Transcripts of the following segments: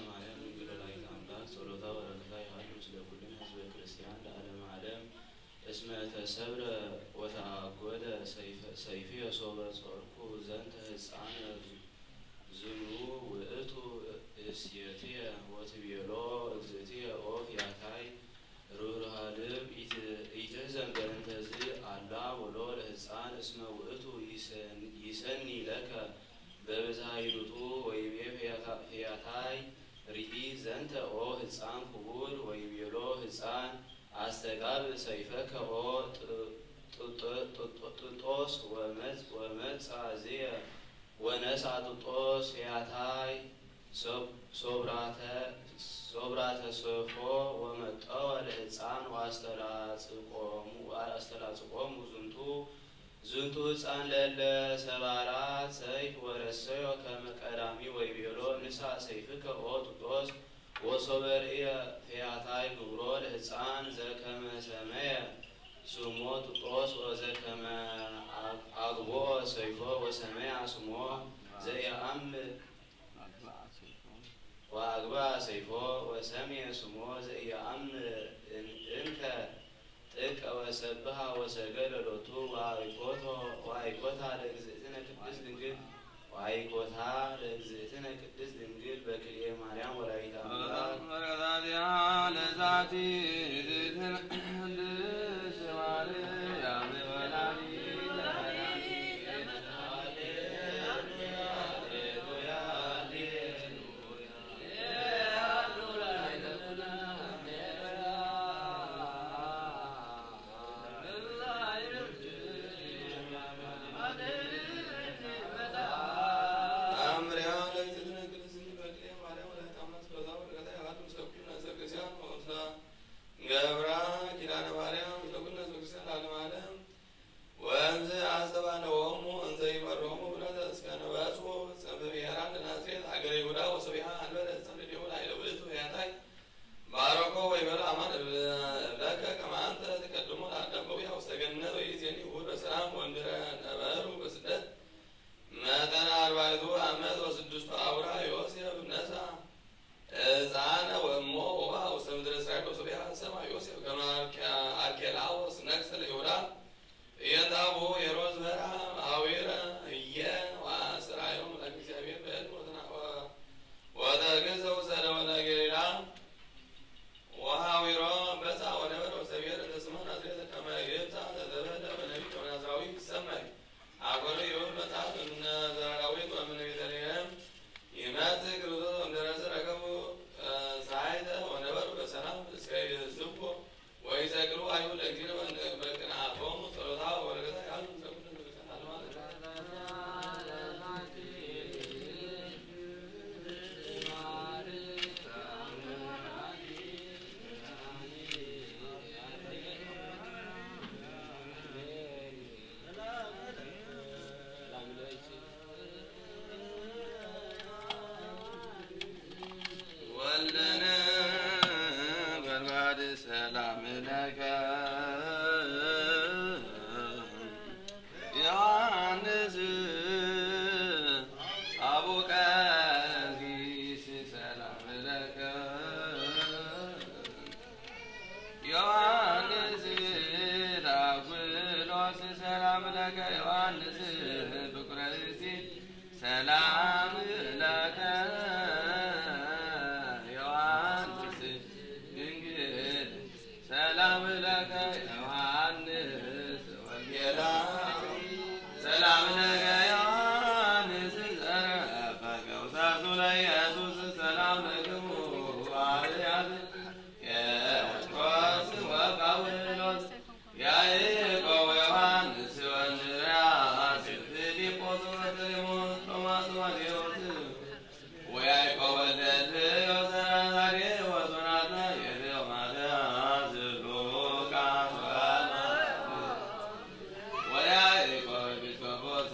ማርያም ድንግል ወላዲተ ኣምላክ ጸሎታ ወረከታ ይሃሉ ምስለ ኩልነ ህዝበ ክርስቲያን ለዓለመ ዓለም። እስመ ተሰብረ ወተአጎደ ሰይፈ- ሰይፍየ ሶበ ጾርኩ ዘንተ ህፃነ ዝንኡ ውእቱ እስየትየ ወትቤሎ እግዝእትየ ኦ ፍያታይ ርህሩሃ ልብ ኢትህዘን በእንተዝ ኣላ ወሎ ለህፃን እስመ ውእቱ ይሰኒ ለከ በብዝሃ ይሉጡ ወይቤ ፍያታይ ርኢ ዘንተ ኦ ህፃን ክቡር ወይቤሎ ህፃን ኣስተጋብ ሰይፈከ ኦ ጥጦስ ወመፃ ዝየ ወነሳ ጥጦስ ፍያታይ ሶብራተ ሶፎ ወመጠወ ለህፃን ወአስተላጽቆሙ ዝንቱ ዝንቱ ህፃን ለለ ሰባራት ሰይፍ ወረሰዮ ከመ ቀዳሚ ወይቤሎ ንሳ ሰይፍከ ኦ ጥጦስ ወሶበ ርእየ ፈያታይ ግብሮ ለህፃን ዘከመ ሰመየ ስሞ ጥጦስ ወዘከመ አግቦ ሰይፎ ወሰመያ ስሞ ዘየአምር ወአግባ ሰይፎ ወሰምየ ስሞ ዘኢየአምር እንከ ጥቀ ወሰብሃ ወሰገደ ሎቱ ወአይኮታ ለእግዝእትነ ቅድስት ድንግል ወአይኮታ ለእግዝእትነ ቅድስት ድንግል በክልኤ ማርያም ወላዲተ አምላክ። ገብራ ኪዳነ ማርያም ምስለ ኩልነ ህዝበ ክርስቲያን ለዓለመ ዓለም። ወእምዝ አስተባነዎሙ እንዘ ይመሮሙ ብረተ እስከ ነበጹ ጽንፈ ብሔራን ለናዝሬት ሀገረ ይሁዳ ወሶብያ አንበረ ጽንፍ ዲሁ ላይለ ውእቱ ያታይ ባረኮ ወይበሎ አማን እብለከ ከመ አንተ ትቀድሞ ለአዳም በዊያ ውስተ ገነት ወይዜኒ ውሁድ በሰላም ወንድረ ነበሩ በስደት መጠነ አርባዕቱ አመት ወስድስቱ አውራ ዮሴፍ ነሳ ሕፃነ ወእሞ ወውሃ ውስተ ምድረ እስራኤል ወሶብያ ሰማ ዮሴፍ ከመ አርኬላዎስ ነግሰ ለይሁዳ እየንታቡ ሄሮድስ በራ አዊረ እየ ወአስተርአዮም ለእግዚአብሔር በሕልም ወተናወ ወተግዘ ውሰደ ወደ ገሊላ ወሐዊሮ በጻ ወነበረ ውስተ ብሔረ ስማ ናዝሬት ከመ ይብጻ ዘተበህለ በነቢይ ወናዝራዊ ይሰመይ። አኮኑ ይሁን መጽሐፍ እምነ ዘራ ዳዊት ወእምነ ቤተልሔም ይመጽእ ክርስቶስ ወእምደረሰ ረከቡ ሳይተ ወነበሩ በሰላም እስከ ይስቦ ወይሰግዱ አይሁድ ለእግዚእነ በቅንዓቶሙ ጸሎታ ወበረከታ ያሉ ምስለ ኩሉ ቅዱሳን ማለት ነው። ወልደነ በልባድ ሰላም ለከ ዮሐንስ አቡቀ ጊስ ሰላም ለከ ዮሐንስ ዳጉሎስ ሰላም ለከ ዮሐንስ ፍቁረ ርእሲ ሰላም ለከ ዮሐንስ ድንግል ሰላም ለከ ዮሐንስ ወንጌላ ሰላም ለከ ዮሐንስ ዘረፈ ገውሳሱ ለኢየሱስ ሰላም ለክሙ አርያት ጴጥሮስ ወጳውሎስ ያዕቆብ ወዮሐንስ ወእንድርያስ ፊልጶስ ወበርተሌሜዎስ ቶማስ ወማቴዎስ ወያዕቆብ ወልደ ዘብዴዎስ ወታዴዎስ ወናትናኤል ወማትያስ ሉቃስ ወያዕቆብ ኤጲስቆጶስ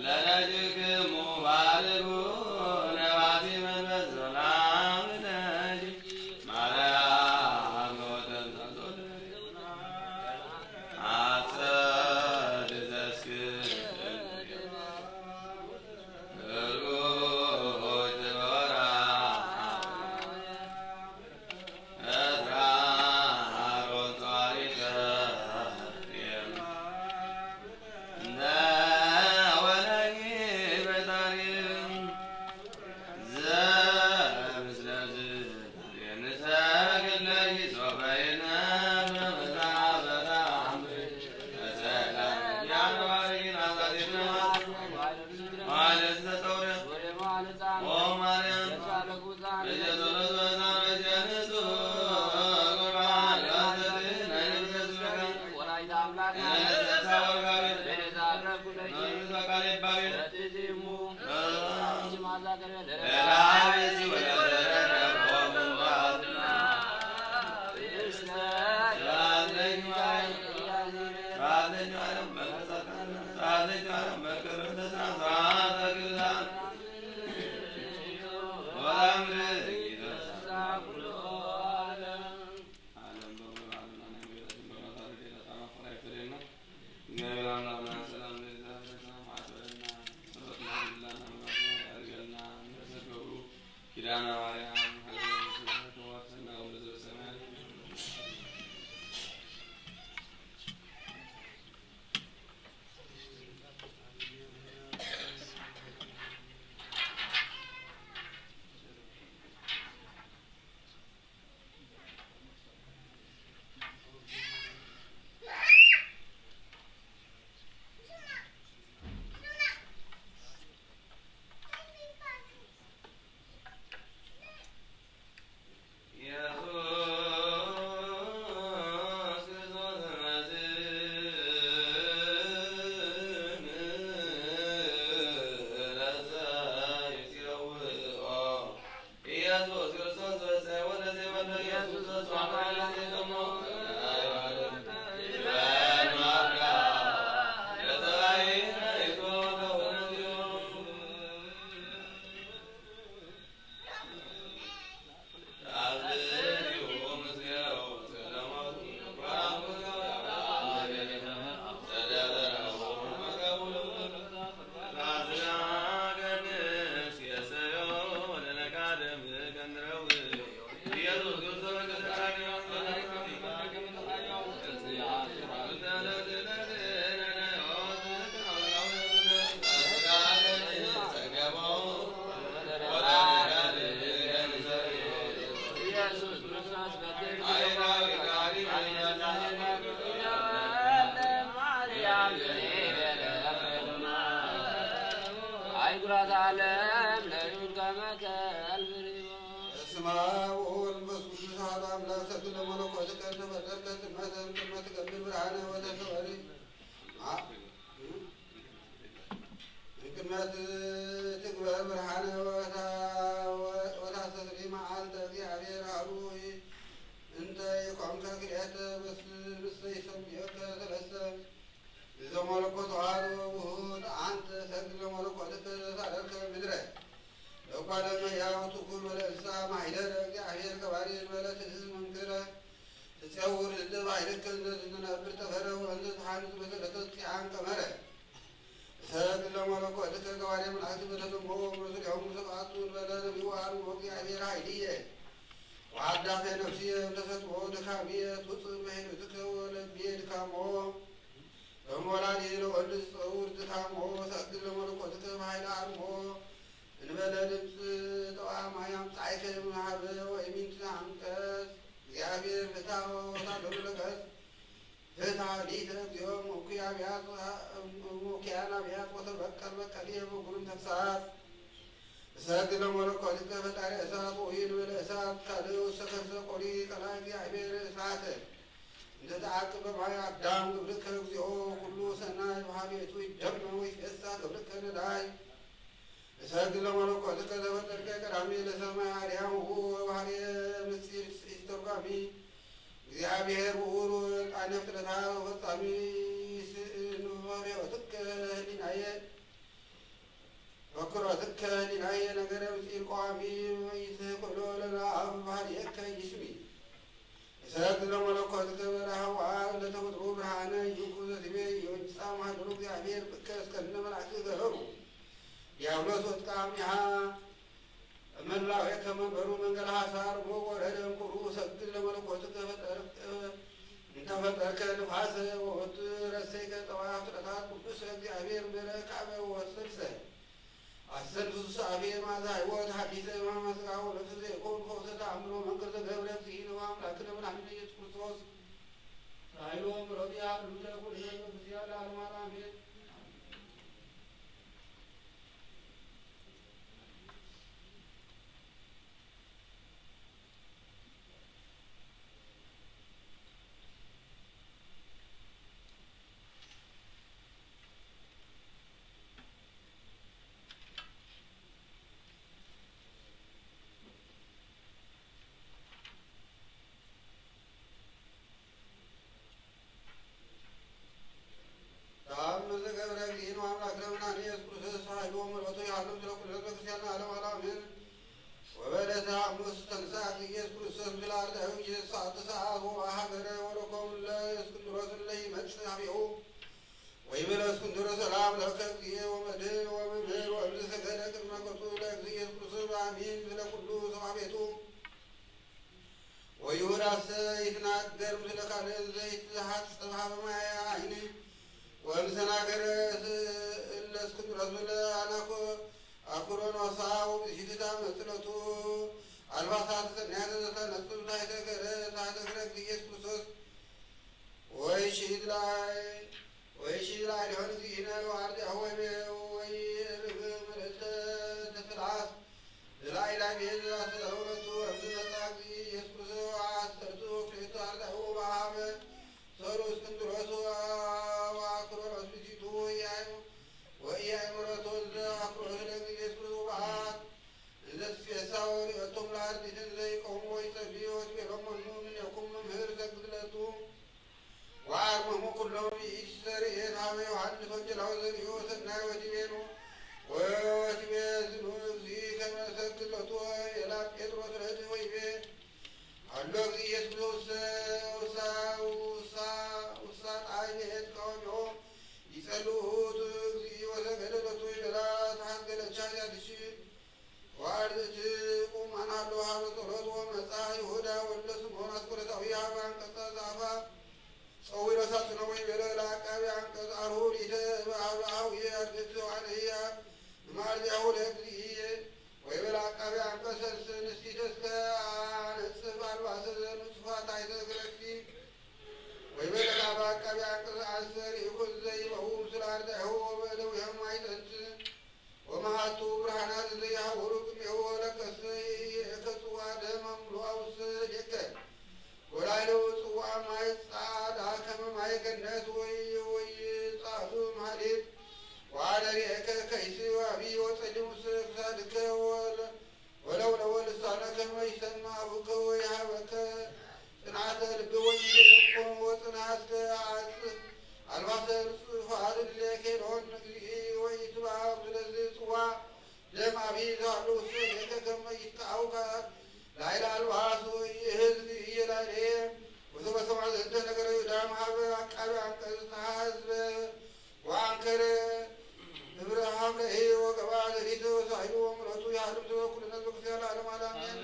ለደጅክሙ ባርኩ ኦ ማርያም፣ በየጸሎት በዛም በየንጹ ቁርባን ራሰትን ናይ ነፍሰ ስጋን ወላዲተ አምላክ ቤዛ አረፍኩ ለኪ። ኪዳነ ማርያም ኃይለ ተዋሰና ወምድር ሰማያት። ቅድመት ትግበር ብርሃነ ወታ-፣ ወታስተስሪ መዓልተ እግዚአብሔር ሀሩይ እንተ ይኮንከ ክልኤተ ምስ-፣ ምስለ ይሰምየከ ሰለስተ። እዘ መለኮት ተዋህዶ ውሁድ አንተ ሰግድ ለመለኮትከ ዘሳደርከ ምድረ ለእጓለ እመሕያው ትኩን ወለእንስሳ ማሕደረ እግዚአብሔር ገባሪ እንበለ ትእዝዝ መንክረ ትጼውር እደ ባሕርክ እንዘ ትነብር ጠፈረ ወእንዘ ተሓንጽ መሰረተ ጽያን ቀመረ። እሰግድ ለመለኮትከ ገባሬ መላእክት በተሰምኦ መሱሌሆሙ ሰብአቱ እንበለ ነቢዩ አርምሞ እግዚአብሔር ኃይልየ ወአዳፌ ነፍስየ እንተሰጥኦ ድካምየ ትውፅእ ምሕረትከ ወለብየ ድካሞ በመወላዲ ለወልድ ዝጸውር ድካሞ። እሰግድ ለመለኮትከ በኃይለ አርምሞ እንበለ ድምፅ ጠዋማይ አምጻእከ እምሃበ ወኢሚንት አንቀጽ እግዚአብሔር ፍትሐ ወታደሉ ለገጽ ፍትሐ ሊተ እግዚኦ እኩይ አብያት እኩያን አብያት ወተበቀል በቀልየ በጉሩም ተግሳጽ። እሰግድ ለመለኮትከ ፈጣሪ እሳት ወኢንበለ እሳት ካልእ ውስተ ከርሰ ቆሪ ቀላይ እግዚአብሔር እሳት እንተ ተዓቅብ በማይ አዳም ግብርከ እግዚኦ ኩሉ ሰናይ በሃቤቱ ይደመ ወይትፌሳ ግብርከ ነዳይ። እሰግድ ለመለኮትከ ዘፈጠርከ ቀዳሚ ለሰማይ አርያም ውእቱ ወባህርየ ምስጢር ተርጓሚ እግዚአብሔር ውእቱ ቃለ ፍጥረታት ወፈጻሚ ስእሉ ፍሬወትከ ህሊናየ ፈክሮትከ ህሊናየ ነገረ ምስጢር ቀዋሚ ወኢትክእሎ ለለአብ ባህርየከ ይስሚ። እሰግድ ለመለኮትከ በረሃዋ ለተፈጥሮ ብርሃነ ይኩ ዘትቤ የወጅፃ ማህደሩ እግዚአብሔር ብከ እስከነ መላእክት ገበሩ። ዲያብሎስ ወጥቃ እምኔሃ እመላዌከ መንበሩ መንገለ ሐሳር ወወረደ እምኩሩ። እሰግድ ለመለኮትከ ፈጠርከ እንተ ፈጠርከ ንፋሰ ወወቱ ረሰይከ ጠባያት ፍጥረታት ቅዱስ እግዚአብሔር ምሕረ ካበ ወስልሰ አሰልፍ ሱሳፌ ማዛ ሕይወት ሐዲሰ ማመስጋ ወነፍስ ዘይኮን ፈውሰ ተአምሮ መንክር ዘገብረ እግዚእነ ወአምላክነ መድኃኒነ ኢየሱስ ክርስቶስ ሳይሎ ምረቱ ያሉ ለኩልነ መንግስት ያለ አልማን አሜን። ጻብኡ ወይበለ እስክንድሮ ሰላም ለከ እግዚእ ወመድህን ወመምህር ወእምዝ ሰገደ ቅድመ ገጹ ለእግዚእ ኢየሱስ ክርስቶስ አሚን። ስለ ኩሉ ሰብአ ቤቱ ወይሁዳሰ ይትናገር ምስለ ካልእ ዘይትሃጽብ ሀበ ማየ አይን ወእምሰናገረ እለ እስክንድሮስ ብለ አናኮ አኩሮኖሳ ወብእሲትታ መጽለቱ አልባሳት ሰናያተ ዘተነጽብ ታሕተ ገረ ታሕተ ገረ እግዚእ ኢየሱስ ክርስቶስ ወይሺድ ላይ ወይሺድ ላይ ሊሆን ጊነ ዋርድ አወይ ወይ ርግ ምልእተ ተትልዓስ ላይላ ቤት አስተውለቱ እምዝ መጻ እግዚእ ኢየሱስ ክርስቶስ አሰርቱ ክልኤቱ አርዳኡ በአሃበ ሰሩ እስክንድሮስ ወአክሮኖስ ብእሲቱ ወኢያእምሮቶ እንዘ አክሮስ ለእግዚእ ኢየሱስ ክርስቶስ በአት እንዘ ትሴሳ ወሪኦቶም ለአርድእት እንዘ ይቀውሙ ወይጸልዩ ወትቤሎም መኑ እምኔኩም መምህር ሰግድ ለቱ ወአርመሙ ኩሎም ይእቲ ሰርእየት ሀበ ዮሐንስ ወንጌላዊ ዘርእዮ ሰናይ ወትቤኑ ወትቤ ዝኑ እግዚእ ከመ ሰግድ ለቱ ወቤላ ጴጥሮስ ረድ ወይቤ ሀሎ እግዚእ ኢየሱስ ክርስቶስ ውሳ ውሳ ውሳ ጣይ ቤት ቀወሚኦ ይጸልኡ ውእቱ እግዚእ ወሰገደ ሎቱ ይበላ ተሐገለቻ ያትሽ ወአርድእት ቁማን ሀሎ ሀበ ጸሎት ወመጻ ይሁዳ ወልደ ስምዖን አስቆሮታዊ ሀበ አንቀጸ ዛፋ ጸዊሮ ሳጥኖ ወይቤሎ ለአቃቢ አንቀጽ አርሁ ሊተ በሀበ አዊ አርድእት አነያ እምአርድአሁ ለእግዚእየ ወይቤሎ አቃቢ አንቀጽ ሰልስ ንስቲተ እስከ አነጽፍ አልባሰ ዘንጹፋ ታሕተ እግረኪ ወይቤሎ ለአቃቢ አንቀጽ አንሰ ርኢኩ ዘይበው ምስለ አርድአሁ ወበእደዊሆም ማይጠንት ወመሃቱ ብርሃናት ዘይሃውሩ ቅድሜሁ ወለከሰ ይእከ ጽዋ ደም አምልኦ ውስተ እዴከ ወላይለዎ ጽዋ ማይ ጻዳ ከመ ማይ ገነት ወይ ወይ ጻዱ ማህሌት ወአነ ርኤከ ከይሲ ወአቢ ወጸሊም ውስተ ክሳድከ ወለ ወለውለወ ልሳነ ከመ ይሰምዕ አፉከ ወይሃበከ ጽንዓተ ልብ ወይልቁ ወጽንዓትከ አጽፍ አልባሰ ንጹፋት እለ ኬዶን እግዚእ ወይትባብ ስለዚ ጽዋ ደም አቢ ዛሉ ስሌከ ከመ ይትቃውካ ላይለ አልባስ ወይህዝብ እየላሌ ወዘበሰማ ዘንተ ነገረ ይሁዳ መሃበ አቃቢ አንቀጽ ተሃዝበ ወአንከረ ህብረ ሀብረሂ ወገባ ዘሪት ወሳይሉ ወምረቱ የዓለም ዘበ ኩልነ ዘበ ክርስቲያን ለዓለም ዓለም አሜን።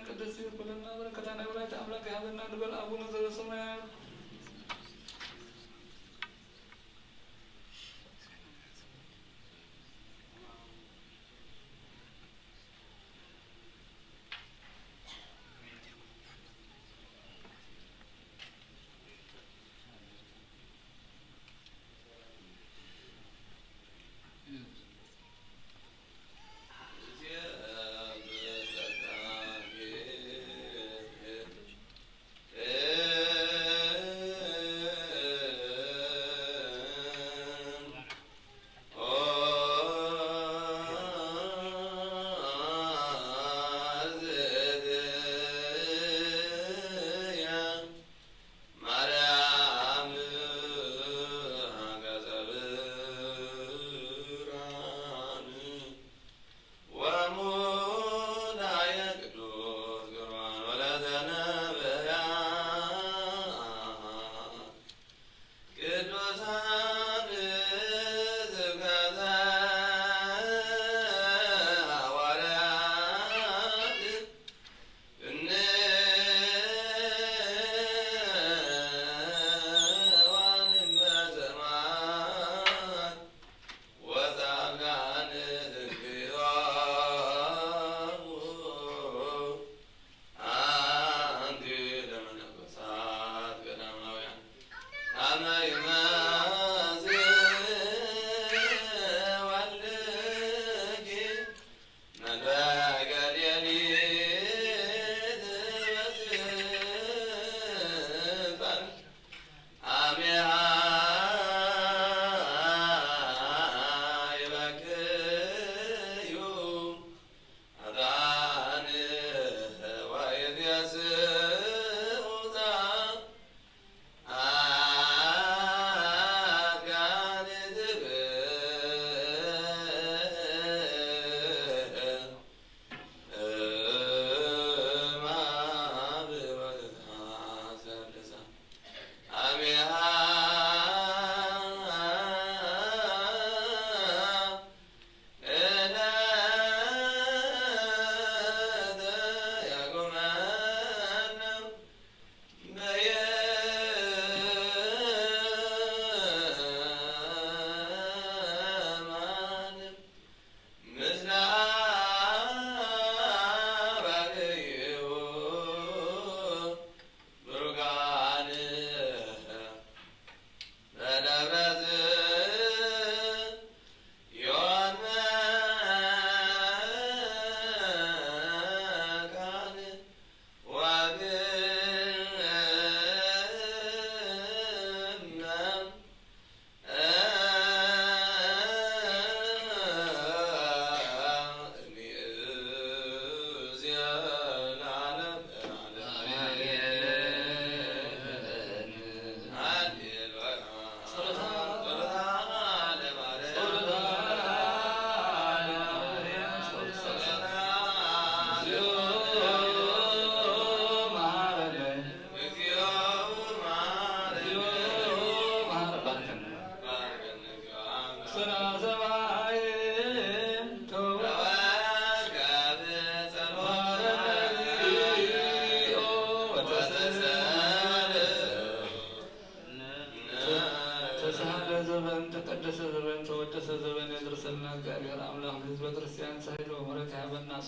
ቅድስት ኩልና በረከታ ናይ ወላዲተ አምላክ ይሃበና ንበል። አቡነ ዘበሰማያት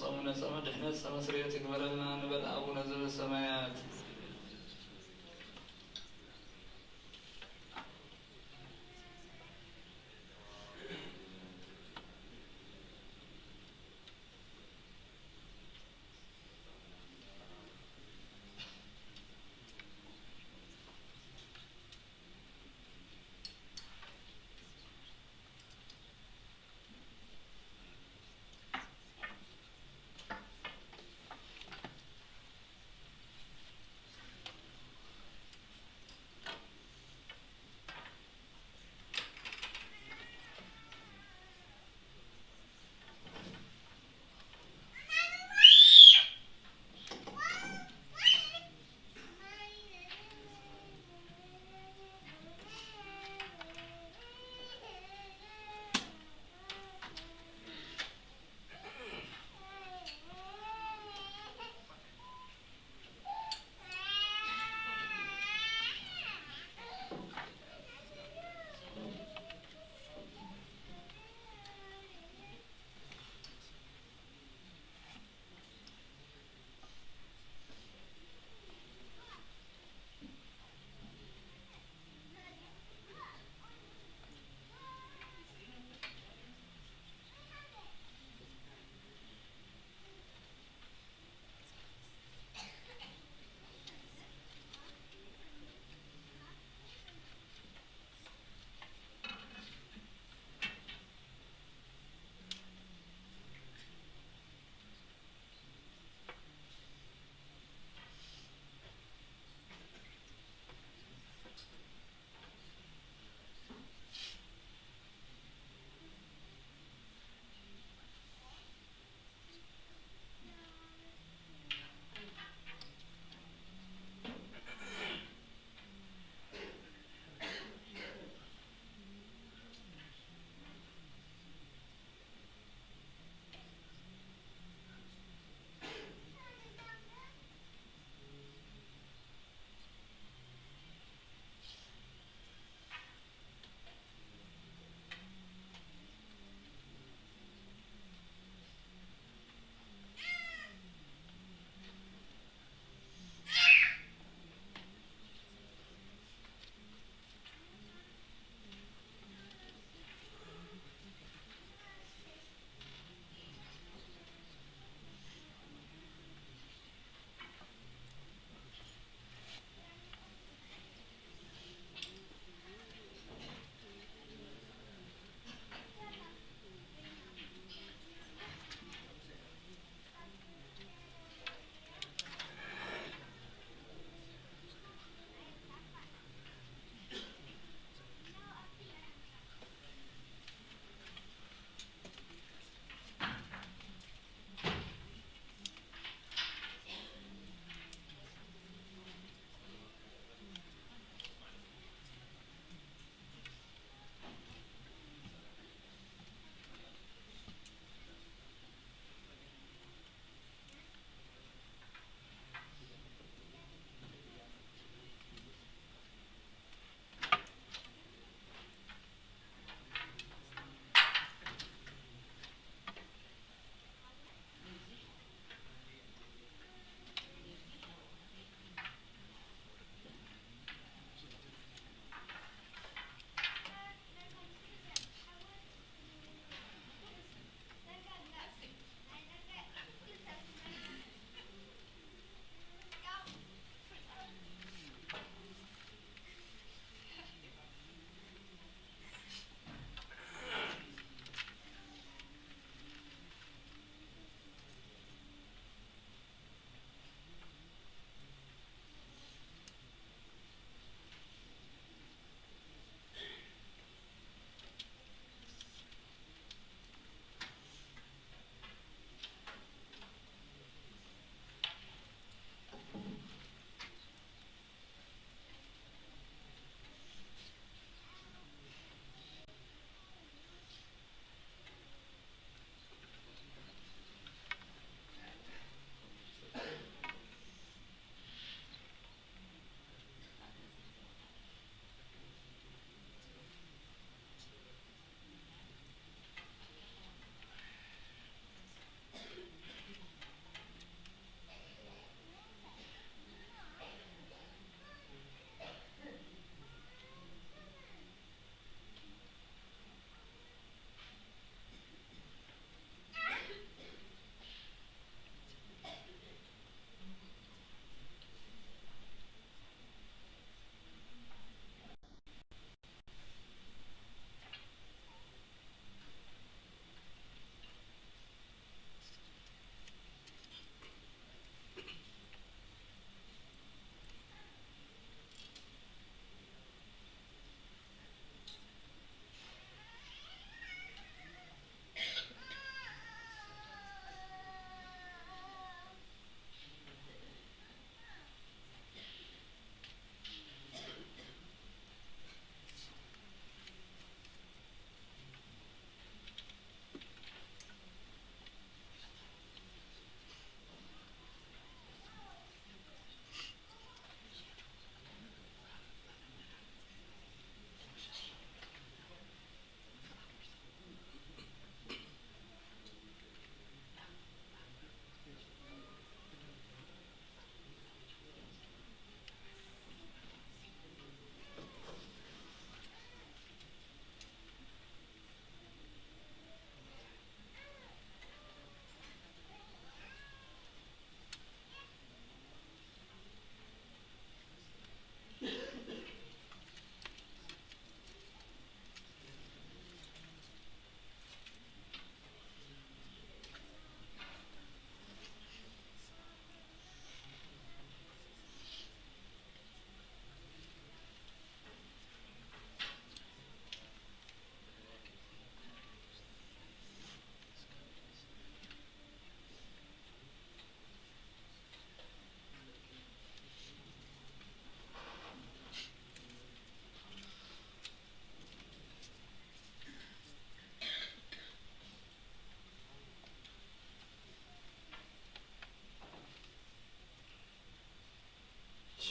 ጾምነ ጾመ ድሕነት ጾመ ስርየት ይግበረልና ንበል ኣቡነ ዘበሰማያት።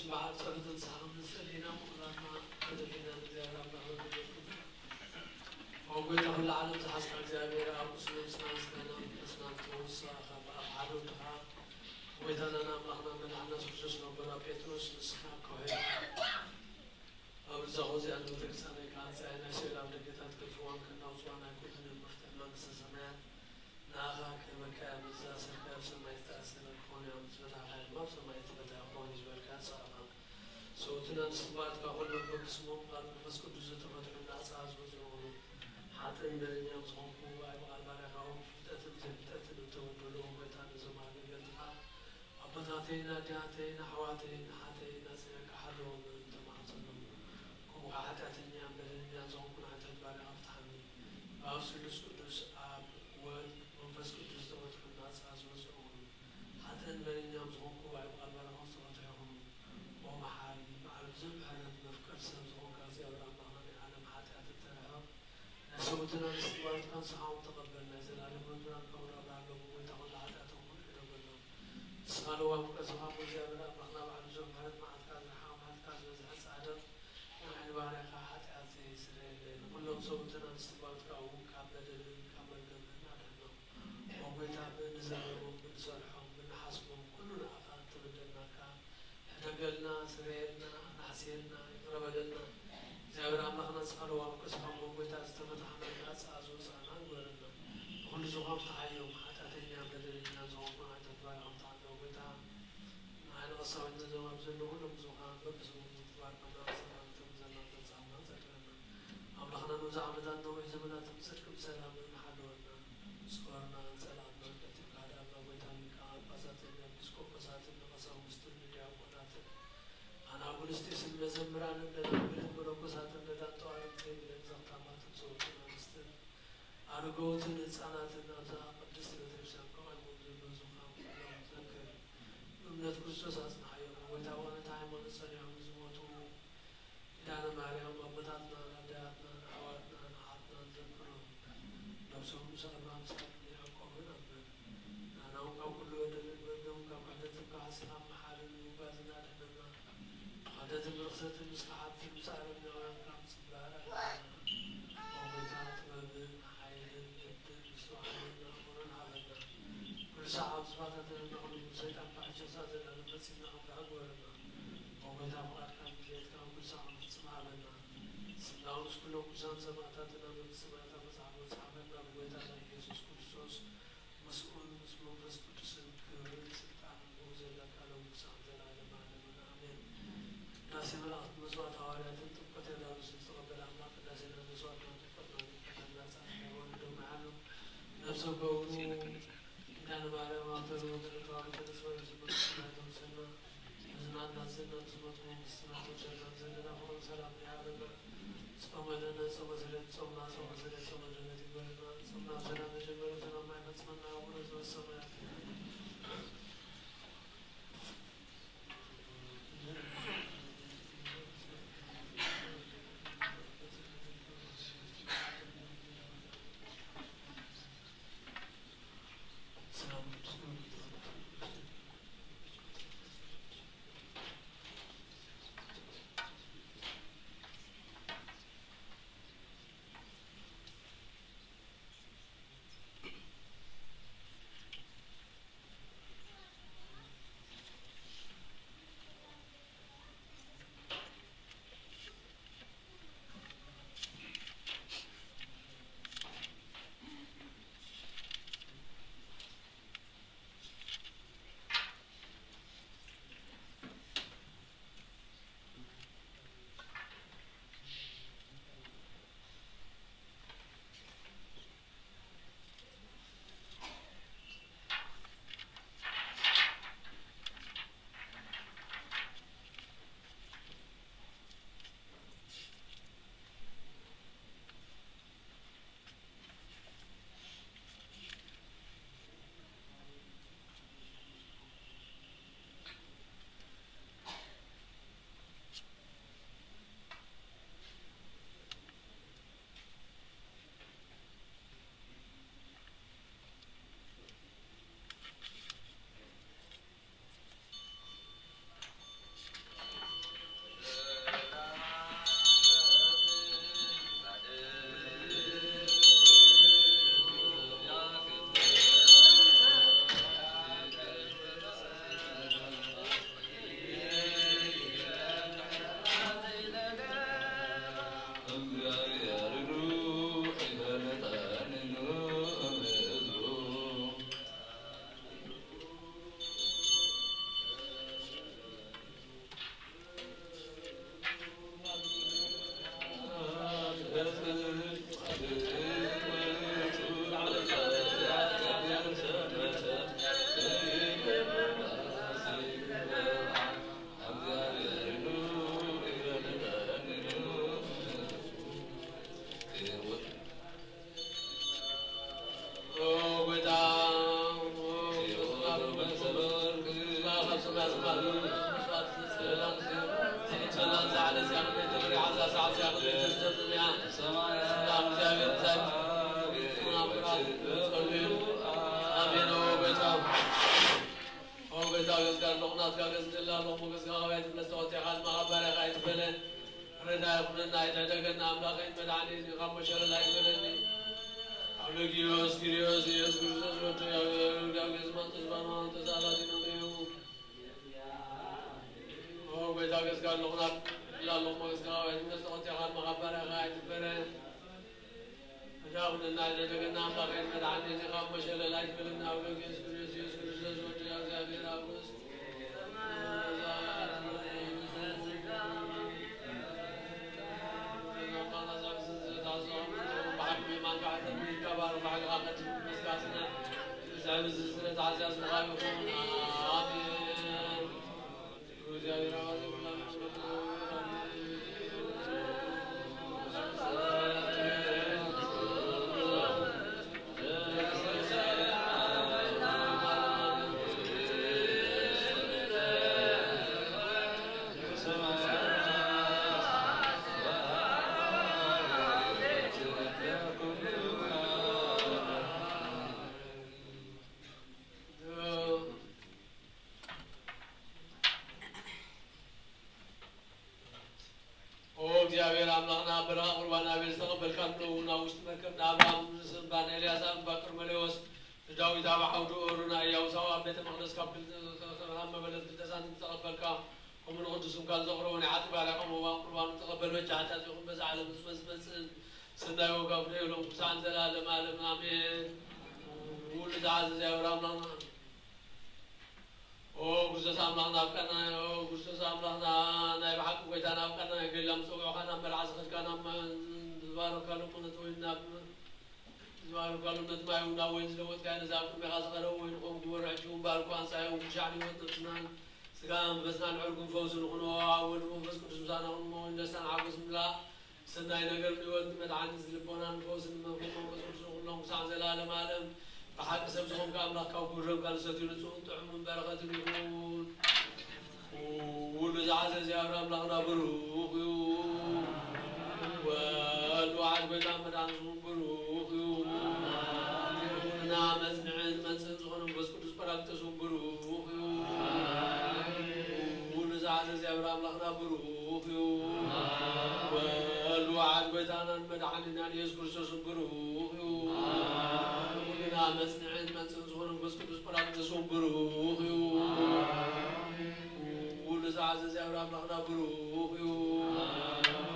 በዓል ጸሎት ንስሓ ክንጽሊ ኢና። ምቕራብና ተደሊና ንእግዚኣብሔር ኣምላኽ ነመስግን። ኦ ጎይታ፣ ኩሉ ዓለም ዝሓዝካ እግዚኣብሔር ኣብ፣ ቁስሊ ነብስና፣ ስጋና መንፈስና ትፈውስ ንስኻ፣ ካብ ኣፍ ሓደ ወድኻ ጎይታናን ኣምላኽናን መድሓንና የሱስ ክርስቶስ ነበር ኣብ ጴጥሮስ፣ ንስኻ ከውሒ ኢኻ። ኣብ እዛ ኸዚኣ ንቤተክርስትያነይ ከኣ ኣንጻይ ናይ ሲኦል ኣብ ደገታት ከጥፍዋን ከናውጽዋን ኣይኮኑን እዮም። መፍትሕ መንግስተ ሰማያት ንኣኻ ክህበካ እያ። ምስዛ ሰርካ ኣብ ሰማይ ዝተኣሰረ ክኾን እያ፣ ምስ ፈታሕካያ ድማ ኣብ ሰማይ ዝተፈትሐ ክኾን እዩ ዝበልካ ንስኻ ኢኻ። ሰብኡትን ኣንስትን ባርትካ፣ ኩሎም በብስሞም ቃል መንፈስ ቅዱስ ዝተፈትሑ ናጻ ዝወጹ ይኹኑ። ሓጥእን በደለኛን ዝኾንኩ ብኣይ ብቓል ባርያኻ እውን ብፍልጠትን ዘይፍልጠትን እተበደሉ፣ ኦ ጎይታ፣ ነዞም ኣገልገልትኻ ኣቦታተይን ኣዲታተይን ኣሕዋተይን ኣሓተይን ኣጽኒዕካ ሓልዎም እብል ተማሕጸኖም። ከምኡ ከኣ ሓጢኣተኛን በደለኛን ዝኾንኩ ንዓይ ባርያኻ ፍትሓኒ። ብኣብ ስሉስ ቅዱስ ኣብ ወልድ መንፈስ ቅዱስ ዝተፈትሑ ናጻ ዝወጹ ይኹኑ። ሓጥእን በደለኛን ዝኾንኩ ብኣይ ብቓል ባርያኻ ዝተፈትሑ ይኹኑ። ኦ መሓሪ፣ በዓል ብዙሕ ምሕረት መፍቀር ሰብ ዝኾንካ እግዚኣብሔር ኣምላኽና ናይ ዓለም ሓጢኣት እተርሕቕ ናይ ሰብኡትን ኣንስትን ባርትካ ንስኻ እውን ተቐበል። ናይ ዘላለም መምህራን ከብራብራ ኣለዎም፣ ጎይታ ኩሉ ሓጢኣቶም ኩሉ ሕደጎሎም። ንስኻ ለዋም ፍቅር ዝኾንካ እግዚኣብሔር ኣምላኽና በዓል ብዙሕ ምሕረት መዓልትካ ዝረሓቐ ምሕረትካ ዝበዝሐ ጻድቕ ንዓይ ንባርያኻ ሓጢኣተይ ስረየለይ። ንኹሎም ሰብኡትን ኣንስትን ባርትካ እውን ካብ በደልን ካብ መርገምን ኣድሕኖም። ኦ ጎይታ፣ ብእንዛረቦም፣ ብእንሰርሖም፣ ብእንሓስቦም ኩሉ ንኣኻ እተበደልናካ ሕደገልና፣ ስረየልና፣ ኣናሕስየልና፣ ይቕረ በለልና። እግዚኣብሔር ኣምላኽና ንስኻ ለዋም ፍቅር ዝኾንካ ጎይታ ዝተፈታሕና ናጻ ዝወጻእና ግበረና። ንኹሉ ዝኾን ፍትሓዮም፣ ሓጢኣተኛ በደለኛ ዝኾንኩ ንዓይ ተግባር ኣምጻኣና ጎይታ። ንዓይ ንቐሳውነት ዘማብ ዘሎ ኩሎም ብዙኻን በብስሙ ትባርካና፣ ሰላም ትምዘና፣ ተንሳና፣ ጸድቀና። ኣምላኽና ነብዙ ዓመታት ነዊሕ ዘመናትን ብጽድቅን ብሰላምን ሓልወና። ጾርናን ጸላእናን ቀልጢፍካ ሃድኣልና ጎይታ፣ ሊቃነ ጳጳሳትን ኤጲስቆጶሳትን ንቐሳውስትን ንዲያቆናትን ኣናጉንስጢስን መዘምራንን ደናግልን መነኮሳትን ነዳን ጠዋሪትን ብለን ዘኽታማትን ሰውትን ኣንስትን ኣረጋውትን ህጻናትን ኣብዛ ቅድስቲ ቤተክርስትያን ቀቒሞም ዘለዉ ዝኻም ኩሎም ዘክር። ብእምነት ክርስቶስ ኣጽንሓዮም። ጎይታ፣ ብቕንዕቲ ሃይማኖት ጸኒዖም ንዝሞቱ ኪዳነ ማርያም ኣቦታትናን ኣደታትናን ኣሕዋትናን ኣሓትናን ዘክሮም። ነብሶም ምስ ኣብርሃም፣ ይስሐቅን ያዕቆብን ኣንብር። ንሕና እውን ካብ ኩሉ በደልን በደሎም ካብ ክሕደትን ካሕስን ካብ መሓርን ምውጋዝን ኣድሕነና። ካብ ክሕደትን ርኽሰትን ምስ ከሓድትን ምስ ኣረማውያንን ካብ ምጽባር ኣድሕነና። ኦ ጎይታ፣ ጥበብን ሓይልን ልብን ምስትውዓልን ኣእምሮን ሃበና። ኩሉ ሳዕ ኣብ ዝባታተነና ኩሉ ሰይጣን ብሓሸሳ ዘላለም ፈጺምና ክንብርሃ ግበረና። ኦ ጎይታ፣ ፍቓድካን ድሌትካን ኩሉ ሳዕ ክንፍጽም ሃበና። ስምና ምስ ኩሎም ቅዱሳን ሰማእታትና መንግስተ ሰማያት ኣብ መጽሓፍ ጸሓፈና። ብጎይታና ኢየሱስ ክርስቶስ ምስኡን ምስ መንፈስ ቅዱስን ክብርን ስልጣንን ብኡ ዘለካ ሎሚ ክሳብ ዘላለመ ዓለምን ኣሜን። ቅዳሴ መላእክት መስዋዕት ሃዋርያትን ጥምቀት ዮርዳኖስን ዝተቐበለ ኣምላኽ ቅዳሴና መስዋዕትና ጥምቀትና ይቀበለልና። ጻድቃን ወለዶም ይሓሉ ነፍሰ ገብሩ ኪዳነ ማርያም ኣብ ተርቦ ተደፋ ቤተ ንስዋ የሱስ መንግስትና ይተውሰና። ሕዝናን ናጽነት ዝመጡ መንግስትና ተውሰና። ዘለና ፍቕርን ሰላም ይሃበና። ጾመ ድህነት፣ ጾመ ስደት ጾምና፣ ጾመ ስደት ጾመ ድህነት ይግበረልና። ጾምና ብሰላም ተጀመረ፣ ብሰላም ይፈጽመና። ኣቡነ ዘበሰማያት ረዳ ይኹነና፣ ኣይትሕደገና፣ ኣይትፈለኒ። ኣምላኸይን መድሓኒን ካብ መሸለል ኣይትፈለኒ። ኣብ ለጊዮስ ኪርዮስ ኢየሱስ ክርስቶስ ወዲ እግዚኣብሔር ዝማን ተስፋና ተሳላሲና እዩ። ኦ ጎይታ ገዝካ ኣለኹና፣ ኣለኹ መገዝካ ኣይትመጽእ፣ ቆጽኻ መኻባርያኻ ኣይትበረ። መዳኹንና ዘደገና ኣምላኸይን መድሓኒን ካብ መሸለል ኣይትፈለኒ። ኣብ ለጊዮስ ኪርዮስ ኢየሱስ ክርስቶስ ወዲ እግዚኣብሔር ኣብ ርእስ ኦ እግዚኣብሔር ኣምላኽና፣ በረኻ ቁርባን ኣቤል ዝተቐበልካ፣ ንእኡ ናብ ውሽጢ መርከብ ንኣብርሃም፣ ንስምባ ንኤልያስ፣ ኣብ እምባ ቀርሜሌዎስ ንዳዊት፣ ኣብ ዓውዲ ኦሩ ንኢያቡሳዊ ኣብ ቤተ መቕደስ ካብ ክልተ፣ ካብ መበለት ክልተ ሳንቲም ዝተቐበልካ፣ ከምኡ ንቕዱስ ስምካ ንዘቕረቦ ናይ ሓጢእ ባርያ፣ ከምኡ እዋን ቁርባኑ ተቐበል። በጃ ሓጢኣት ይኹን በዛ ዓለም ዝመጽእ መጽእን ሰናይ ወጋፍ ንየብሎም ክሳዕ ንዘለኣለም ዓለም ኣሜን። ውሉ ዝዓዘዘ እግዚኣብሔር ኣምላኽና ኦ ክርስቶስ ኣምላኽና ኣብ ቀና፣ ኦ ክርስቶስ ኣምላኽና ናይ ብሓቂ ጎይታ ናብ ቀና ገሊላ ምስ ጸውዑኻ ናብ መርዓ ዝኸድካ ናብ መ-፣ ዝባረካ ሎምነት ወይ ናብ ዝባረካ ሎምነት ማይ እውን ናብ ወይን ዝለወጥካ ነዚ ኣብ ቅድሜኻ ዝቐረበ ወይን ኾም ግበሮ። ሕጂ እውን ባርኮ ኣንሳዮም ክሻዕ ንህይወት ነብስናን ስጋ መንፈስናን ዕርጉም ፈውሲ ንኹኖ ኣብ ወልድ መንፈስ ቅዱስ ምሳና ክንሞ ወይን ደስታን ሓጎስ ምላእ ሰናይ ነገር ንህይወት ንመድሓኒ ዝልቦና ንፈውሲ ንመንፈስ መንፈስ ቅዱስ ንኹሎም ክሳዕ ዘላለም ዓለም ብሓቂ ሰብ ዝኾንካ ኣምላኽ ካብ ክቡር ደምካ ንሰትዩ ንጹህን ጥዑምን በረኸትን ይኹን። ውሉ ዝዓዘ እግዚኣብሔር ኣምላኽና ብሩኽ እዩ። ወልድ ዋሕድ ጎይታ መድሓኒ ስሙ ብሩኽ እዩ። ኩልና መጽንዕን መንጽህን ዝኾነ መንፈስ ቅዱስ ጳራቅሊጦስ ስሙ ብሩኽ እዩ። ውሉ ዝዓዘ እግዚኣብሔር ኣምላኽና ብሩኽ እዩ። ወልድ ዋሕድ ጎይታናን መድሓኒናን ኢየሱስ ክርስቶስ ብሩኽ እዩ። ኩልና መጽንዕን መንጽህን ዝኾነ መንፈስ ቅዱስ ጳራቅሊጦስ ብሩኽ እዩ። ውሉ ዝዓዘ እግዚኣብሔር ኣምላኽና ብሩኽ እዩ።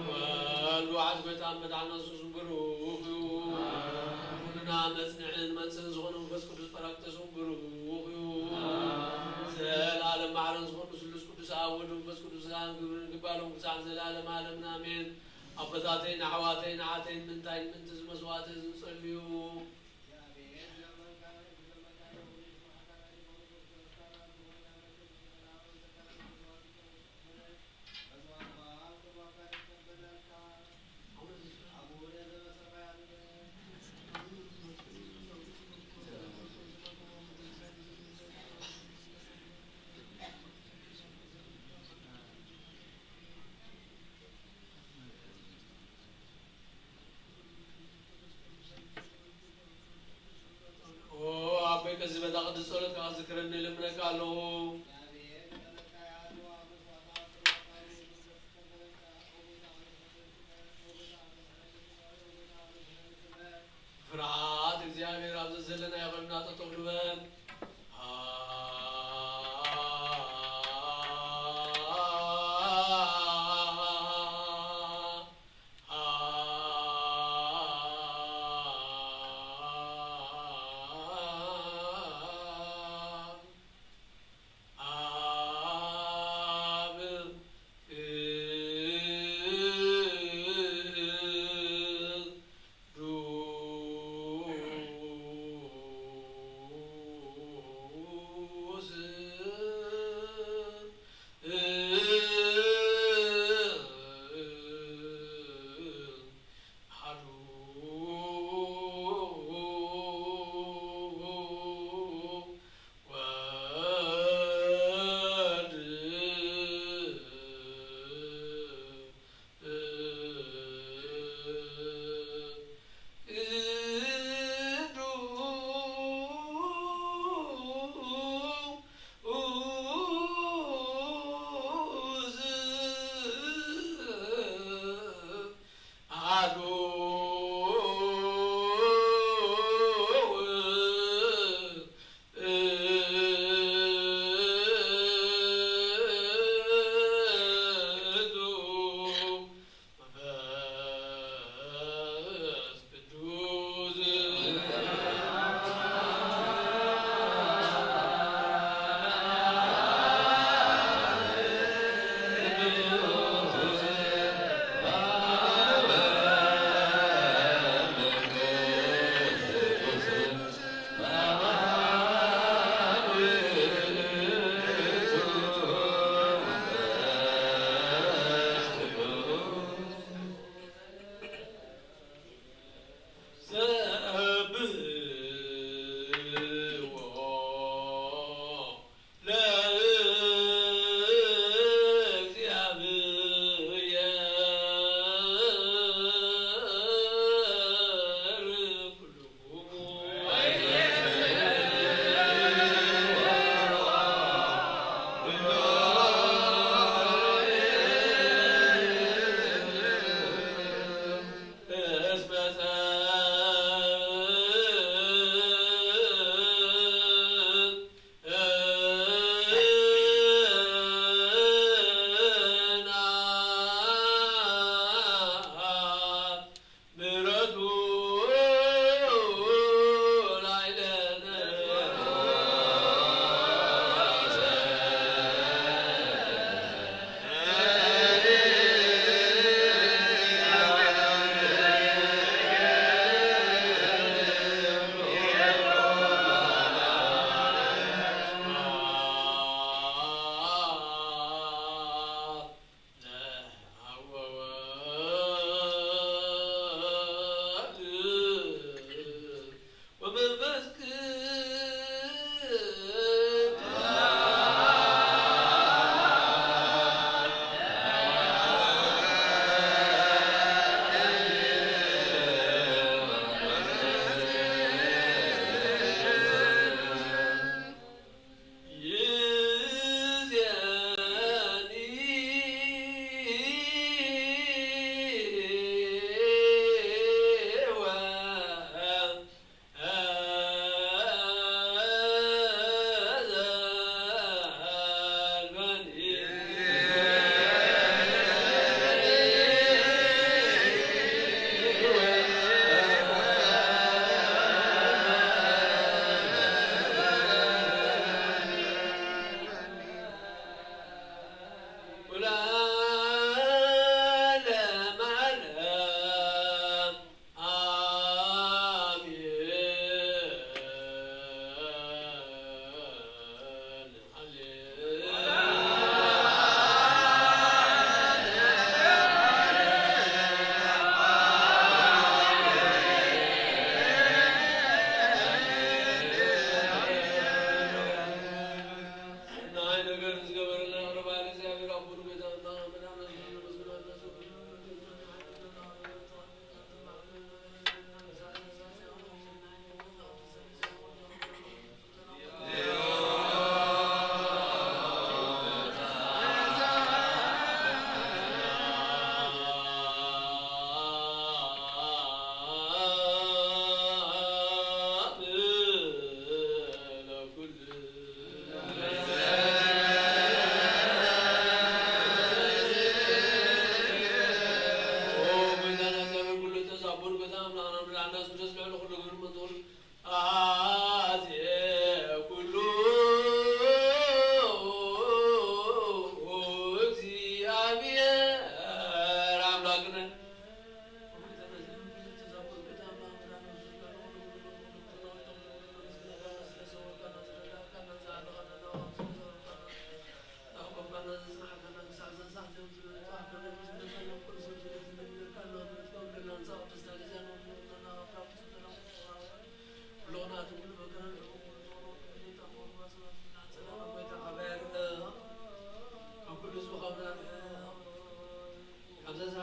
ወልድ ዋሕድ ጎይታን መድሓኒና ኢየሱስ ብሩኽ እዩ። ኩልና መጽንዕን መንጽህን ዝኾነ መንፈስ ቅዱስ ጳራቅሊጦስ ብሩኽ እዩ። ዘላለም ማዕረን ዝኾኑ ስሉስ ቅዱስ ኣብ ወልድ መንፈስ ቅዱስ ሰላም ክብርን ክባሎም ክሳዕ ዘላለም ዓለምን ኣሜን። ኣቦታተይን ኣሕዋተይን ኣሓተይን ምንታይን ምእንቲ እዚ መስዋዕቲ እዚ ንጸልዩ።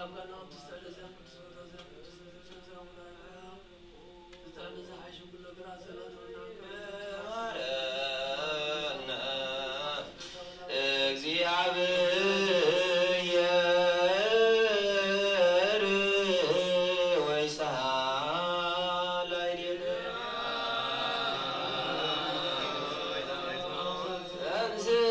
ኣብ ካና ቅድስተ እለዚያን ቅዱስ ቦታ እዚያን ቅዱስ ቤተክርስቲያን እዚያን ውላድ ሕያው ብጣዕሚ ዝሓይሽ ኩሎ ግራት ዘለቶ እናንከ ማረነ እግዚኣብሔር ወይ ሰሃ ላይሌነ ሰላም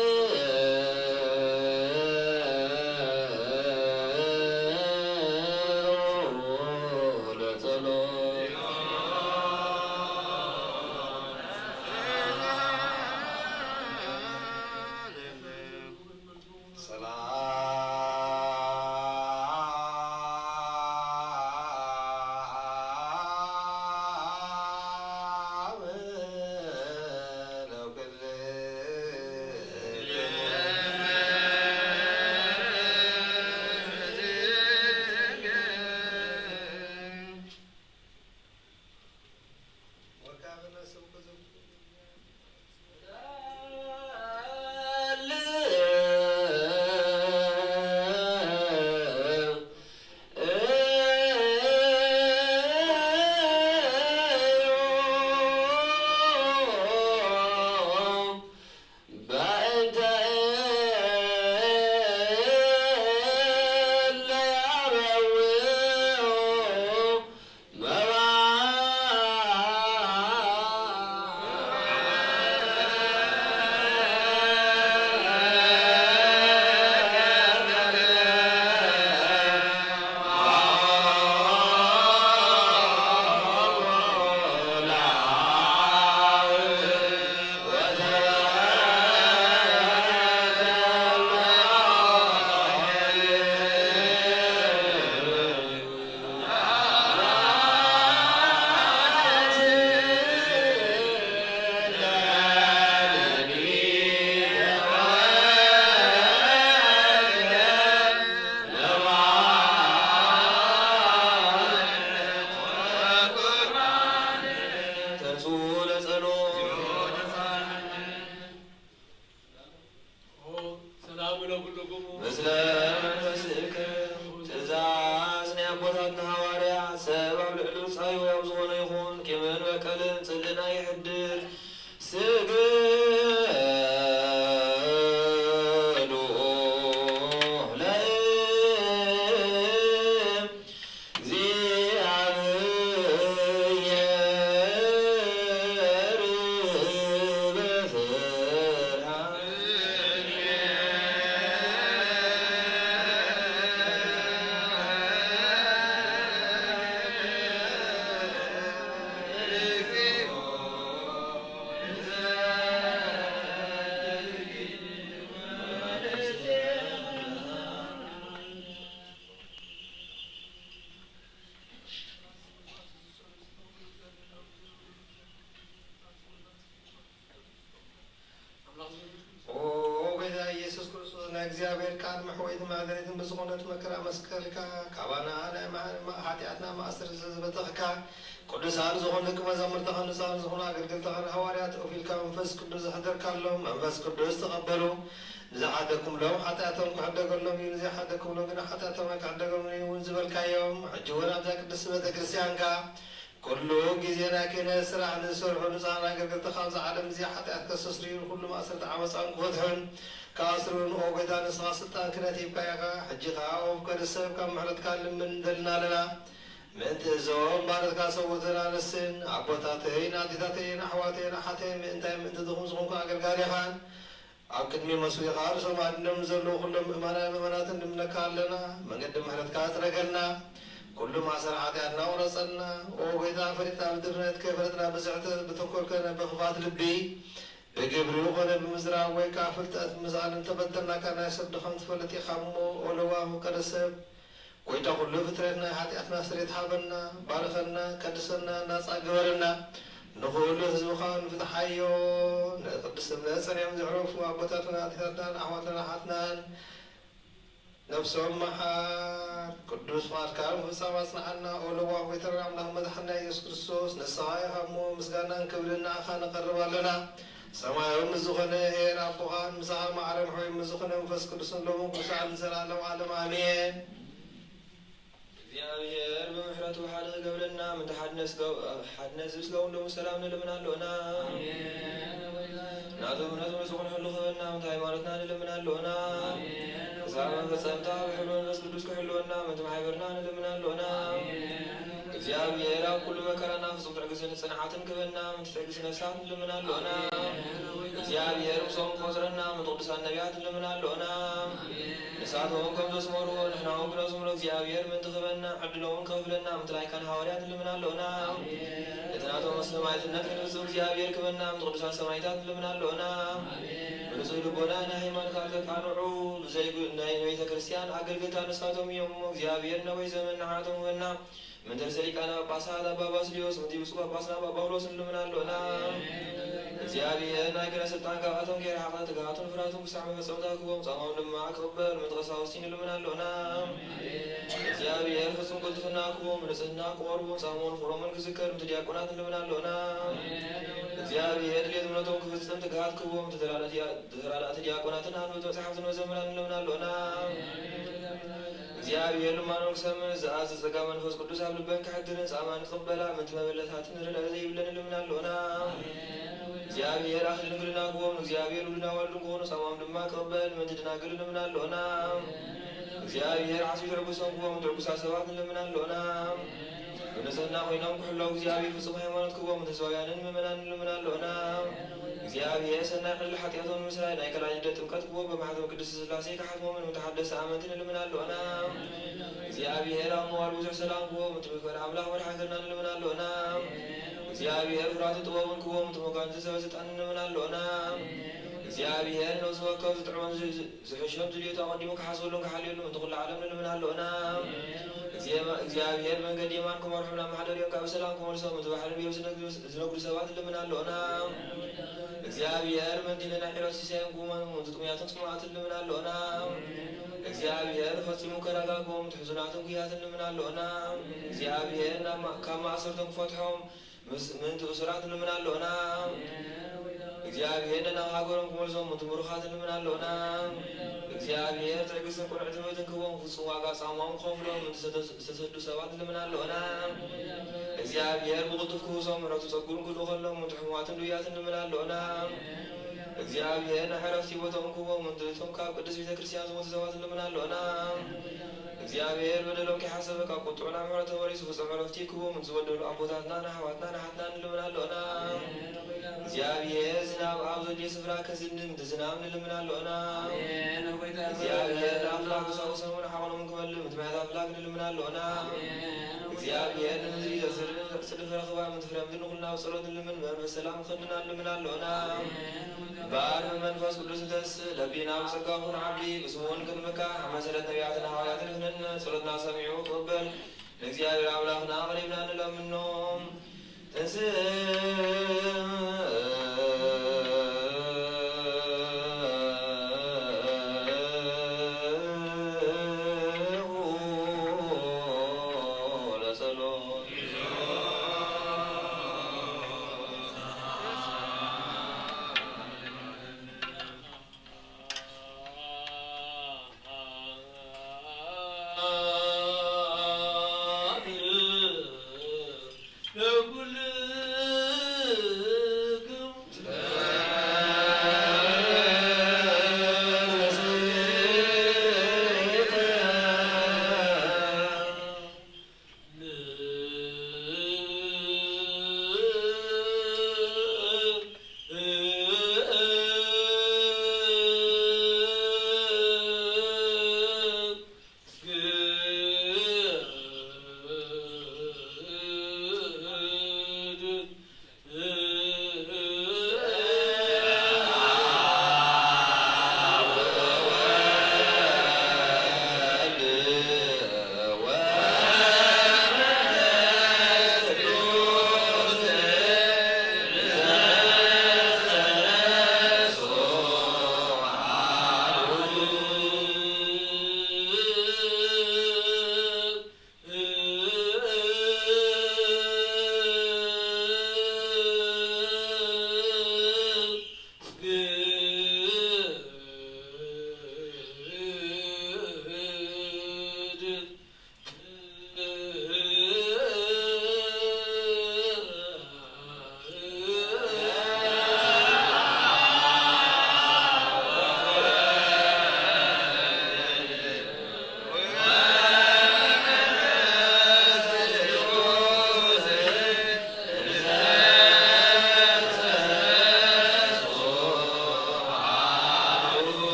ለኩልክሙ። ተንሥኡ ለጸሎት። ሰላም ለኩልክሙ ምስለ መንፈስክም። ትእዛዝ ናይ ኣቦታትና ሃዋርያ፣ ሰብ ኣብ ልዕሊ ብጻዩ ያው ዝኾነ ይኹን፣ ቂምን በቀልን ጽልእን ኣይሕድር። ስግዱ ለእግዚኣብሔር በፍርሃት። ኦ ጎይታ ኢየሱስ ክርስቶስ፣ ናይ እግዚኣብሔር ቃል መሕወይትን መዕደሊትን ብዝኾነት መከራ መስቀልካ፣ ካባና ናይ ማዕረ ሓጢኣትና ማእሰርቲ ስለ ዝበተኽካ፣ ቅዱሳን ዝኾኑ ደቂ መዛሙርትኻን ንጹሃን ዝኾኑ ኣገልገልትኻን ሃዋርያት ኦፊልካ መንፈስ ቅዱስ ዘሕደርካሎም መንፈስ ቅዱስ ተቐበሉ። ንዝሓደግኩምሎም ሓጢኣቶም ክሕደገሎም እዩ፣ ንዘይሓደግኩምሎም ግን ሓጢኣቶም ኣይክሕደገሎምን እዩ እውን ዝበልካዮም፣ ሕጂ እውን ኣብዛ ቅድስቲ ቤተ ክርስቲያንካ ኩሉ ግዜ ናይ ክህነት ስራሕ ንዝሰርሑ ንጹሃን ኣገልገልትኻ ኣብዚ ዓለም እዚ ሓጢኣት ከስተስርዩን ኩሉ ማእሰርቲ ዓመጻን ክፈትሑን ክኣስሩን፣ ኦ ጎይታ፣ ንስኻ ስልጣን ክህነት ሂብካ ኢኻ። ሕጂ ኸኣ ኦ ፍቃሪ ሰብ ካብ ምሕረትካ ንልምን ንደልና ኣለና። ምእንቲ እዞም ባሮትካ ሰብኡትን ኣንስትን ኣቦታተይን ኣዴታተይን ኣሕዋተይን ኣሓተይን ምእንታይ ምእንቲ ድኹም ዝኾንኩ ኣገልጋሊኻን ኣብ ቅድሚ መስዊኻ ርእሶም ኣድኒኖም ንዘለዉ ኩሎም ምእመናን ምእመናትን ንልምነካ ኣለና። መንገዲ ምሕረትካ ጽረገልና። ኩሉ ማእሰር ሓጢኣትና ቁረጸልና። ኦ ጎይታ፣ ፈሊጥና ብድፍረት ከይፈለጥና ብስሕተት ብተንኮል ከነ ብኽፋት ልቢ ብግብሪ ኮነ ብምዝራብ ወይ ከኣ ፍልጠት ብምስኣል እንተበደልናካ ናይ ሰብ ድኻም ትፈልጥ ኢኻ እሞ፣ ኦ ለዋህ ፍቃሪ ሰብ፣ ጎይታ ኩሉ ፍጥረት ናይ ሓጢኣትና ስሬት ሃበና፣ ባርኸና፣ ቀድሰና፣ ናጻ ግበረና። ንኹሉ ህዝብኻ ንፍትሓዮ። ንቅድስነት ጸኒዖም ዘዕረፉ ኣቦታትና፣ ኣዴታትናን ኣሕዋትናን ኣሓትናን ነፍሶም መሓር። ቅዱስ ፍቓድካ ንምፍጻም ኣጽንዓና። ኦ ለዋህ ጎይታና ኣምላኽ መድሓና ኢየሱስ ክርስቶስ፣ ንስኻ ኢኻ እሞ ምስጋናን ክብርን ንኣኻ ነቐርብ ኣለና። ሰማያዊ ምስ ዝኾነ ኄር ኣቦኻን ምሳኻ ማዕረ መሕወይ ምስ ዝኾነ መንፈስ ቅዱስን ሎምን ክሳዕ ንዘለዓለም ዓለም ኣሜን። እግዚኣብሔር ብምሕረቱ ሓደ ክገብረና፣ ምእንቲ ሓድነት ስጋው-፣ ሓድነት ዝስጋው ሎሙ ሰላም ንልምን ኣሎና። ናቱ እምነቱ ንጹሕ ክንሕሉ ክህበና፣ ምእንቲ ሃይማኖትና ንልምን ኣሎና። ክሳብ መፈጸምታ ብሕብሪ መንፈስ ቅዱስ ክሕልወና፣ ምእንቲ ማሕበርና ንልምን ኣሎና። እግዚኣብሔር ኣብ ኩሉ መከራና ፍጹም ትዕግስትን ጽንዓትን ክህበና፣ ምእንቲ ትዕግስቲ ነፍሳት ንልምን ኣሎና። እግዚኣብሔር ምስኦም ክቆጽረና፣ ምእንቲ ቅዱሳን ነቢያት ንልምን ኣሎና። ንሳቶም ከም ዘስመርዎ ንሕና እውን ክነስምሮ እግዚኣብሔር ምእንቲ ክህበና፣ ዕድሎም እውን ክኸፍለና፣ ምእንቲ ላይካን ሃዋርያት ንልምን ኣሎና። እቲ ናቶም ሰማዕትነት ክንፍጽም እግዚኣብሔር ክህበና፣ ምእንቲ ቅዱሳን ሰማዕታት ንልምን ኣሎና። ብንጹህ ልቦና ንሃይማኖት ካልእ ከቃንዑ ብዘይ ጉ-፣ ናይ ቤተ ክርስቲያን ኣገልገልታ ንሳቶም እዮም እሞ፣ እግዚኣብሔር ነዊሕ ዘመን ንዓቶም ህበና። ምድር ዘሊቃነ ጳጳሳት ኣባ ባስልዮስ፣ ምድሪ ብፁዕ ጳጳስና ኣባ ጳውሎስ ንልምን ኣሎና። እግዚኣብሔር ናይ ክህነት ስልጣን ካብኣቶም ከይረሓቐ፣ ትግሃቱን ፍርሃቱን ክሳዕ መፈጸምታ ክህቦም፣ ጻማኦም ድማ ክቕበል ምእንቲ ቀሳውስቲ ንልምን ኣሎና። እግዚኣብሔር ፍጹም ቅልጥፍና ክህቦም፣ ንጽህና ክቖርቡ፣ ጻምኦምን ፍቕሮምን ክዝከር ምእንቲ ዲያቆናት ንልምን ኣሎና። እግዚኣብሔር ድሌት እምነቶም ክፍጽም ትግሃት ክህቦም፣ ምእንቲ ተራዳእቲ ድያ-፣ ተራዳእቲ ዲያቆናትን ኣንበብቲ መጻሕፍትን መዘምራን ንልምን ኣሎና። እግዚኣብሔር ልማኖን ክሰምዕ ዝኣዝ ጸጋ መንፈስ ቅዱስ ኣብ ልበን ከሕድርን ጻማን ክቕበላ ምእንቲ መበለታትን ርድእ ዘይብለን ንልምን ኣሎና። እግዚኣብሔር ኣኽሊል ድንግልና ክህቦም፣ እግዚኣብሔር ውሉድን ኣዋልዱን ክኾኑ ጻማኦም ድማ ክቕበል ምእንቲ ደናግል ንልምን ኣሎና። እግዚኣብሔር ዓስቢ ትዕግስቶም ክህቦም፣ ትዕጉሳት ሰባት ንልምን ኣሎና። ብንጽህና ኮይኖም ክሕለዉ እግዚኣብሔር ፍጹም ሃይማኖት ክህቦም፣ ምእንቲ ህዝባውያንን ምእመናንን ንልምን ኣሎና። እግዚኣብሔር ሰናይ ዕድል ሓጢኣቶም ንምስራይ ናይ ካልኣይ ልደት ጥምቀት ክህቦም፣ ብማሕተም ቅድስት ስላሴ ክሓትሞምን ምእንቲ ሓደስቲ ኣመንቲ ንልምን ኣሎና። እግዚኣብሔር ኣብ ምዋል ብዙሕ ሰላም ክህቦም፣ ምእንቲ ምፍቃር ኣምላኽ መድሓን ሃገርና ንልምን ኣሎና። እግዚኣብሔር ፍርሃትን ጥበቡን ክህቦም፣ ምእንቲ መኳንንትን ሰበ ስልጣንን ንልምን ኣሎና። እግዚኣብሔር ነፍሲ ወከፍ ዝጥዕሞን ዝ-፣ ዝሕሾን ድልየቱ ኣቐዲሙ ክሓስበሉን ክሓልየሉን ምእንቲ ኩሉ ዓለም ንልምን ኣሎና። እግዚኣብሔር መንገዲ የማን ክመርሖም፣ ናብ መሓደሪኦም ካብ ሰላም ክመልሶም፣ ምእንቲ ባሕርን ብየብስን ዝነግዱ ሰባት ንልምን ኣሎና። እግዚኣብሔር ምእንቲ ናይ ዕለት ሲሳዮም ክህቦም፣ ምእንቲ ጥሙያትን ጽሙኣትን ንልምን ኣሎና። እግዚኣብሔር ፈጺሙ ከረጋግኦም፣ ምእንቲ ሕዙናትን ጉያትን ንልምን ኣሎና። እግዚኣብሔር ናብ ማ-፣ ካብ ማእሰርቶም ክፈትሖም፣ ምስ-፣ ምእንቲ እሱራት ንልምን ኣሎና። እግዚኣብሔር ናብ ሃገሮም ክመልሶም ምእንቲ ምሩኻት ንልምን ኣሎና። እግዚኣብሔር ትዕግስትን ቅኑዕ ትምህርትን ክህቦም፣ ፍጹም ዋጋ ጻማኦም ክኸፍሎም ምእንቲ ዝተሰ-፣ ዝተሰዱ ሰባት ንልምን ኣሎና። እግዚኣብሔር ብቕልጡፍ ክህውሶም ምሕረቱ ጸግኡን ክልእኸሎም ምእንቲ ሕሙማትን ድውያትን ንልምን ኣሎና። እግዚኣብሔር ናይ ዕረፍቲ ቦታኦም ክህቦም ምእንቲ እቶም ካብ ቅድስት ቤተ ክርስቲያን ዝሞቱ ሰባት ንልምን ኣሎና። እግዚኣብሔር በደሎም ከይሓሰበ ካብ ቁጥዑ ናብ ምሕረት ተመሊሱ ፍጹም ዕረፍቲ ክህቦም ንዝበደሉ ኣቦታትና፣ ንኣሕዋትና፣ ንሓትና ንልምን ኣሎና። እግዚኣብሔር ዝናብ ኣብ ዘድልዮ ስፍራ ከዝንብ ምእንቲ ዝናብ ንልምን ኣሎና። እግዚኣብሔር ንኣምላኽ ክሳብ ሰሙን ዓቕኖም ክመልእ ምእንቲ ማያት ኣምላኽ ንልምን ኣሎና። እግዚኣብሔር ንምድሪ ዘዝርኢ ጽድፊ ረኽባ ምእንቲ ፍረ ምድሪ ንኹልና ብጸሎት ንልምን ብመንፈስ ሰላም ክኸድና ንልምን ኣሎና። እምበኣር ብመንፈስ ቅዱስ ንተስእ፣ ለቢና ብጸጋ ክንዓቢ፣ ብስሙ እውን ክንምካሕ፣ ኣብ መሰረት ነቢያትን ሃዋርያትን ክንህነጽ፣ ጸሎትና ሰሚዑ ክቕበል፣ ንእግዚኣብሔር ኣምላኽና ኣቕሪብና ንለምኖ። ትንስእ ለጸሎት።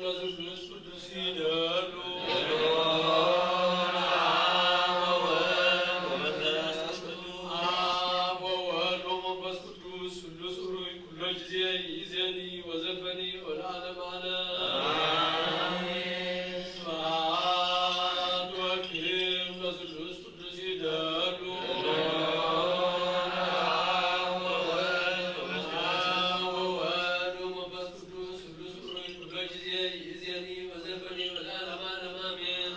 ስሉስ ቅዱስ ይደሉ። አብ ወወልድ ወመንፈስ ቅዱስ። አብ ወወልድ ወመንፈስ ቅዱስ ስሉስ ሩይ ኩሎ ጊዜ ይእዜኒ ወዘልፈኒ ወለዓለመ ዓለም። አሜን። ስብሐት ወክብር ለስሉስ ቅዱስ ይደሉ። አብ ወወልድ ወመንፈስ ቅዱስ ስሉስ ሩይ ኩሎ ጊዜ ይእዜኒ ወዘልፈኒ ወለዓለመ ዓለም። አሜን።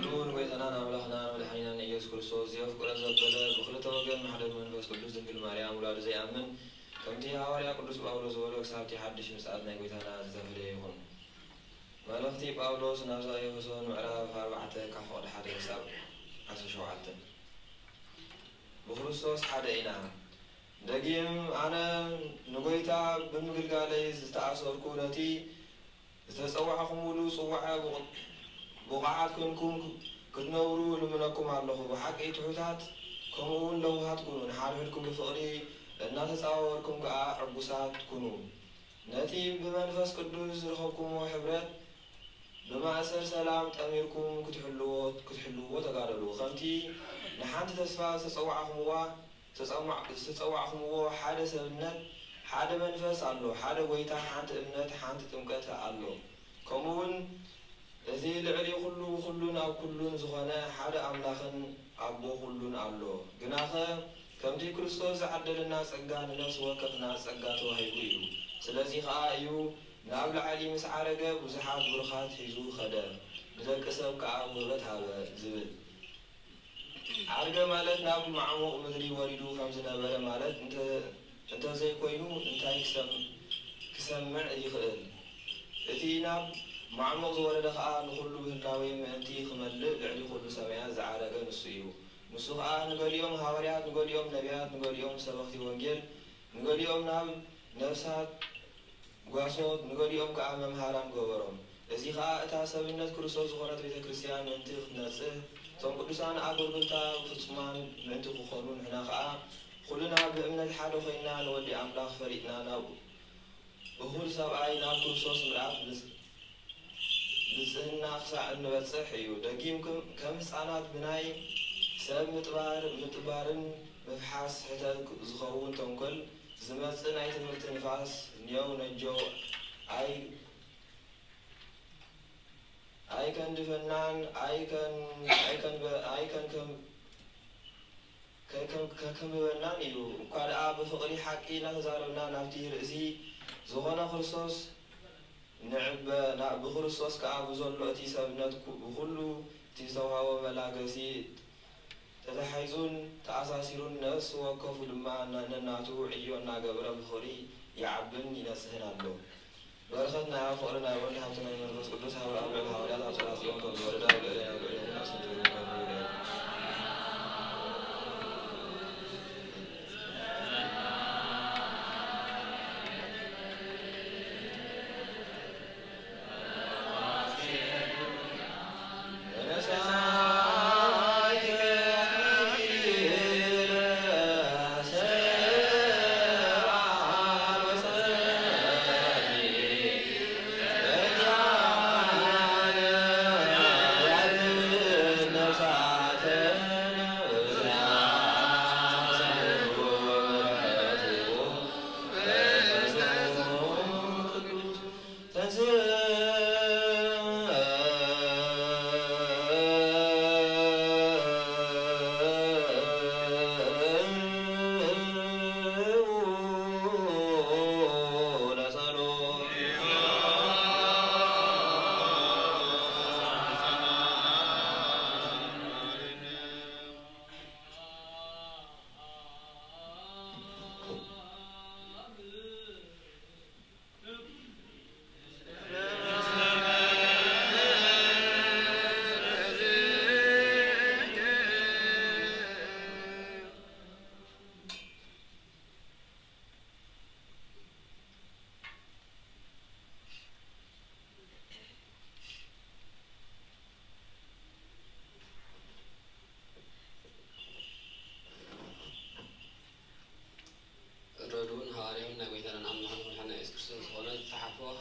ኩሉ ንጎይታናን ኣምላኽናን መድሓኒናን ኢየሱስ ክርስቶስ ዘየፍቅሮ ዘበለ ብክልተ ወገን ማሕደር መንፈስ ቅዱስ ድንግል ማርያም ውላዱ ዘይኣምን ከምቲ ሃዋርያ ቅዱስ ጳውሎስ ዝበሎ ክሳብቲ ሓድሽ ምጽኣት ናይ ጎይታና ዝተፈለየ ይኹን። መልእኽቲ ጳውሎስ ናብዛ ኤፌሶን ምዕራፍ ኣርባዕተ ካብ ፍቕዲ ሓደ ክሳብ ዓሰርተ ሸውዓተ። ብክርስቶስ ሓደ ኢና። ደጊም ኣነ ንጎይታ ብምግልጋለይ ዝተኣሰርኩ ነቲ ዝተጸዋዕኹምሉ ጽዋዕ ብቑ-፣ ብቑዓት ኮንኩም ክትነብሩ እልምነኩም ኣለኹ። ብሓቂ ትሑታት ከምኡ እውን ለውሃት ኩኑ። ንሓድሕድኩም ብፍቕሪ እናተጻወርኩም ከኣ ዕጉሳት ኩኑ። ነቲ ብመንፈስ ቅዱስ ዝረኸብኩምዎ ሕብረት ብማእሰር ሰላም ጠሚርኩም ክትሕልዎ-፣ ክትሕልውዎ ተጋደሉ። ከምቲ ንሓንቲ ተስፋ ዝተጸዋዕኹምዋ ዝተጸዋዕ-፣ ዝተጸዋዕኹምዎ ሓደ ሰብነት፣ ሓደ መንፈስ ኣሎ፣ ሓደ ጎይታ፣ ሓንቲ እምነት፣ ሓንቲ ጥምቀት ኣሎ። ከምኡ እውን እቲ ልዕሊ ኩሉ፣ ብኩሉን ኣብ ኩሉን ዝኾነ ሓደ ኣምላኽን ኣቦ ኩሉን ኣሎ። ግናኸ ከምቲ ክርስቶስ ዝዓደለና ጸጋ ንነፍሲ ወከፍና ጸጋ ተዋሂቡ እዩ። ስለዚ ኸኣ እዩ ናብ ላዕሊ ምስ ዓረገ ብዙሓት ብሩኻት ሒዙ ኸደ፣ ንደቂ ሰብ ከኣ ውህበት ሃበ ዝብል። ዓርገ ማለት ናብ ማዕሙቕ ምድሪ ወሪዱ ከም ዝነበረ ማለት እንተ-፣ እንተዘይኮይኑ እንታይ ክሰም-፣ ክሰምዕ ይኽእል? እቲ ናብ ማዕሙቕ ዝወረደ ኸኣ ንኹሉ ብህላዌ ምእንቲ ክመልእ ልዕሊ ኩሉ ሰማያት ዝዓረገ ንሱ እዩ። ንሱ ኸኣ ንገሊኦም ሃዋርያት፣ ንገሊኦም ነቢያት፣ ንገሊኦም ሰበኽቲ ወንጌል፣ ንገሊኦም ናብ ነፍሳት ጓሶት፣ ንገሊኦም ከኣ መምሃራን ገበሮም። እዚ ኸኣ እታ ሰብነት ክርስቶስ ዝኾነት ቤተ ክርስቲያን ምእንቲ ክትነጽህ፣ እቶም ቅዱሳን ኣገልገልታ ፍጹማን ምእንቲ ክኾኑ፣ ንሕና ኸኣ ኩልና ብእምነት ሓደ ኾይንና ንወዲ ኣምላኽ ፈሊጥና ናብ እኹል ሰብኣይ ናብ ክርስቶስ ምልኣት ብጽ-፣ ብጽህና ክሳዕ እንበጽሕ እዩ። ደጊም ክም-፣ ከም ህፃናት ብናይ ሰብ ምጥባር፣ ምጥባርን ምፍሓስ ሕተት ዝኸውን ተንኮል ዝመጽእ ናይ ትምህርቲ ንፋስ ኔው ነጀው ኣይ-፣ ኣይከንድፈናን ኣይከን-፣ ኣይከንበ-፣ ኣይከንከም-፣ ከይከም-፣ ከይከንብበናን እዩ። እኳ ደኣ ብፍቕሪ ሓቂ እናተዛረብና ናብቲ ርእሲ ዝኾነ ክርስቶስ ንዕበ፣ ና-፣ ብክርስቶስ ከኣ ብዘሎ እቲ ሰብነት ኩ-፣ ብኹሉ እቲ ዝተዋህቦ መላገሲ ተታሒዙን ተኣሳሲሩን፣ ነፍሲ ወከፉ ድማ ነ-፣ ነናቱ ዕዮ እናገበረ ብፍቕሪ ይዓብን ይነጽህን ኣሎ። በረኸት ናይ ኣብ ፍቕሪ ናይ ወልድ ሃብቲ ናይ መንፈስ ቅዱስ ሃብ ኣብ ልዕሊ ሃዋርያት ኣብ ጽርሐ ጽዮን ከም ዝወረደ ኣብ ልዕሊ ኣብ ልዕሊ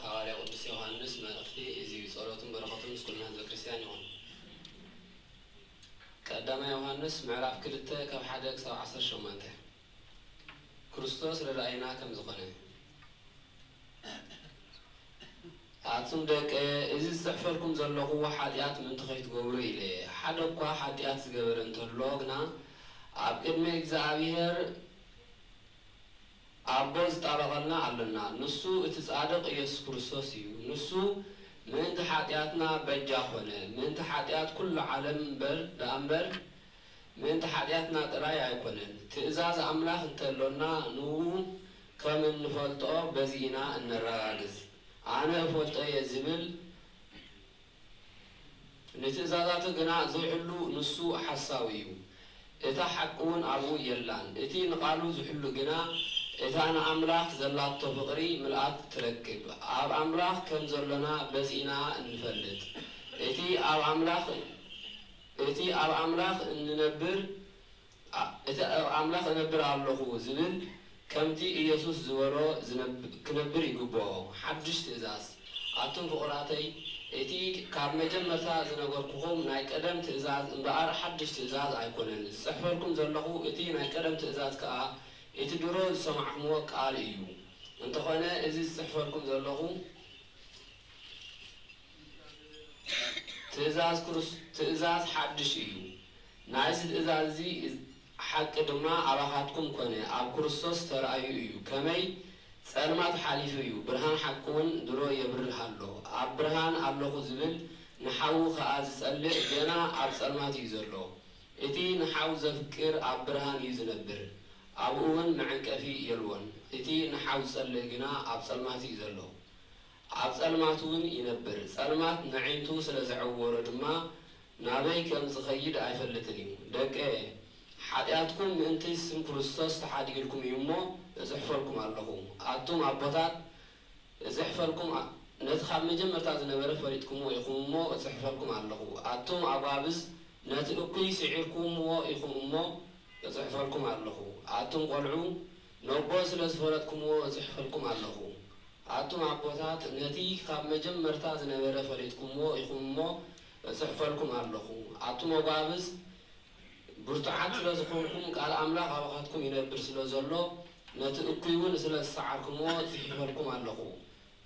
ሃዋርያ ቅዱስ ዮሃንስ መልእኽቲ እዚ እዩ። ጸሎቱን በረኸቱን ምስ ኩልና ህዝበ ክርስቲያን ይኹን። ቀዳማይ ዮሃንስ ምዕራፍ ክልተ ካብ ሓደ ክሳብ ዓሰርተ ሸሞንተ። ክርስቶስ ረዳኢና ከም ዝኾነ። ኣቱም ደቀ፣ እዚ ዝጽሕፈልኩም ዘለኹ ሓጢኣት ምእንቲ ከይትገብሩ ኢለ። ሓደ እኳ ሓጢኣት ዝገበረ እንተሎ ግና ኣብ ቅድሚ እግዚኣብሔር ኣቦ ዝጣበቐልና ኣሎና፣ ንሱ እቲ ጻድቕ ኢየሱስ ክርስቶስ እዩ። ንሱ ምእንቲ ሓጢኣትና በጃ ኾነ፣ ምእንቲ ሓጢኣት ኩሉ ዓለም እምበር፣ ደኣ እምበር፣ ምእንቲ ሓጢኣትና ጥራይ ኣይኮነን። ትእዛዝ ኣምላኽ እንተሎና፣ ንኡ ከም እንፈልጦ በዚ ኢና እነረጋግጽ። ኣነ እፈልጦ እየ ዝብል ንትእዛዛቱ ግና ዘይሕሉ ንሱ ሓሳዊ እዩ፣ እታ ሓቂ እውን ኣብኡ የላን። እቲ ንቓሉ ዝሕሉ ግና እታ ንኣምላኽ ዘላቶ ፍቕሪ ምልኣት ትረክብ፣ ኣብ ኣምላኽ ከም ዘሎና በዚ ኢና እንፈልጥ። እቲ ኣብ ኣምላኽ እቲ ኣብ ኣምላኽ እንነብር ኣ-፣ እቲ ኣብ ኣምላኽ እነብር ኣለኹ ዝብል፣ ከምቲ ኢየሱስ ዝበሎ ዝነብ-፣ ክነብር ይግብኦ። ሓድሽ ትእዛዝ። ኣቱም ፍቑራተይ፣ እቲ ካብ መጀመርታ ዝነገርኩኹም ናይ ቀደም ትእዛዝ እምበኣር ሓድሽ ትእዛዝ ኣይኮነን። ዝጽሕፈልኩም ዘለኹ እቲ ናይ ቀደም ትእዛዝ ከኣ እቲ ድሮ ዝሰማዕኩምዎ ቃል እዩ። እንተኾነ እዚ ዝጽሕፈልኩም ዘለኹ ትእዛዝ ክርስ-፣ ትእዛዝ ሓድሽ እዩ። ናይዚ ትእዛዝ እዚ ሓቂ ድማ ኣባኻትኩም ኮነ፣ ኣብ ክርስቶስ ተራእዩ እዩ። ከመይ ጸልማት ሓሊፉ እዩ፣ ብርሃን ሓቂ እውን ድሮ የብርህ ኣሎ። ኣብ ብርሃን ኣለኹ ዝብል ንሓዉ ኸኣ ዝጸልእ ገና ኣብ ጸልማት እዩ ዘሎ። እቲ ንሓው ዘፍቅር ኣብ ብርሃን እዩ ዝነብር፣ ኣብኡ እውን መዐንቀፊ የልቦን። እቲ ንሓው ዝጸልእ ግና ኣብ ጸልማት እዩ ዘሎ። ኣብ ጸልማት እውን ይነብር፣ ጸልማት ነዒንቱ ስለ ዘዐወሮ ድማ ናበይ ከም ዝኸይድ ኣይፈልጥን እዩ። ደቀየ፣ ሓጢኣትኩም ምእንቲ ስም ክርስቶስ ተሓዲግልኩም እዩ እሞ እጽሕፈልኩም ኣለኹ። ኣቱም ኣቦታት እጽሕፈልኩም ኣ-፣ ነቲ ካብ መጀመርታ ዝነበረ ፈሊጥኩምዎ ኢኹም እሞ እጽሕፈልኩም ኣለኹ። ኣቱም ኣጓብዝ ነቲ እኩይ ስዒርኩምዎ ኢኹም እሞ እጽሕፈልኩም ኣለኹ። ኣቱም ቈልዑ ነቦ ስለ ዝፈለጥኩምዎ እጽሕፈልኩም ኣለኹ። ኣቱም ኣቦታት ነቲ ካብ መጀመርታ ዝነበረ ፈሊጥኩምዎ ኢኹም እሞ እጽሕፈልኩም ኣለኹ። ኣቱም ኣጓብዝ ብርቱዓት ስለ ዝኾንኩም ቃል ኣምላኽ ኣባኻትኩም ይነብር ስለ ዘሎ ነቲ እኩይ እውን ስለ ዝሰዓርኩምዎ ጽሒፈልኩም ኣለኹ።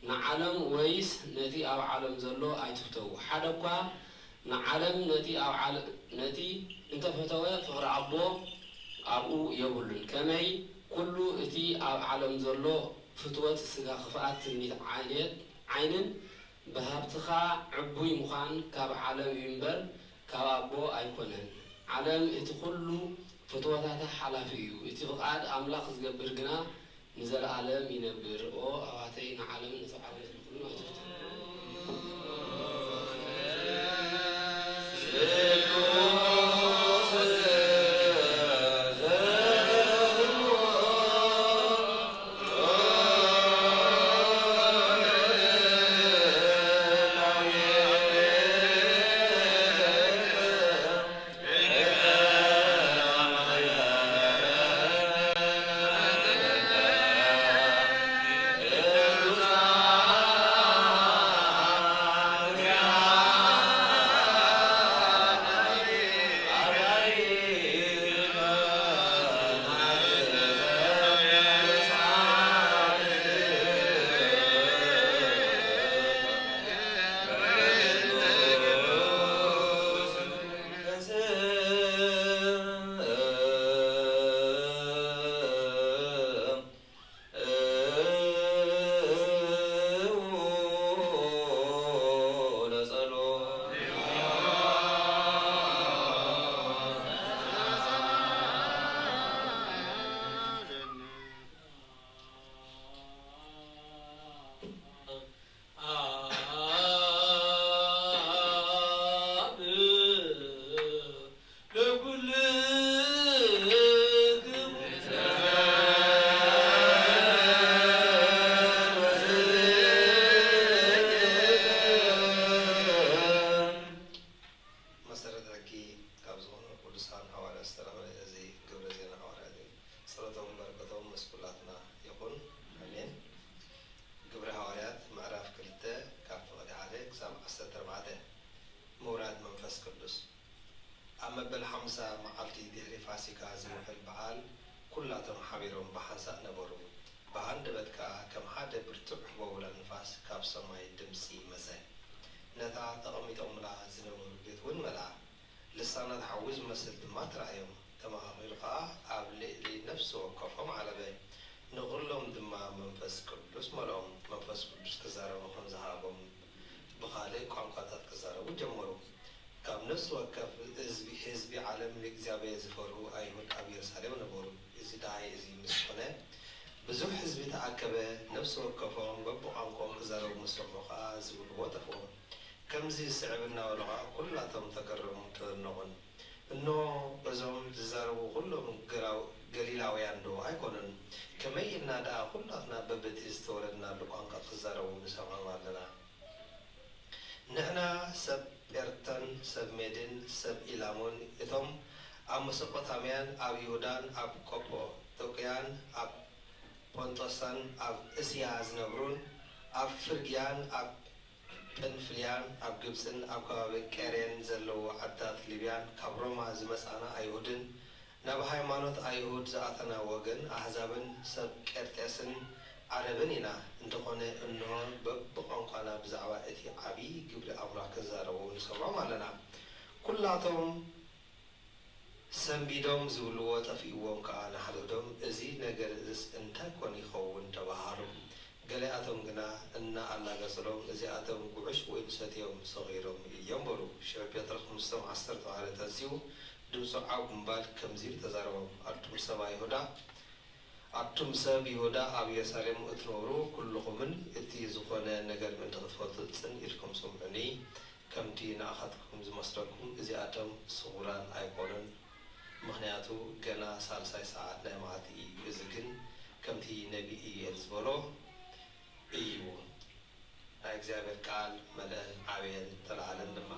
ንዓለም ወይስ ነቲ ኣብ ዓለም ዘሎ ኣይትፍተዉ። ሓደ እኳ ንዓለም ነቲ ኣብ ዓለ-፣ ነቲ እንተፈተወ ፍቕሪ ኣቦ ኣብኡ የብሉን። ከመይ ኩሉ እቲ ኣብ ዓለም ዘሎ ፍትወት ስጋ፣ ክፍኣት ትምኒት ዓይነት ዓይንን ብሃብትኻ ዕቡይ ምዃን ካብ ዓለም እዩ እምበር ካብ ኣቦ ኣይኮነን። ዓለም እቲ ኩሉ ፍትወታታ ሓላፊ እዩ። እቲ ፍቓድ ኣምላኽ ዝገብር ግና ንዘለኣለም ይነብር። ኦ ኣሕዋተይ፣ ንዓለም ነቲ ዓለም ኩሉ ኣይትፍትዉ። ሓምሳ መዓልቲ ድሕሪ ፋሲካ ዝውዕል በዓል፣ ኵላቶም ሓቢሮም ብሓንሳእ ነበሩ። ብሃንደበት ከኣ ከም ሓደ ብርቱዕ ህቦብላ ንፋስ ካብ ሰማይ ድምጺ መጸ። ነታ ተቐሚጦምላ ዝነበሩ ቤት እውን መልኣ። ልሳናት ሓዊ ዝመስል ድማ ተራእዮም። ተመኻኺሩ ኸኣ ኣብ ልዕሊ ነፍሲ ወከፎም ዓለበ። ንኹሎም ድማ መንፈስ ቅዱስ መልኦም። መንፈስ ቅዱስ ክዛረቡ ከም ዝሃቦም ብኻልእ ቋንቋታት ክዛረቡ ጀመሩ። ካብ ነፍሲ ወከፍ ህዝቢ፣ ህዝቢ ዓለም ንእግዚኣብሔር ዝፈርሁ ኣይሁድ ኣብ የሩሳሌም ነበሩ። እዚ ደሃይ እዚ ምስ ኾነ፣ ብዙሕ ህዝቢ ተኣከበ። ነፍሲ ወከፎም በብቋንቋኦም ክዛረቡ ምስ ሰምዑ ኸኣ ዝብልዎ ጠፍኦም። ከምዚ ዝስዕብ እናበሉ ኸኣ ኵላቶም ተገረሙን ተደነቑን። እንሆ፣ እዞም ዝዛረቡ ኹሎም ገላው-፣ ገሊላውያን ዶ ኣይኮኑን? ከመይ ኢልና ደኣ ኹላትና በብቲ ዝተወለድናሉ ቋንቋ ክዛረቡ ንሰምዖም ኣለና? ንሕና ሰብ ጴርተን ሰብ ሜድን ሰብ ኢላሞን፣ እቶም ኣብ መሶጶታምያን ኣብ ይሁዳን ኣብ ቆጶዶቅያን ኣብ ጶንጦስን ኣብ እስያ ዝነብሩን ኣብ ፍርግያን ኣብ ጵንፍልያን ኣብ ግብጽን ኣብ ከባቢ ቄሬን ዘለዉ ዓድታት ሊብያን ካብ ሮማ ዝመጻእና ኣይሁድን፣ ናብ ሃይማኖት ኣይሁድ ዝኣተና ወገን ኣህዛብን ሰብ ቄርጤስን ዓረብን ኢና። እንተኾነ፣ እንሆ፣ በብቋንቋና ብዛዕባ እቲ ዓብዪ ግብሪ ኣምላኽ ክዛረቡ ንሰምዖም ኣለና። ኵላቶም ሰንቢዶም ዝብልዎ ጠፊእዎም ከኣ ንሓድሕዶም፣ እዚ ነገር እዝስ እንታይ ኮን ይኸውን? ተባሃሉ። ገሊኣቶም ግና እናኣላገጹሎም፣ እዚኣቶም ጉዕሽ ወይኒ ሰትዮም ሰኺሮም እዮም በሉ። ሽዑ ጴጥሮስ ምስቶም ዓሰርተ ተዋህደ ተንሲኡ፣ ድምጹ ዓው ብምባል ከምዚ ኢሉ ተዛረቦም፣ ኣቱም ሰባ ይሁዳ፣ ኣቱም ሰብ ይሁዳ ኣብ የሩሳሌም እትነብሩ ኩልኹምን፣ እቲ ዝኾነ ነገር ምእንቲ ክትፈልጡ ጽን ኢልኩም ስምዑኒ። ከምቲ ንኣኻትኩም ዝመስለኩም፣ እዚኣቶም ስዉራን ኣይኮኑን፣ ምኽንያቱ ገና ሳልሳይ ሰዓት ናይ መዓልቲ እዩ። እዚ ግን ከምቲ ነቢ ኢዩኤል ዝበሎ እዩ። ናይ እግዚኣብሔር ቃል መለአን ዓበየን ተለዓለን ድማ።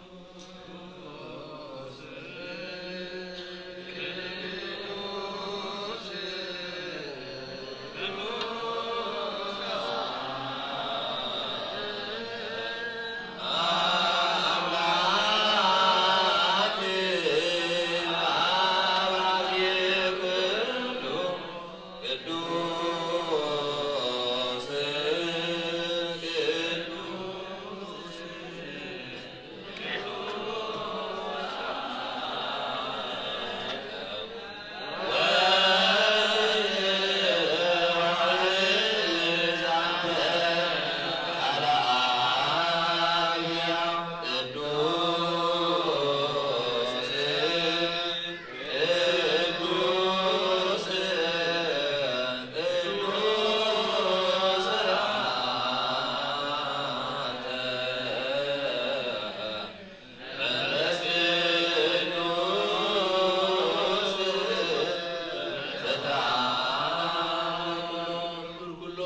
ኩሎ፣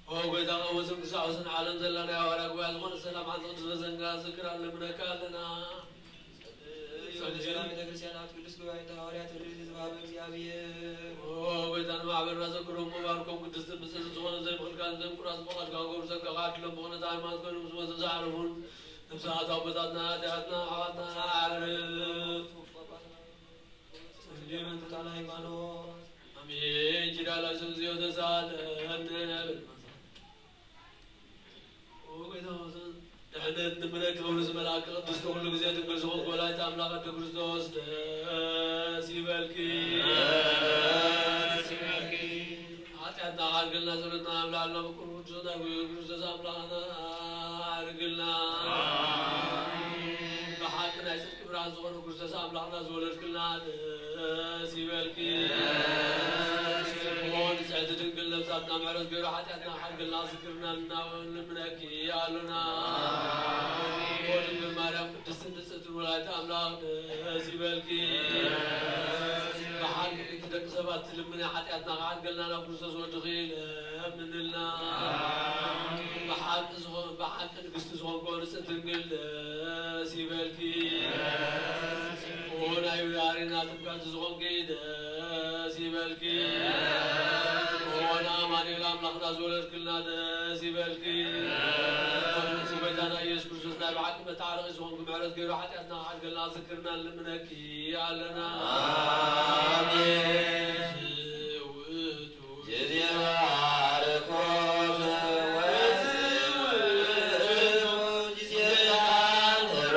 ኦ ጎይታ፣ ቀውስን ክሳውስን ዓለም ዘላ ናይ ሃዋርያ ጉባኤ ዝኾነ ሰላም ሓንቲ ቅዱስ መዘንጋ ዝክር ኣለምነካ ኣለና። ሰላም ቤተ ክርስቲያን ኣብ ቅዱስ ጉባኤ ሃዋርያት ርድእ ዝባህበ እግዚኣብሔር። ኦ ጎይታ፣ ንማሕበርና ዘክሮም፣ ባርኮም፣ ቅድስትን ብፅዕትን ዝኾነ ዘይምኽልካን ዘይምቁራጽ ፍቓድካ ክገብሩ ጸጋኻ ዓድሎም፣ ብቕንዕቲ ሃይማኖት ኮይኖም ዝሞቱ ዝዓረፉን ነብሳት ኣቦታትና ኣዴታትና ኣሕዋትና ዓርፍ። እንዲህ መንቱታን ሃይማኖት። ኣሜን። ኪዳነ ስም ተሳለነ ንብል። ድሕነት ንምረክብ ክብሪ ዝመልኣኪ ቅድስቲ ኩሉ ግዜ ድንግል ዝኾንኪ ወላዲተ ኣምላኽ ኣደ ክርስቶስ ደስ ይበልኪ። ደስ ይበልኪ። ሓጢኣትና ኣርግልና፣ ጸሎትና ኣብ ላዕልና ምቁር ቅዱስ ናይ ክርስቶስ ኣምላኽና ኣርግልና። ብሓቂ ናይ ጽድቂ ብርሃን ዝኾነ ክርስቶስ ኣምላኽና ዝወለድክልና ደስ ይበልኪ። ኦ ንጽሕቲ ድንግል ነብሳትና ምሕረት ገይሩ ሓጢኣትና ክሓድግልና ዝክርና እናበሉ ንልምነኪ ኣሎና። ኦ ድንግል ማርያም ቅድስትን ንጽሕትን ወላዲተ ኣምላኽ ደስ ይበልኪ። ብሓቂ እቲ ደቂ ሰባት ትልምኒ ሓጢኣትና ክሓድገልና ናብ ክርስቶስ ወድኺ ለምንልና። ብሓቂ ዝኾ-፣ ብሓቂ ንግስቲ ዝኾንኮ ንጽሕቲ ድንግል ደስ ይበልኪ። ኦ ናይ ብራሪና ጥምቀት ዝኾንኪ ደስ ይበልኪ። ኦ ንኣማኑኤል ኣምላኽና ዝወለድክልና ደስ ይበልኪ። ኦ ንጉስ ጎይታና ኢየሱስ ክርስቶስ ብዓቂ መታረቂ ዝኾንኩ ምሕረት ገይሩ ሓጢኣትና ክሓድገልና ዝክርና ንልምነኪ ኣለና። ኣሜን። ዝውቱ ጊዜ ባርኮት ወዝውቱ ጊዜ ዛንተሮ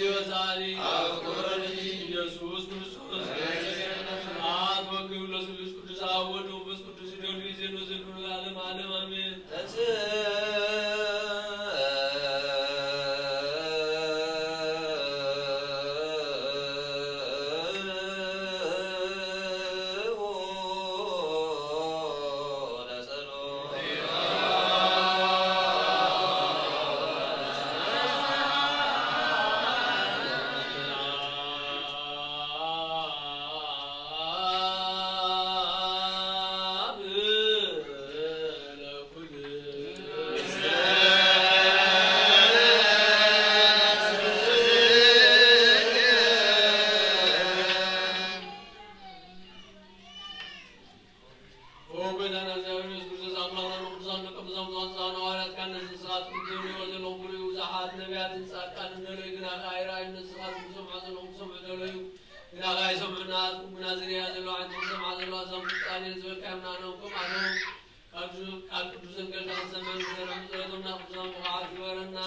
ወሳሊ ኢየሱስ ክርስቶስ ስብሐት ወክብር ለስሉስ ቅዱስ አብ ወወልድ ወመንፈስ ቅዱስ ይደሉ ይዜኑ ዘክብሩ ለዓለመ ዓለም አሜን። ተንሥእ ኦ ጎይታና እግዚኣብሔር ኢየሱስ ክርስቶስ፣ ኣምላኽና ንቅዱሳን ደቀ መዛሙርትኻ፣ ንስኻትኩም ትደልይዎ ዘለኹም ብሉይ ብዙሓት ነቢያትን ጻድቃንን ደለዩ፣ ግና ከኣ ኣይረኣዩን። ንስኻትኩም ትሰምዑ ዘለኹም ክሰምዑ ደለዩ፣ ግና ከኣ ኣይሰምዑን። ንስኻትኩም ግና ዝርእያ ዘለዋ፣ ዓይንኹም ዝሰምዓ ዘለዋ፣ እዞም ጻድቃን ዝበልካዮም ንኣናውኩም ኣለዉ። ካብ ቅዱስ፣ ካብ ቅዱስ ወንጌል ንኽንሰምዕ ንዘርም ጸሎቶም ናብ ቅዱሳን ብቑዓት ይግበረና።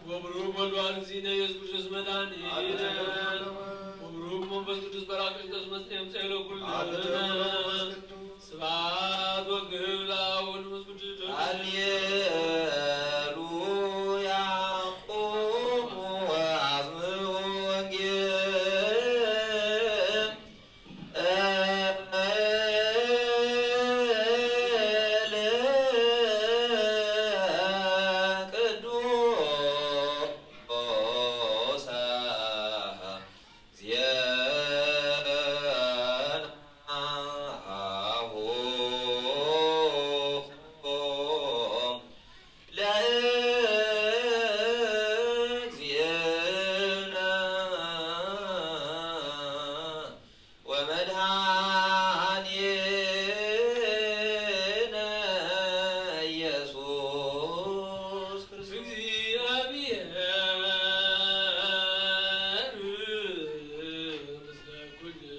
ወብሩክ ወልድ ዋሕድ እግዚእነ ኢየሱስ ክርስቶስ መድኃኒነ ወብሩክ መንፈስ ቅዱስ ጳራቅሊጦስ መጽእ የምጽእ ለኩልነ ስብሐት ወክብር ለአብ ወወልድ ወመንፈስ ቅዱስ። ሃሌሉያ። ቁሙ ወአስምዑ ወንጌል ለቅዱስ ዜናሁ ለእግዚእነ ወመድኃኒነ ኢየሱስ ክርስቶስ። እግዚአብሔር ምስለ ኩልነ።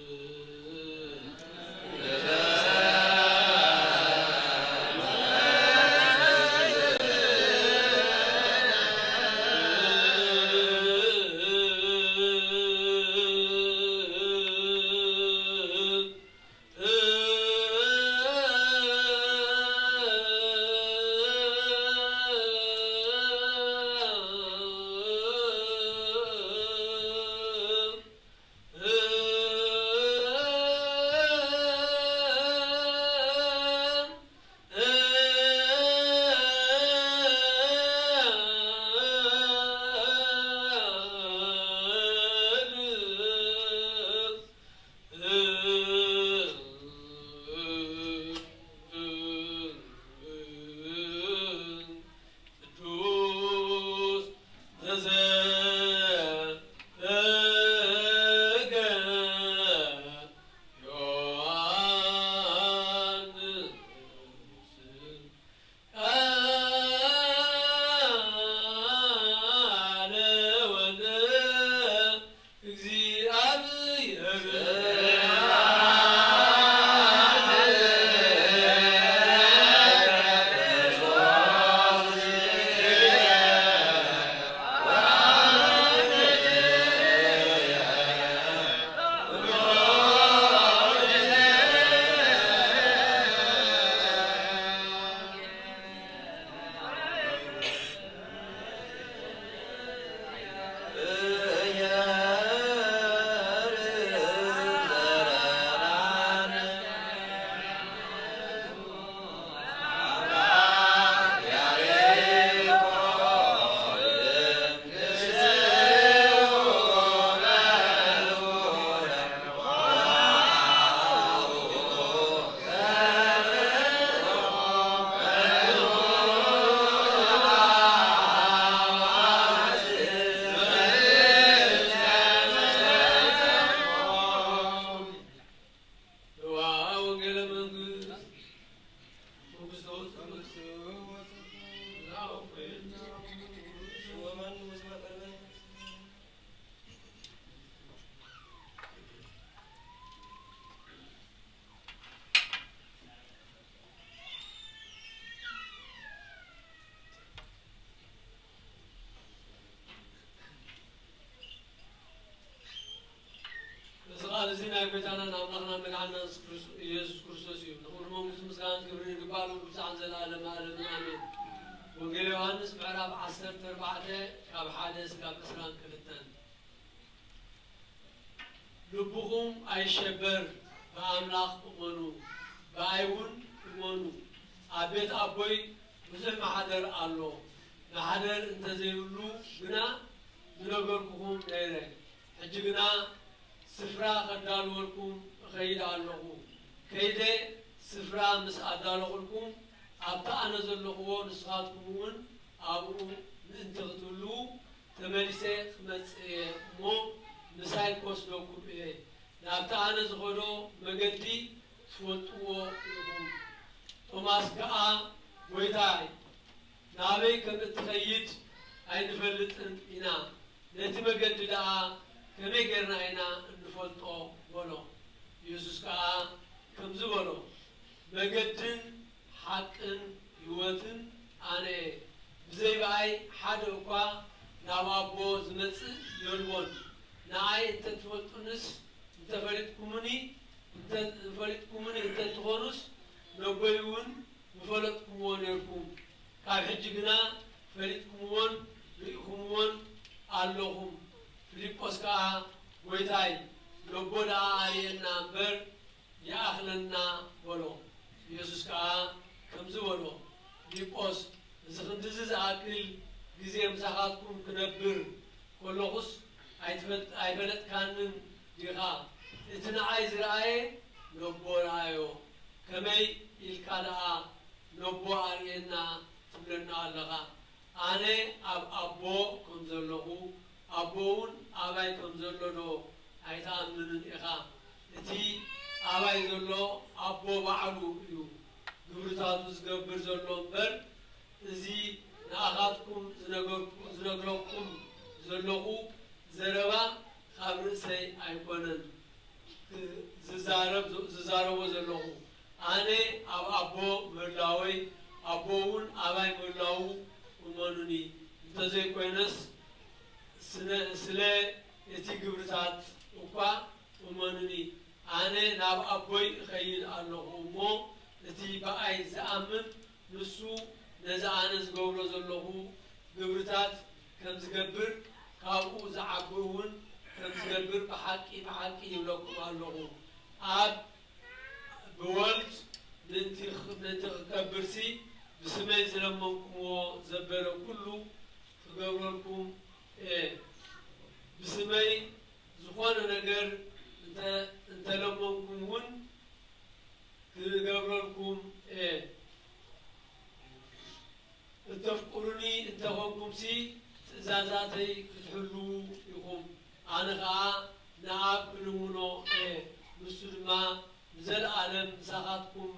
ቅዱስ ዘዘበገ ዮሐንስ ቃለ ወልደ እግዚአብሔር። እዚ ቃል እዚ ናይ ጐይታናን ኣምላኽናን መድሓንናን ኢየሱስ ክርስ-፣ ኢየሱስ ክርስቶስ እዩ። ንኹሉ መንግስቱ ምስጋናን ክብርን ይግባእ፣ ብብዝሓን ዘለዓለመ ዓለምን፣ ኣሜን። ወንጌል ዮሃንስ ምዕራፍ ዓሰርተ ኣርባዕተ ካብ ሓደ እስካብ ዕስራን ክልተን። ልብኹም ኣይሸበር፣ ብኣምላኽ እመኑ፣ ብኣይ እውን እመኑ። ኣብ ቤት ኣቦይ ብዙሕ ማሕደር ኣሎ። ማሕደር እንተዘይብሉ ግና ምነገርኩኹም ነይረ። ሕጂ ግና ስፍራ ከዳልወልኩም እኸይድ ኣለኹ። ከይደ ስፍራ ምስ ኣዳለኹልኩም፣ ኣብቲ ኣነ ዘለኹዎ ንስኻትኩም እውን ኣብኡ ምእንቲ ክትህልዉ፣ ተመሊሰ ክመጽእ እየ እሞ፣ ምሳይ ክወስደኩም እየ። ናብቲ ኣነ ዝኸዶ መገዲ ትፈልጥዎ ኢኹም። ቶማስ ከኣ፣ ጐይታይ፣ ናበይ ከም እትኸይድ ኣይንፈልጥን ኢና፣ ነቲ መገዲ ደኣ ከመይ ጌርና ኢና እንፈልጦ? በሎ። ኢየሱስ ከኣ ከምዚ በሎ፣ መገድን ሓቅን ህይወትን ኣነ እየ። ብዘይ ብኣይ ሓደ እኳ ናብ ኣቦ ዝመጽእ የልቦን። ንኣይ እንተ ትፈልጡንስ፣ እንተ ፈሊጥኩምኒ፣ እንተ ፈሊጥኩምኒ እንተ ትኾኑስ፣ ነቦይ እውን ምፈለጥኩምዎ ነርኩም። ካብ ሕጂ ግና ፈሊጥኩምዎን ርኢኹምዎን ኣለኹም። ፊልጶስ ከኣ፣ ጐይታይ፣ ነቦ ደኣ ኣርእየና እምበር፣ ይኣኽለና በሎ። ኢየሱስ ከኣ ከምዚ በሎ፣ ፊልጶስ፣ እዚ ክንድዚ ዝኣክል ግዜ ምሳኻትኩም ክነብር ከለኹስ ኣይትፈል-፣ ኣይፈለጥካንን ዲኻ? እቲ ንዓይ ዝረኣየ ነቦ ረኣዮ። ከመይ ኢልካ ደኣ ነቦ ኣርእየና ትብለና ኣለኻ? ኣነ ኣብ ኣቦ ከም ዘለኹ፣ ኣቦ እውን ኣባይ ከም ዘሎ ዶ ኣይትኣምንን ኢኻ? እቲ ኣባይ ዘሎ ኣቦ ባዕሉ እዩ ግብርታቱ ዝገብር ዘሎ እምበር፣ እዚ ንኣኻትኩም ዝነገርኩ-፣ ዝነግረኩም ዘለኹ ዘረባ ካብ ርእሰይ ኣይኮነን። ዝዛረብ፣ ዝዛረቦ ዘለኹ። ኣነ ኣብ ኣቦ ምህላወይ፣ ኣቦ እውን ኣባይ ምህላዉ እመኑኒ። እንተዘይኮይነስ፣ ስነ-፣ ስለ እቲ ግብርታት እኳ እመኑኒ። ኣነ ናብ ኣቦይ እኸይድ ኣለኹ እሞ፣ እቲ ብኣይ ዝኣምን ንሱ ነዚ ኣነ ዝገብሮ ዘለኹ ግብርታት ከም ዝገብር፣ ካብኡ ዝዓቢ እውን ከም ዝገብር ብሓቂ፣ ብሓቂ ይብለኩም ኣለኹ። ኣብ ብወልድ ምእንቲ ኽ-፣ ምእንቲ ክከብርሲ፣ ብስመይ ዝለመንኩምዎ ዘበለ ኩሉ ክገብረልኩም እየ። ብስመይ ዝኾነ ነገር እንተ-፣ እንተለመንኩም እውን ክገብረልኩም እየ። እተፍቅሩኒ እንተኾንኩምሲ፣ ትእዛዛተይ ክትሕልዉ ኢኹም። ኣነ ኸኣ ንኣብ ክልምኖ እየ፣ ንሱ ድማ ንዘለኣለም ምሳኻትኩም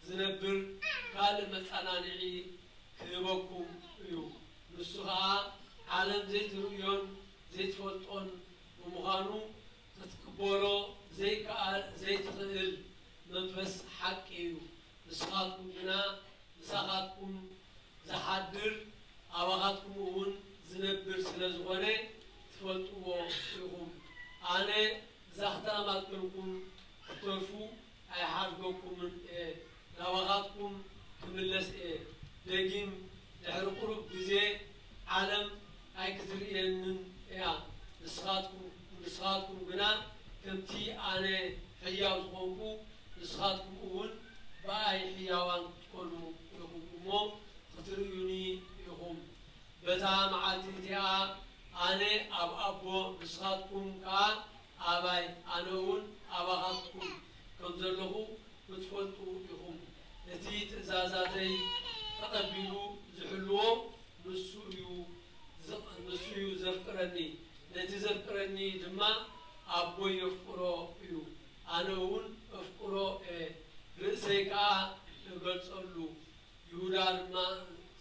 ዝነብር ካልእ መጸናንዒ ክህበኩም እዩ። ንሱ ኸኣ ዓለም ዘይትርእዮን ዘይትፈልጦን ብምዃኑ፣ ክትቅበሎ ዘይከኣ-፣ ዘይትኽእል መንፈስ ሓቂ እዩ። ንስኻትኩም ግና ምሳኻትኩም ዝሓድር፣ ኣባኻትኩም እውን ዝነብር ስለ ዝኾነ ትፈልጥዎ ኢኹም። ኣነ እዛ ከተማ ኮይንኩም ክትተርፉ ኣይሓድገኩምን እየ፣ ናባኻትኩም ክምለስ እየ። ደጊም ድሕሪ ቁሩብ ግዜ ዓለም ኣይክትርእየንን እያ። ንስኻትኩም፣ ንስኻትኩም ግና ከምቲ ኣነ ሕያው ዝኾንኩ፣ ንስኻትኩም እውን ብኣይ ሕያዋን ክትኮኑ ኢኹም እሞ ክትርእዩኒ ኢኹም። በታ መዓልቲ እቲኣ ኣነ ኣብ ኣቦ፣ ንስኻትኩም ከኣ ኣባይ፣ ኣነ እውን ኣባኻትኩም ከም ዘለኹ ክትፈልጡ ኢኹም። እቲ ትእዛዛተይ ተቐቢሉ ዝሕልዎ ንሱ እዩ፣ ዝ-፣ ንሱ እዩ ዘፍቅረኒ። ነቲ ዘፍቅረኒ ድማ ኣቦይ የፍቅሮ እዩ። ኣነ እውን እፍቅሮ እየ፣ ርእሰይ ከኣ እገልጸሉ። ይሁዳ ድማ፣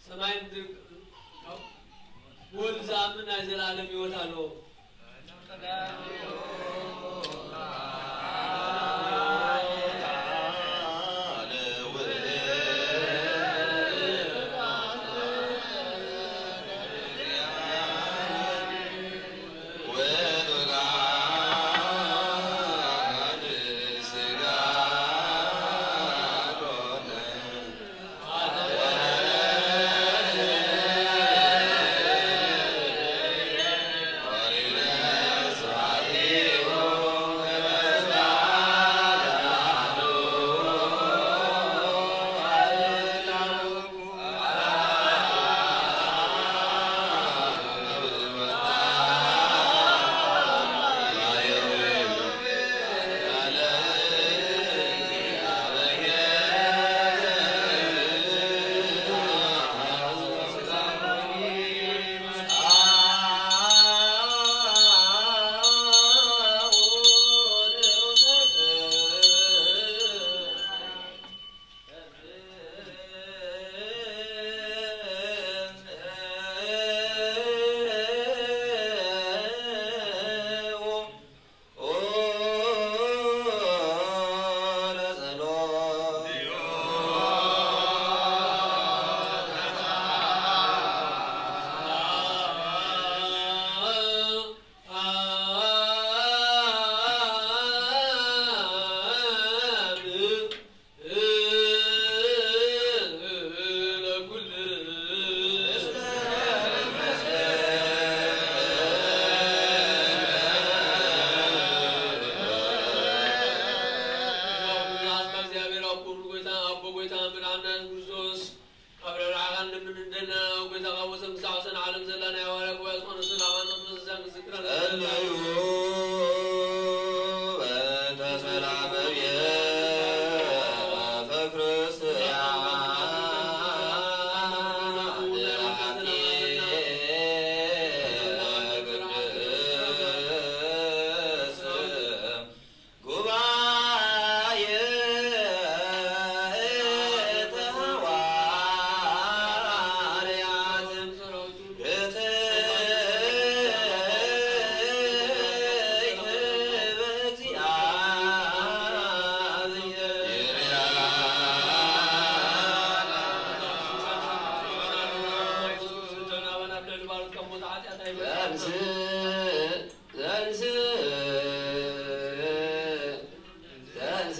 ሰማይ ምድሪ ካብ ብወልድ ዝኣምን ናይ ዘለኣለም ህይወት ኣለዎ። ጸልዩ በእንተ ሰላም ቤት ፈክርስቲያን ቅድስት ጉባኤ ተሐዋርያት ርትዕት በእግዚአብሔር። ዘንስ ዘንስ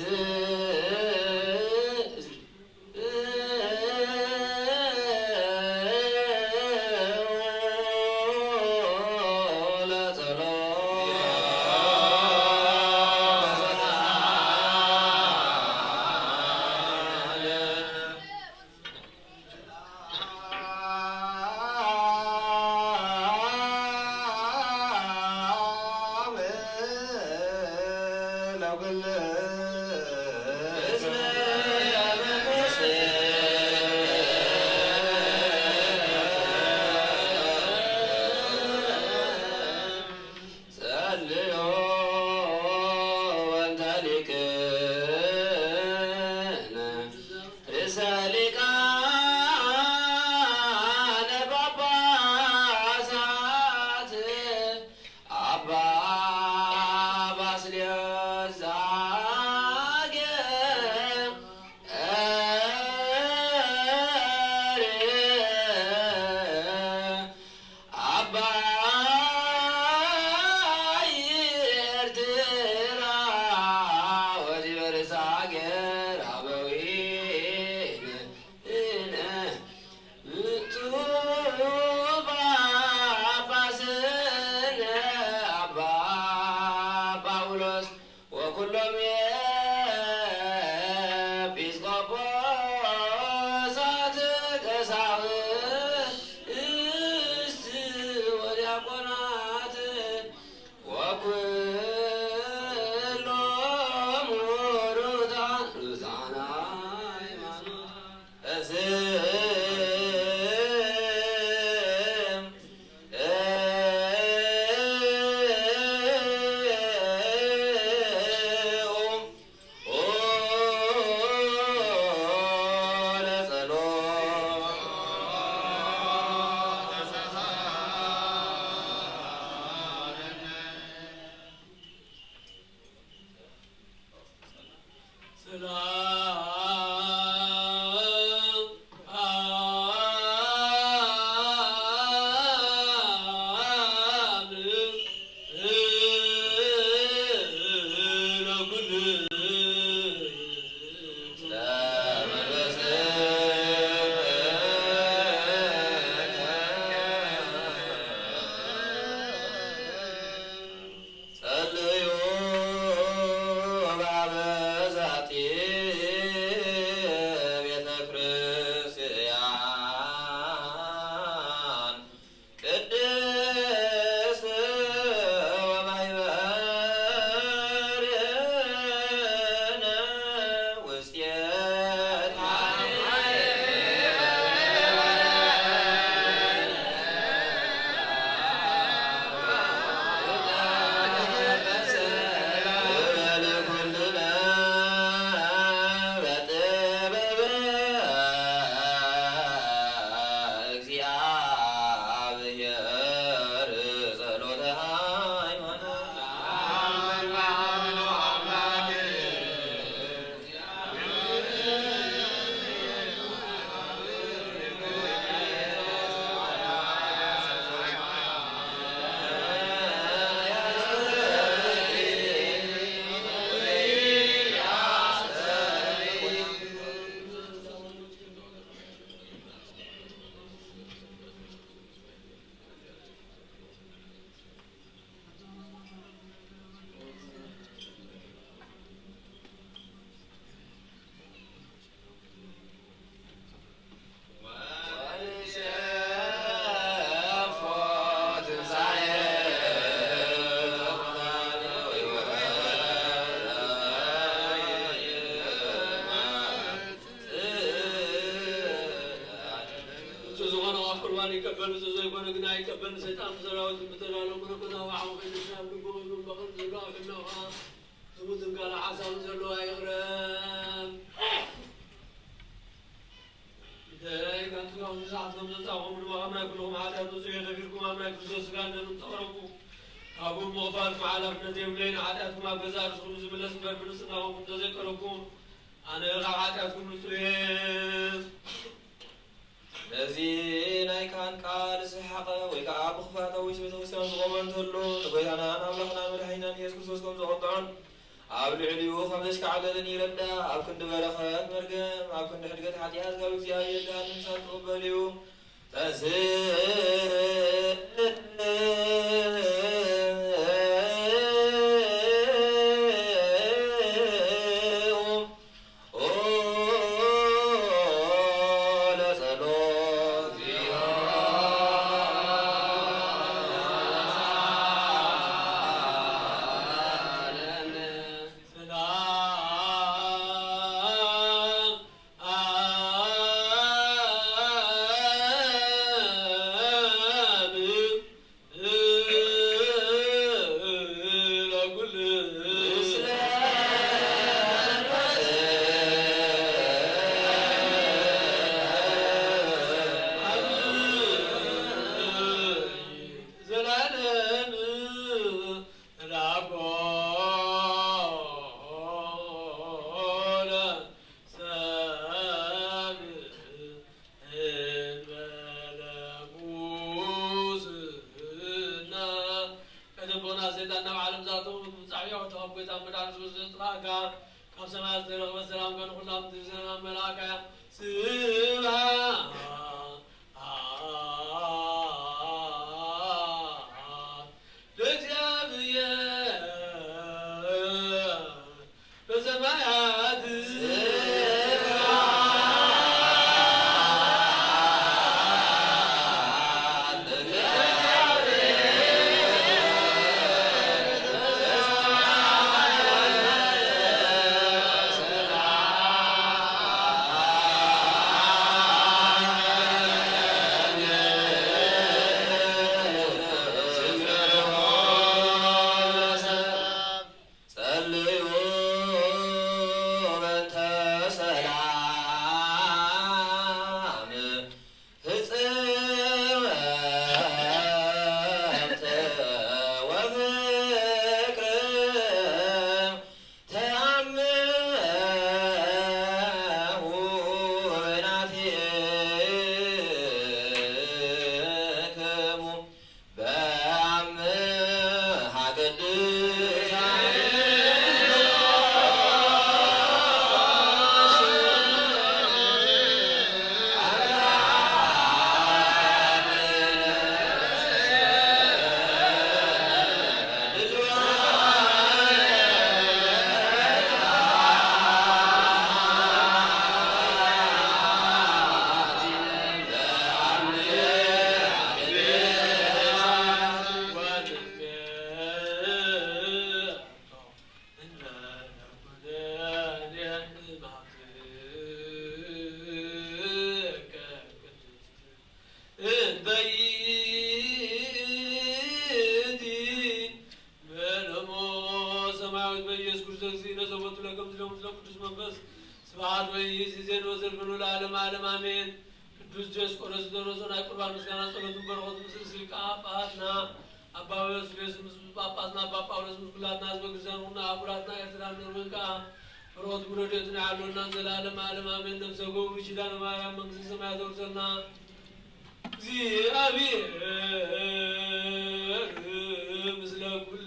ቁርባን ይቀበል፣ ንሱ ዘይኮነ ግና ኣይቀበልን። ሰይጣን ብሰራዊቱ ብተዳሎ መለኮታዊ ሓው ከይዱ ኣብ ልቡ ቂምን በቐልን ዘሎ ኣሸናፊ ዝሙትን ካልእ ሓሳብን ዘለዋ ይቕረ። እንታይ ካብቲ ካብዚ ሰዓት ከም ዘውጻእኹም ድማ ካብ ናይ ኩልኹም ሓጢኣት ንጹሕ እየ፣ ነፊርኩም ኣብ ናይ ክርስቶስ ስጋን ደምን ተቐረብኩ። ካብኡ ምቕባልኩም ሓላፍነት የብለይን። ሓጢኣትኩም ኣብ ገዛእ ርእስኹም ዝምለስ እምበር፣ ብንጽህናኹም እንተዘይቀረብኩም፣ ኣነ ካብ ሓጢኣትኩም ንጹሕ እየ። ነዚ ናይ ካህን ቃል ዝሰሓቐ ወይ ከዓ ብኽፋት ኣብ ውሽጢ ቤተ ክርስቲያን ዝቖመ እንተሎ፣ ንጎይታናን ኣምላኽናን መድሓኒናን ኢየሱስ ክርስቶስ ከም ዘቖጥዖን ኣብ ልዕሊኡ ከም ዘሽካዕለልን ይረዳእ። ኣብ ክንዲ በረኸት መርገም፣ ኣብ ክንዲ ሕድገት ሓጢኣት ካብ እግዚኣብሔር ገሃነም እሳት ክቕበል እዩ። ተንሥእ ሰማያዊት በኢየሱስ ክርስቶስ ነዘቦቱ ለከም ዝለሙ ስለ ቅዱስ መንፈስ ስብሐት ወይእዜሰ ወዘልፈኑ ለዓለመ ዓለም አሜን። ቅዱስ ዲዮስቆሮስ ዝደረሶ ናይ ቁርባን ምስጋና ጸሎትን በረኸቱ ምስ ርእሲ ሊቀ ጳጳሳትና ኣባ ባስልዮስ ምስ ጳጳስና ኣባ ጳውሎስ ምስ ኩላትና ህዝበ ክርስቲያን ኩና ኣህጉራትና ኤርትራን ኖርዌን ከኣ በረኸቱ ረድኤቱን ይዓልወና ዘለዓለመ ዓለም ኣሜን። ነፍሰ ገቡ ኪዳነ ማርያም መንግስተ ሰማያት ተውርሰልና። እግዚኣብሔር ምስለ ኩል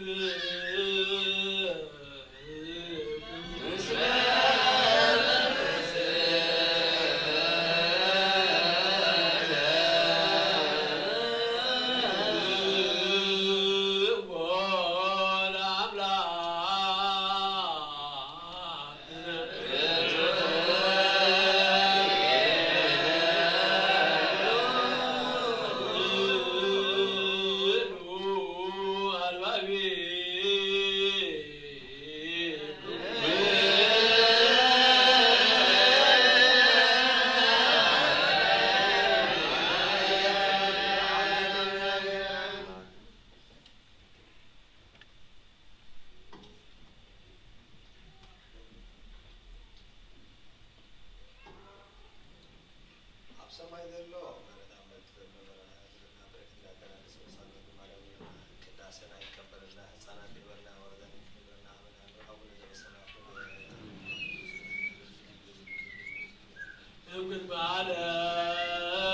እምቅድመ ዓለም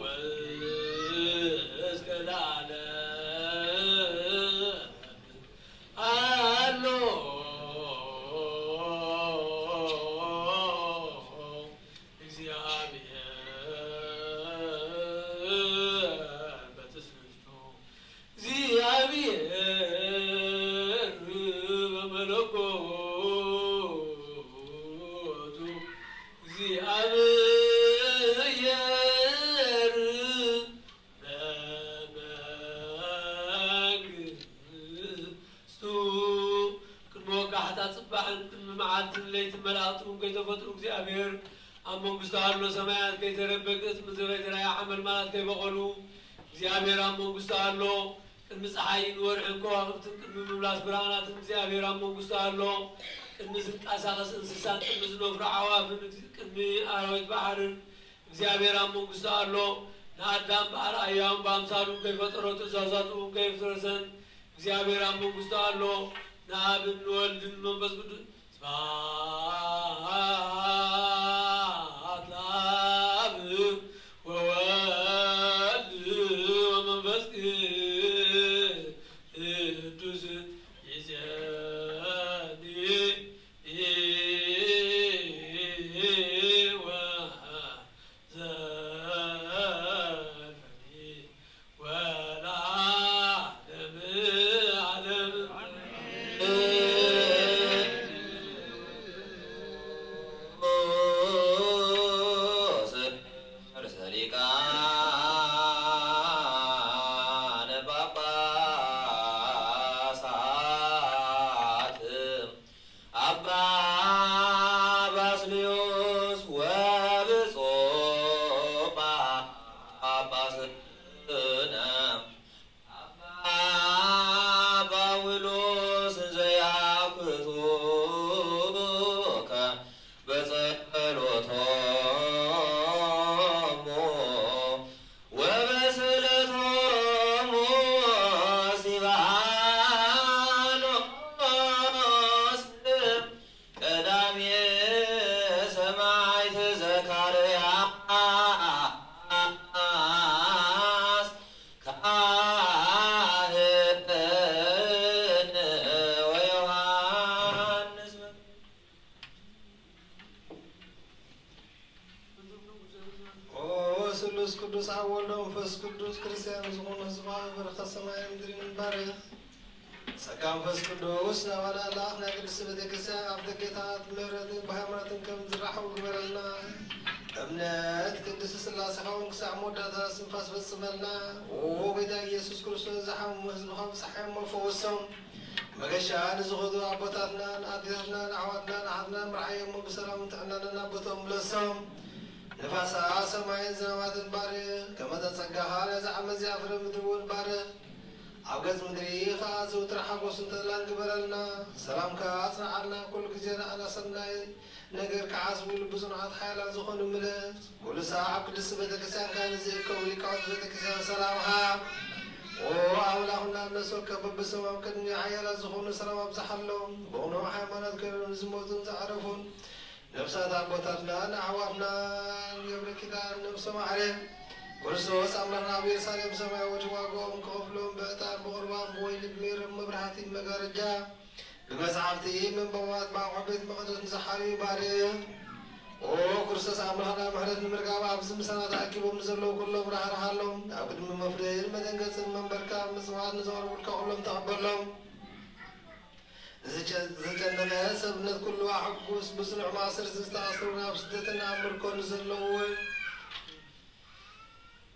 ወእስከ ለዓለም ኣሎ እግዚአብሔር በትስብእቱ። እግዚአብሔር በመለኮቱ። እግዚአብሔር በመንግስቱ። ቅድሚ ወጋሕታ ጽባሕን ቅድሚ መዓልትን ለይትን መላእኽቲ እውን ከይተፈጥሩ እግዚኣብሔር ኣብ መንግስቱ ኣሎ። ሰማያት ከይተረበገት ምድሪ ዘይተራእያ ሓመልማላት ከይበቐሉ እግዚኣብሔር ኣብ መንግስቱ ኣሎ። ቅድሚ ፀሓይን ወርሕን ከዋኽብትን ቅድሚ ምምላስ ብርሃናትን እግዚኣብሔር ኣብ መንግስቱ ኣሎ። ቅድሚ ዝንቀሳቐስ እንስሳን ቅድሚ ዝነፍሩ ዓዋፍን ቅድሚ ኣራዊት ባሕርን እግዚኣብሔር ኣብ መንግስቱ ኣሎ። ንኣዳም ብኣርኣያኡን ብኣምሳሉን ከይፈጠሮ ትእዛዛቱ እውን ከየፍረሰን እግዚኣብሔር ኣብ መንግስቱ ኣሎ። ንኣብን ንወልድን መንፈስ ቅዱስ ስብሐት ለአብ ወወልድ ወመንፈስ ቅዱስ ይዜኒ ወዘልፈኒ ወለዓለመ ዓለም። ርእሰ ሊቃነ ጳጳሳት አባ ባስልዮስ ወብፁዕ ጳጳስነ አባ ጳውሎስ ዘያኩቱከ በጸሎቶሙ ወበስእለቶሙ እስጢፋኖስ ቀዳሜ ሰማዕት ዘካርያስ ካህን ወዮሃንስ ኦ ስሉስ ቅዱስ ኣብ ወልዶ መንፈስ ቅዱስ ክርስቲያን ዝኾኑ ህዝባ በረኸት ሰማይ ምድሪ ንባርኽ። ጸጋ መንፈስ ቅዱስ ናባና ለኣኽ ናይ ቅድስቲ ቤተ ክርስቲያን ኣብ ደገታት ምሕረትን ብሃይማኖትን ከም ዝራኸቡ ግበረልና። እምነት ቅድስቲ ስላሴኻ እውን ክሳዕ መወዳእታ ስንፋስ ፈጽመልና። ኦ ጎይታ ኢየሱስ ክርስቶስ ዝሓመሙ ህዝብኻ ብጽሓዮም ፈወሶም። መገሻ ንዝኸዱ ኣቦታትናን ኣዴታትናን ኣሕዋትናን ኣሓትናን ምርዓዮም ብሰላም ጥዕናን ናብ ቦቶም ምለሶም። ንፋሳ ሰማይን ዝናባትን ባርኽ። ከመ ጸጋኻ ነዚ ዓመት እዚ ኣፍረ ምድሪ እውን ባርኽ። ኣብ ገጽ ምድሪ ኸኣ ዘውትር ሓጎስን ተድላን ግበረልና። ሰላምካ ኣጽንዓልና። ኩሉ ግዜ ንኣና ሰናይ ነገር ክሓስቡ ልቢ ጽኑዓት ሓያላት ዝኾኑ ምለስ። ኩሉ ሳዕ ኣብ ቅድስቲ ቤተ ክርስቲያንካ ንዝእከቡ ሊቃውንቲ ቤተ ክርስቲያን ሰላም ሃብ። ኦ ኣምላኽና እነሶከ በብሰም ኣብ ቅድሚ ሓያላት ዝኾኑ ሰላም ኣብዝሓሎም። ብቕኑዕ ሃይማኖት ኮይኖም ንዝሞቱን ዝዓረፉን ነፍሳት ኣቦታትናን ኣሕዋትናን ገብረ ኪዳን ነፍሶም ኣዕርዮም። ክርስቶስ ኣምላኽና ኣብ ኢየሩሳሌም ሰማያዊ ዋጋኦም ክኸፍሎም ብዕጣን ብቑርባን ብወይኒ ብሜሮን መብራህቲ መጋረጃ ብመጽሓፍቲ ምንባባት ብኣቑሑ ቤት መቕደስ ንዝሓርዩ ባርኽ። ኦ ክርስቶስ ኣምላኽና ምሕረት ንምርካብ ኣብዚ ምሳና ተኣኪቦም ንዘለዉ ኩሎም ራህርሃሎም። ኣብ ቅድሚ መፍረይን መደንገጽን መንበርካ ምጽዋት ንዘቕርቡልካ ኩሎም ተቐበሎም። ዝጨ-፣ ዝጨነቐ ሰብነት ኩሉ ኣሕጉስ፣ ብጽኑዕ ማእሰርቲ ዝተኣስሩ፣ ናብ ስደትን ኣብ ምርኮ ንዘለዉ እውን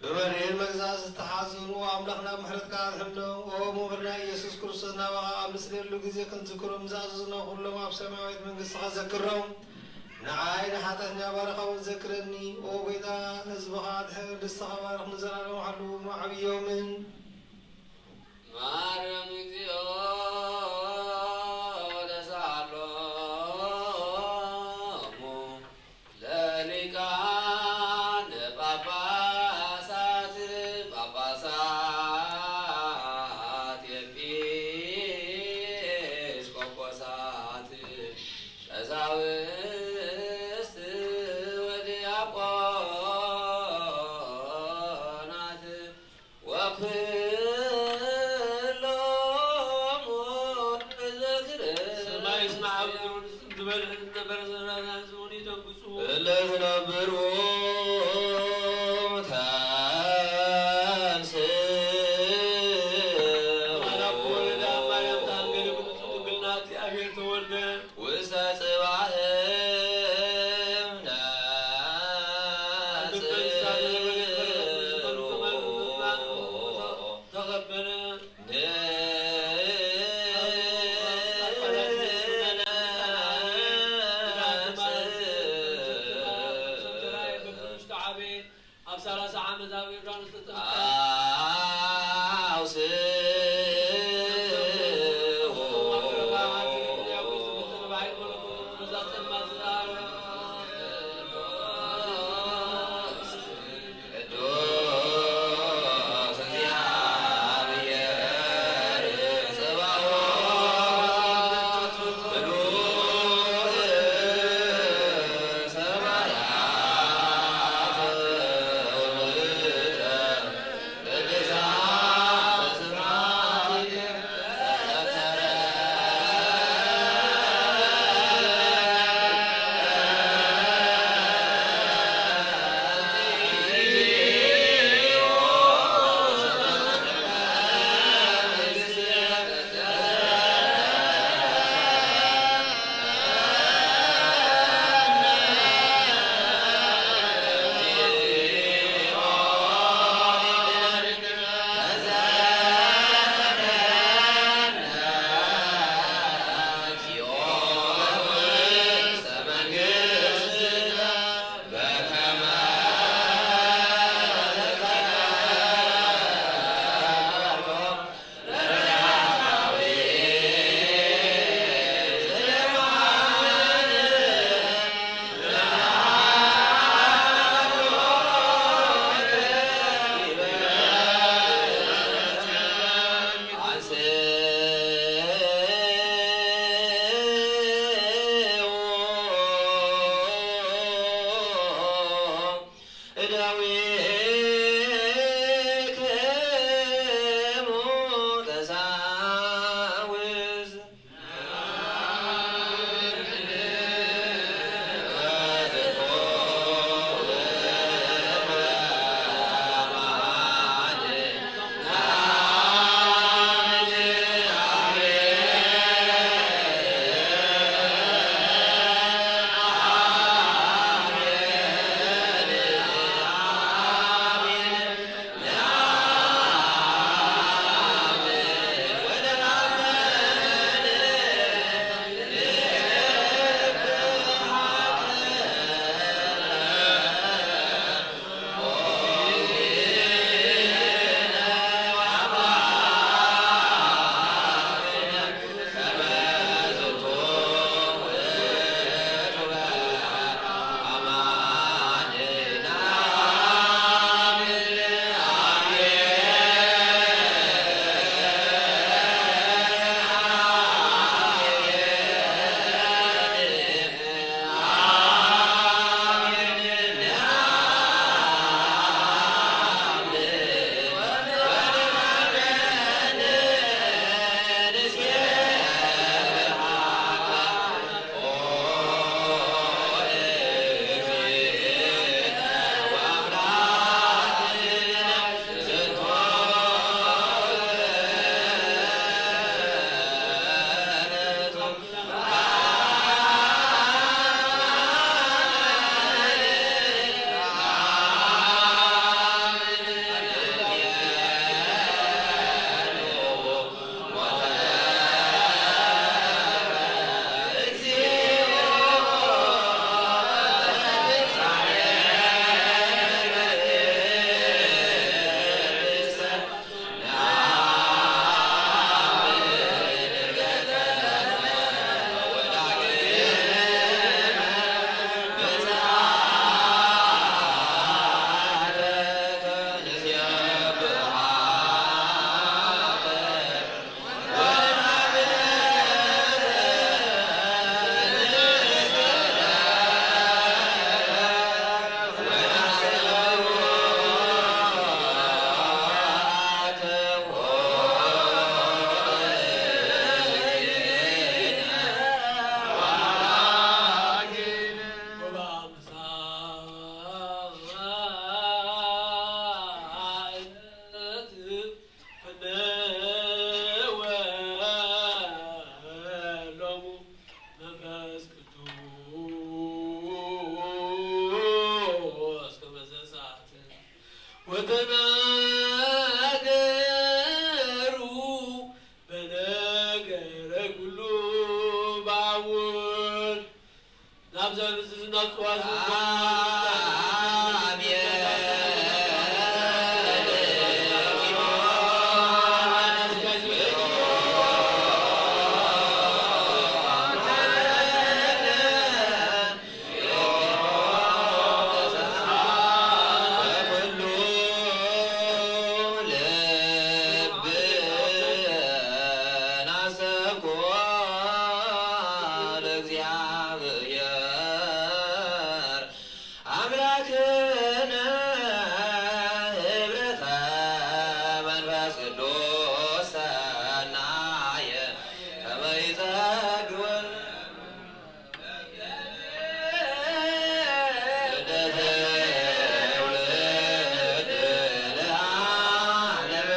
ብመሪር መግዛእቲ ዝተሓዙን፣ ኦ ኣምላኽና ምሕረትካ ኣድሕኖም። ኦ መምህርና ኢየሱስ ክርስቶስ ናባኻ ኣብ ንጽልየሉ ግዜ ክንዝክሮም ዝኣዘዝና ኩሎም ኣብ ሰማያዊት መንግስትኻ ዘክሮም። ንዓይ ንሓጢኣተኛ ባርኻ እውን ዘክረኒ። ኦ ጎይታ ህዝብኻ ኣድሕን፣ ርስትኻ ባርኽ፣ ንዘለኣለም ሓልዎም ኣዕብዮምን። ማረም እግዚኦ ወተሳሃሎሙ ለሊቃነ ጳጳሳት ጳጳሳት ኤጲስቆጶሳት ቀሳውስት ሰማይ ስማዕ፣ ምድሪ ንጽም ትበል፣ ነበረ ዘራዛን ዝውን ይደንግጹ። እለ ዝነብሩ ተንስ ማርያም ተወለደ፣ ማርያም ተሃንገደ፣ ብንጹህ ድንግልና እግዚኣብሔር ተወልደ። ውስተ ጽባህ ነጽሩ ተቐበለ። ኣብ ሠላሳ ዓመት ኣብ ዮርዳኖስ ተጠምቀ። ለእግዚኣብሔር ኣምላክነ ህብረተ መንፈስ ቅዱስ ሰናየ ከመ ይጸግወን ልደተ ትውልድ ለዓለመ።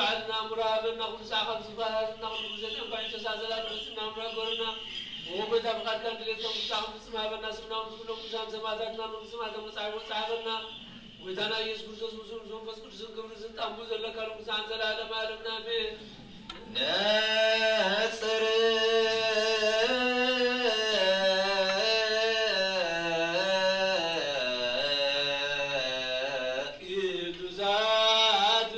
ባዕልና ምራ ሃበና፣ ኩሉ ሰዓት ካብ ዝባሃልና፣ ኩሉ ግዜ ጠንቋይ እንተሳ ዘላለም ምስና ምራ ጎርና። ኦ ጎይታ፣ ፍቓድካን ድሌትካን ኩሉ ሰዓት ክንፍጽም ሃበና፣ ስምና ምስ ኩሎም ቅዱሳን ሰማዕታትና፣ መንግስቲ ሰማያት ተመጻሒ ወጻ ሃበና። ጎይታና ኢየሱስ ክርስቶስ፣ ምስኡ ምስ መንፈስ ቅዱስን ክብርን ስልጣን ብኡ ዘለካ፣ ንጉሳን ዘላለመ ዓለምና፣ ኣሜን። ነጽር ቅዱሳት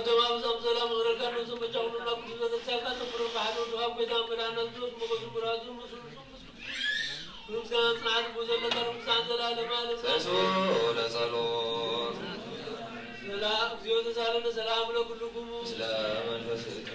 ተማም ሰላም ዝረካ ንሱ መጫኹሉ ናብ ቅዱስ ቤተክርስቲያንካ ተምሮ ባሕሪ ወድኻ ጎይታ መድኃኒት ሞገሱ ምራቱ ምስሉ ምስሉ ምስጋና ጽንዓት ብዘለካ ርኩሳን ዘላለም ዓለም። ተስኡ ለጸሎት። ሰላም፣ እግዚኦ ተሳለነ ሰላም ለኩልኩሙ። ምስለ መንፈስከ።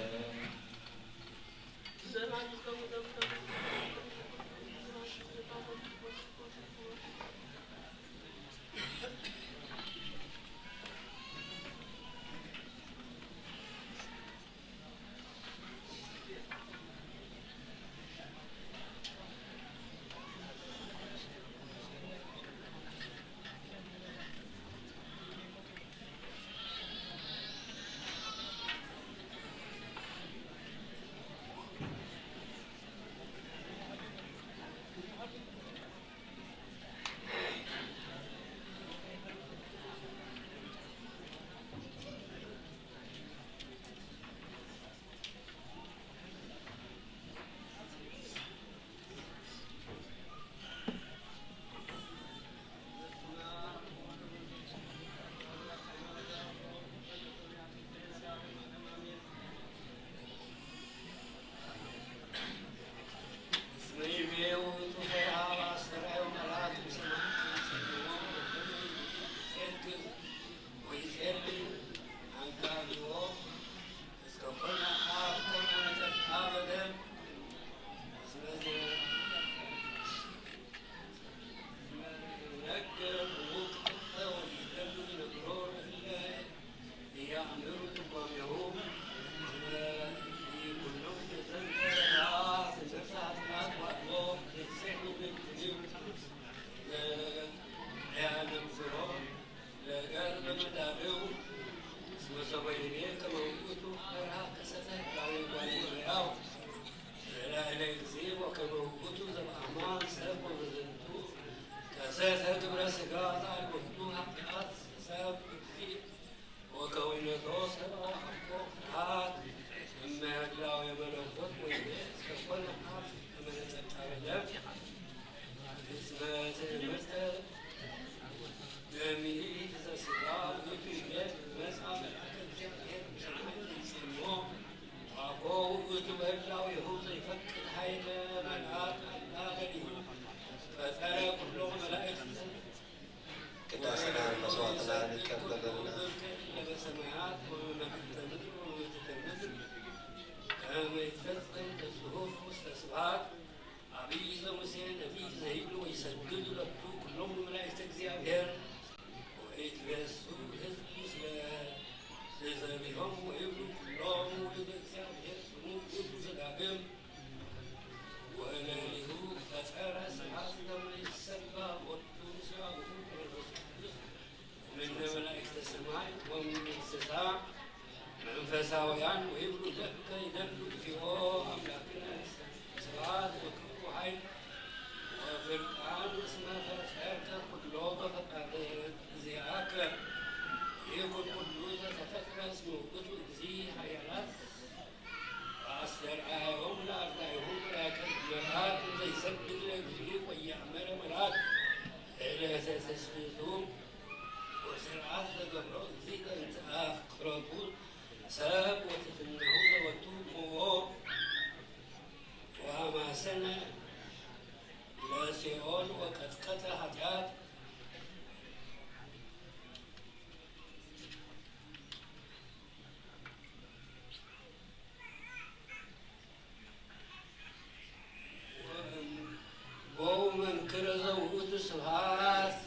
ቅዳሴና መስዋዕትና ንቀበለልና። ዓብይ ዘሙሴ ነቢይ ዘይብሉ ወይሰግድ ለቱ ኩሎም መላእክተ እግዚኣብሔር ወይትቤሱ ህዝብ ምስለ ህዘቢሆም ወይብሉ ኩሎም ውሉደ እግዚኣብሔር ስሙ ውእቱ ዘዳግም ወለሊሁ ፈጠረ ስብሐት ከመ ይሰባ ወቱ ምስለ አቡሁ መንፈስ ቅዱስ እምነ መላእክተ ሰማይ ወእምነ እንስሳ መንፈሳውያን ወይብሉ ለከ ይደሉ እግዚኦ አምላክነ ስብሐት ወክብር ወኃይል ወስልጣን እስመ ፈጠርከ ኩሎ በፈቃደ ዚአከ ይኩን ኩሉ ዘተፈጥረ እስመ ውእቱ እግዚእ ኃያላት አስተርአዮም ለአርዳኢሁ መላእክት መልአክ እንዘ ይሰግድ ለእግዚኡ ወየአምር መልአክ ለተስስቱ ወስርዓት ዘገብሮ እግዚእ በእንተ አፍቅረቱ ሰብ ወትሕትናሁ ለወቱ ሞኦ ወአማሰነ ለሲኦል ወቀጥቀጠ ኃጢአት ወእምቦው መንክረ ዘውእቱ ስብሐት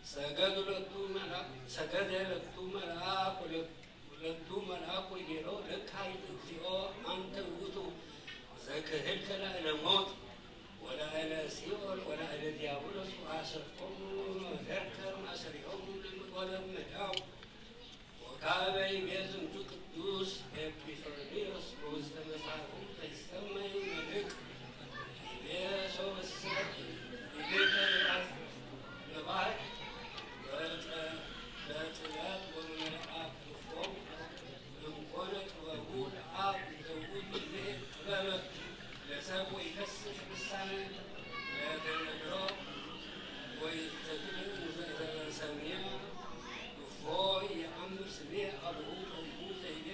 ሰገድ ለቱ መልአክ ሰገደ ለቱ መልአክ ወለ- ወለቱ መልአክ ወይቤሎ ለካይት እግዚኦ አንተ ውእቱ ዘክህልከ ላዕለ ሞት ወላዕለ ሲኦል ወላዕለ ዲያብሎስ ወአሰርኮሙ ዘርከ ማሰሪሆሙ ለምድወለም መዳው ወካበ ይቤ ዝንቱ ቅዱስ ኤጲፋንዮስ በውስተ መጽሐፉ ዘይሰመይ መልእክ ይቤ ሶበሰ ይቤ ለባህር በጥበብ ወመልአክ እምኮነ ጥበቡ ለአብ ዘውቱ ይቤ ጥበበ ለሰብ ወይከስስ ልሳነ ለተነግሮ ወይተትል እንዘ ሰሚዐ እፎ የአምር ስሜ አብሁ እሙ ዘይቤ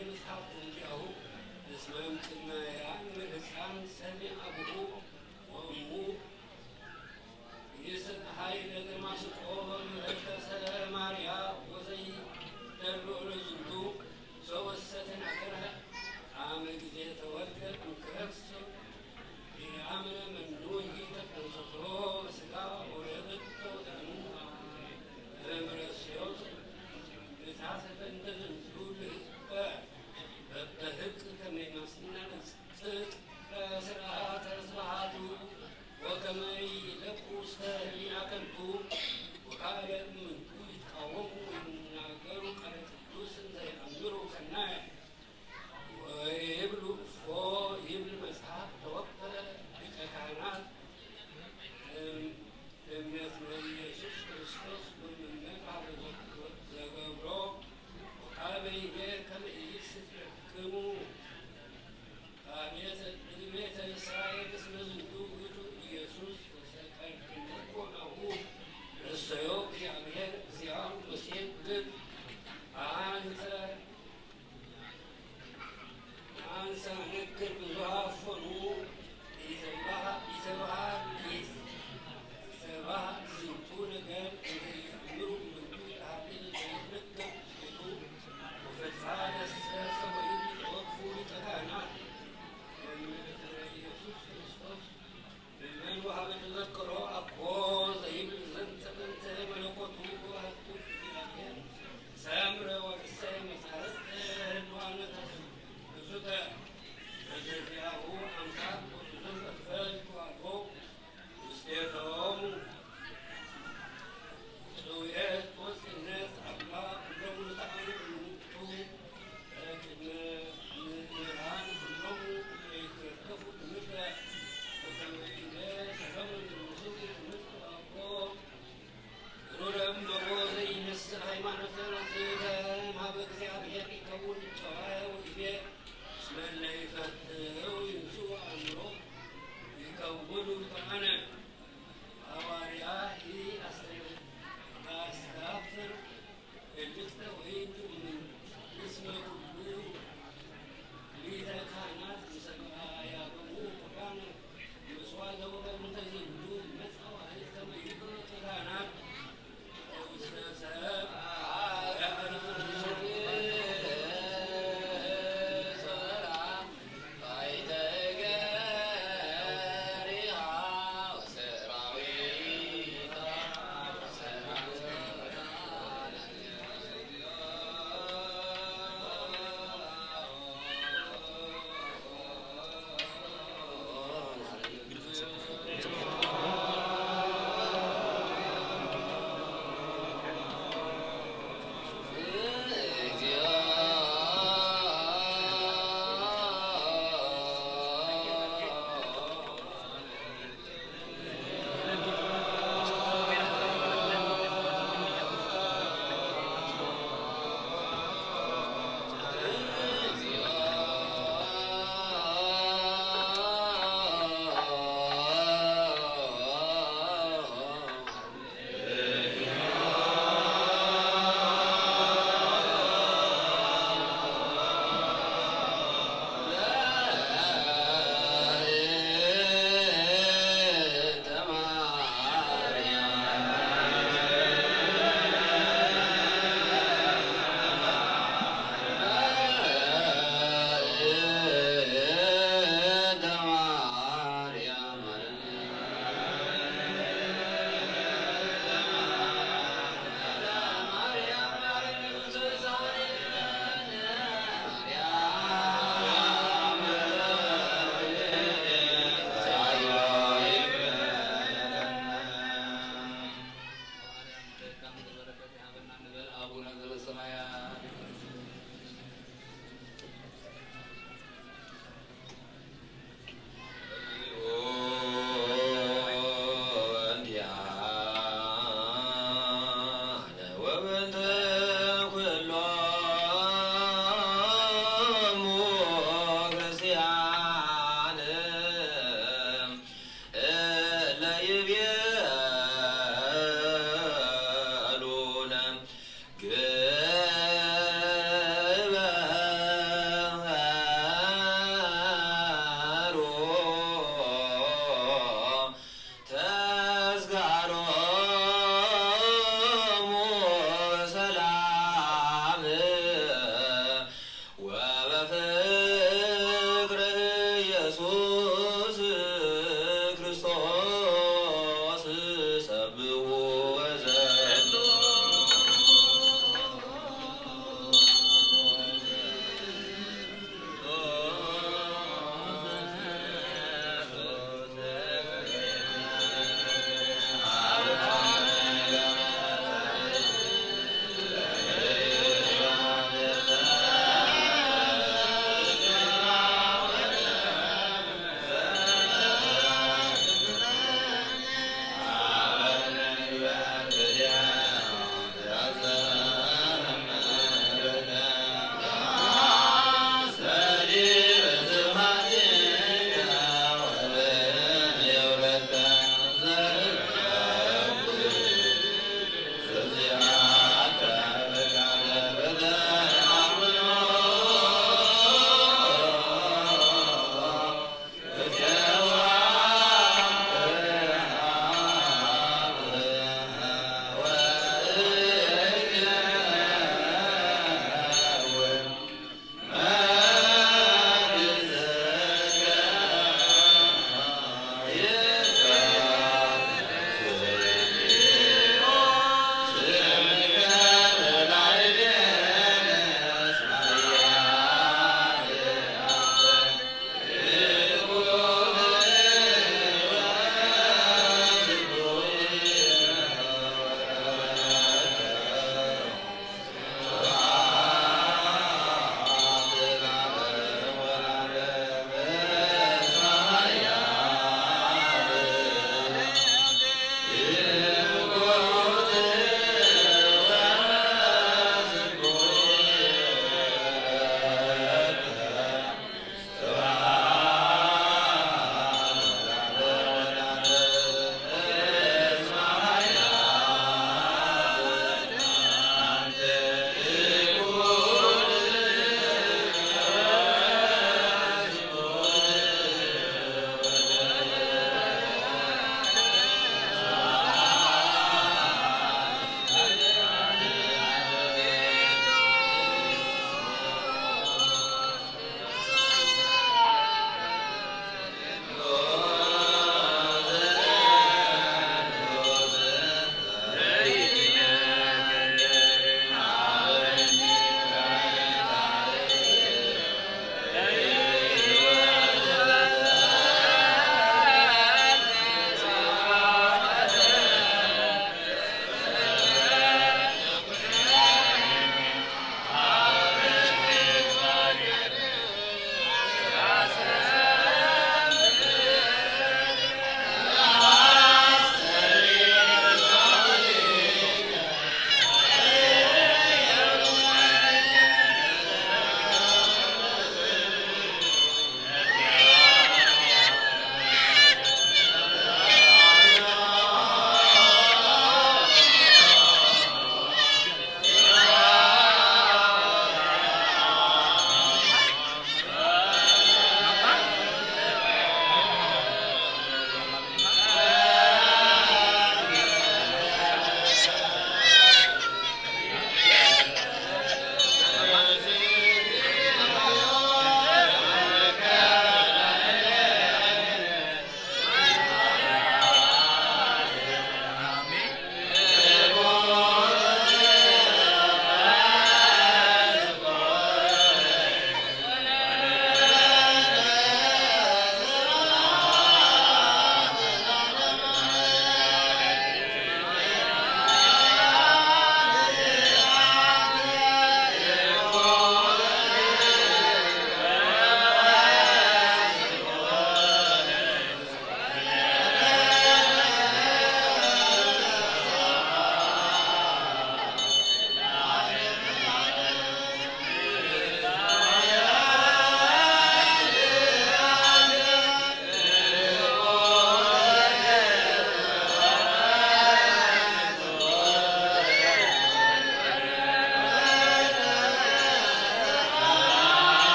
ሰማያት። ወበእንተ ኩሎሙ ክርስቲያን እለ ይቤሉነ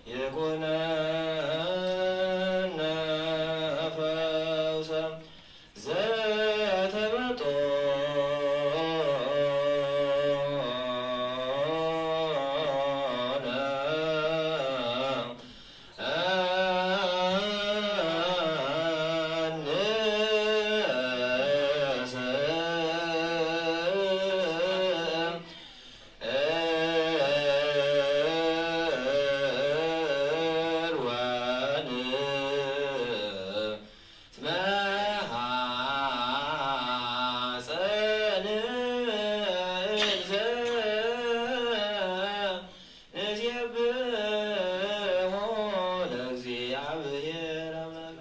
ይኩነነ ፈውሰ ዘተመጦነ ንሴብሖ ለእግዚኣብሔር ኣምላክነ።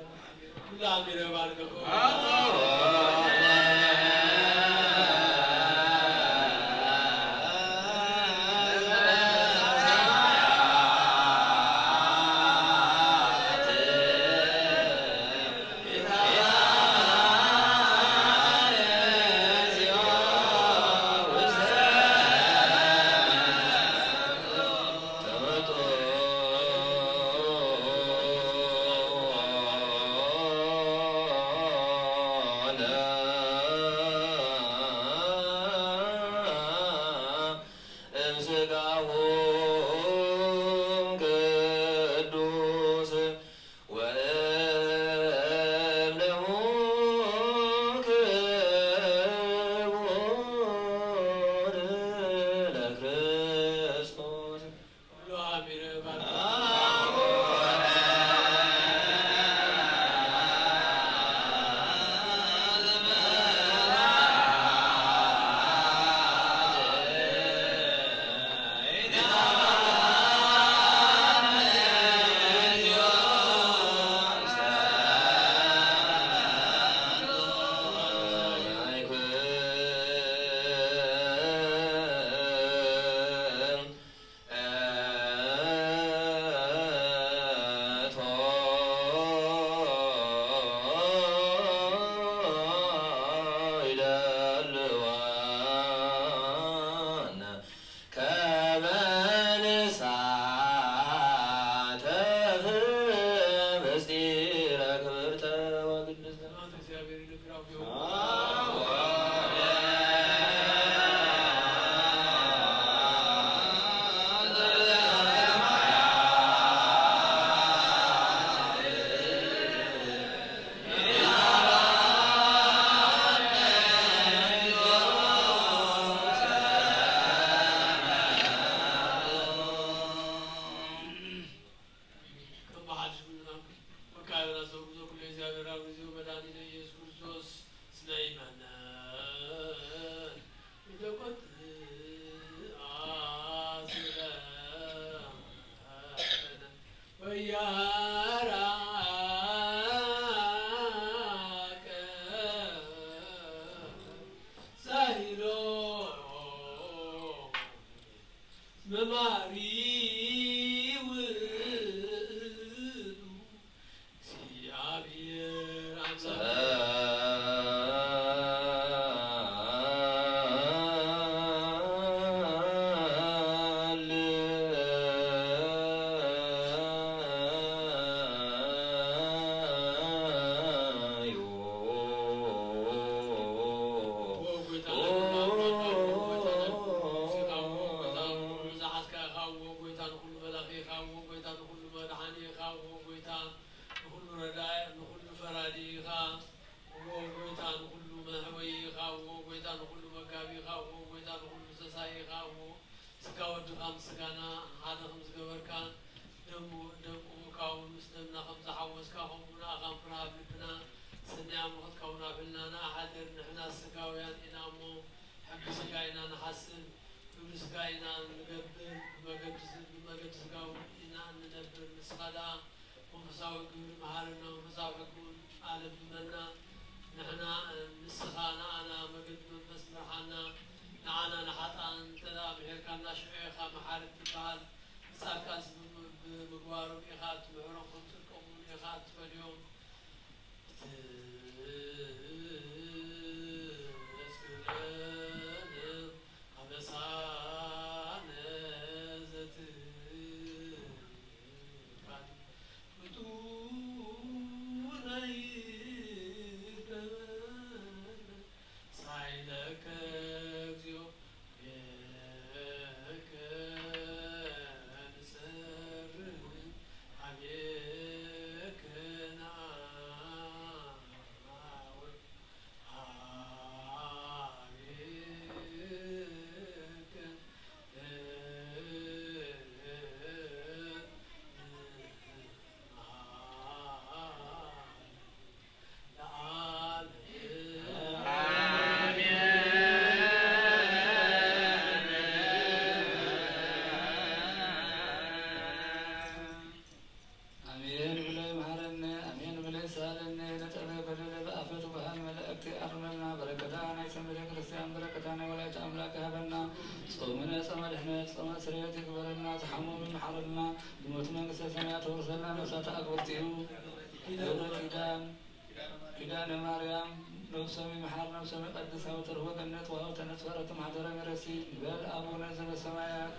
ኩሉ ኣሚረ ባርከኩም። ብሞቱ መንግስተ ሰማያት ተውርሰና ነፍሳት ኣክብርቲኡ። ገብረ ኪዳን ኪዳነ ማርያም ነፍሶም ይምሓር፣ ነፍሶም ይቀድስ፣ ኣብ ተርፎ ገነት ወሃብተ ነጽፈረቱ ማሕደረ ምሕረትሲ ንበል ኣቡነ ዘበሰማያት።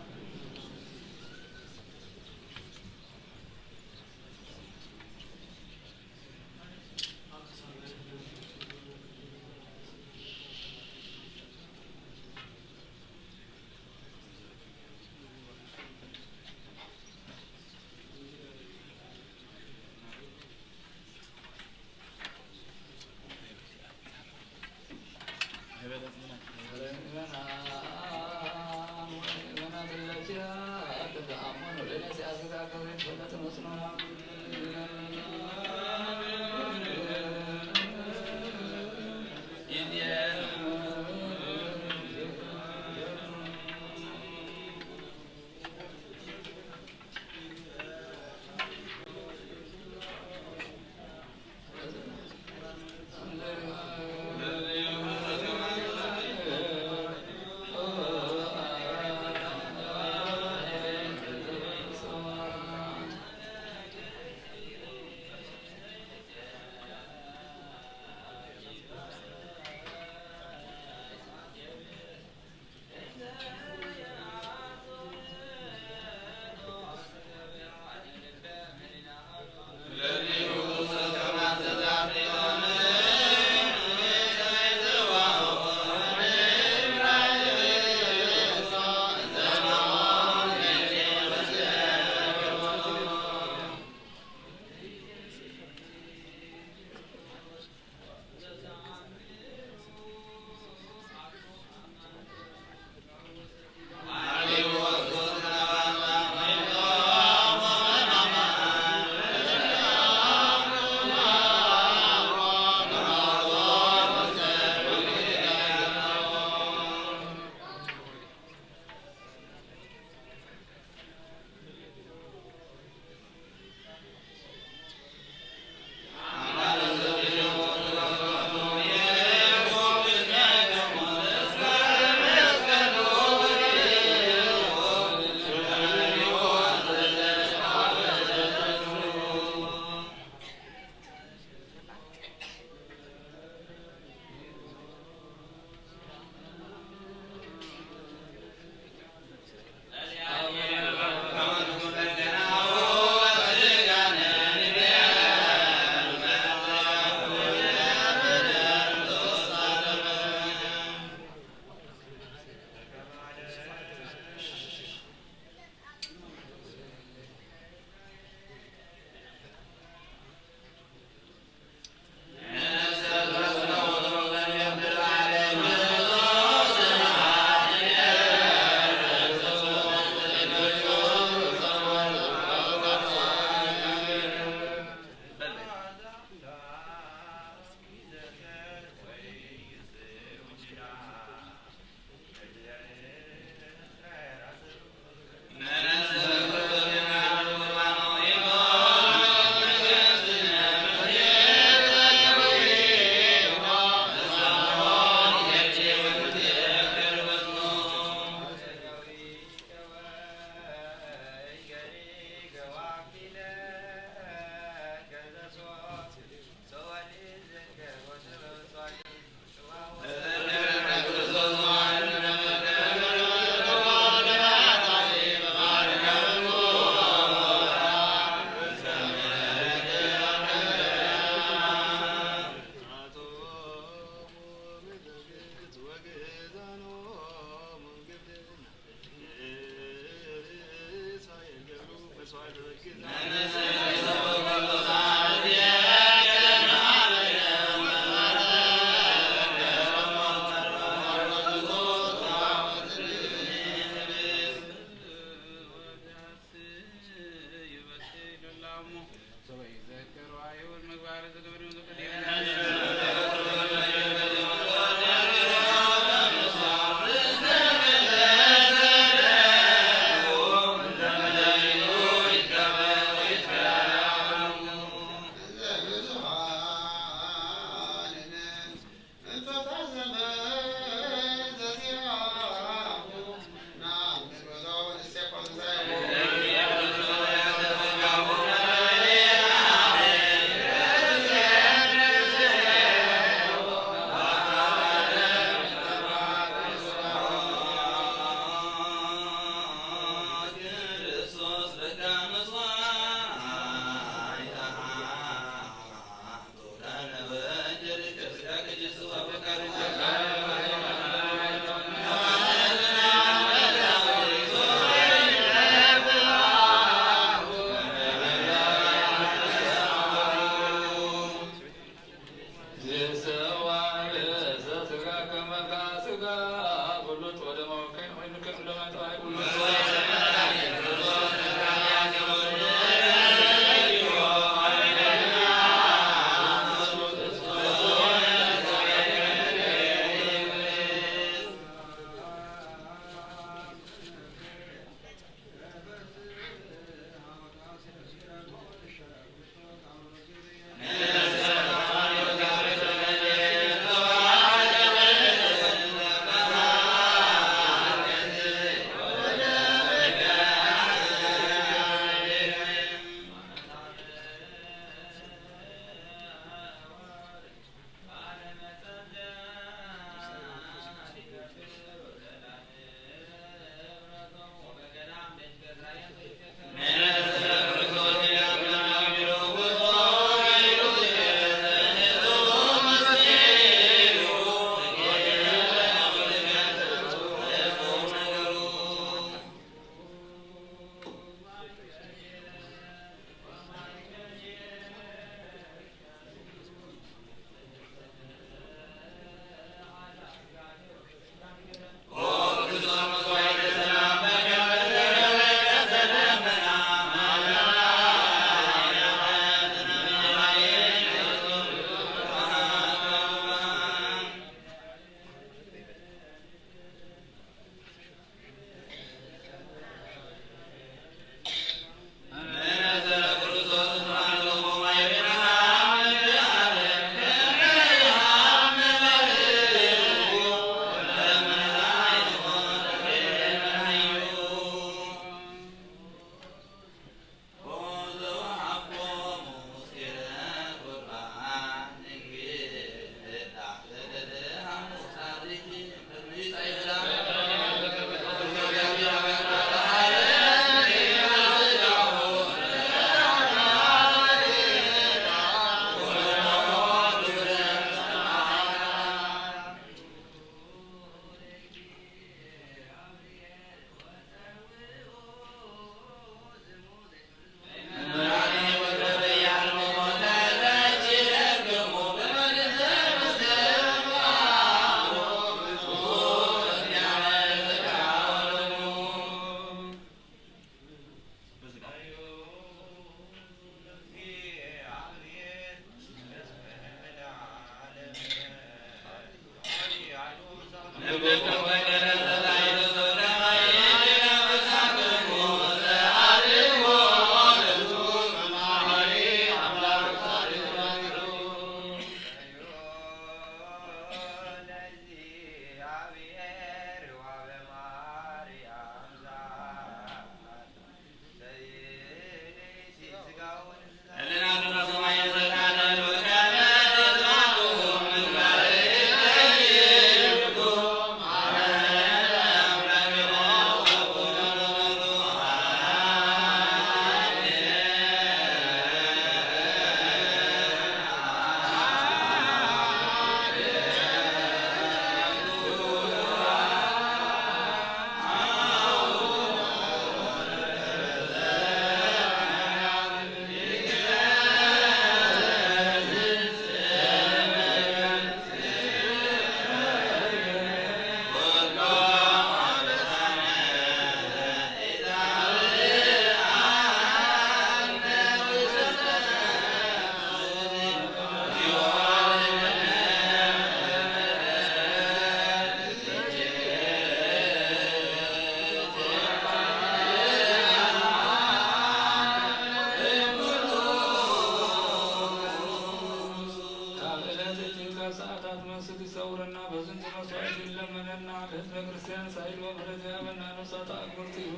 ካብ ዕለት እጅግ ካብ ሰዓታት መስል ይሰውረና። በዝንቱ መስዋዕት ይለመነና። ለህዝበ ክርስቲያን ሳይል ወፍረት ያበና ነፍሳት ኣክብርቲሁ።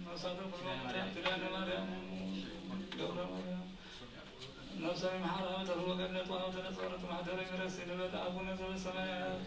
ነፍሳተ ኩሎ ኪዳነ ማርያም ገብረ ማርያም ነፍሳዊ መሓራ ተርወ ገነት ወሃብተ ነጸወረት ማሕደረ ይረስ ንበል ኣቡነ ዘበሰማያት።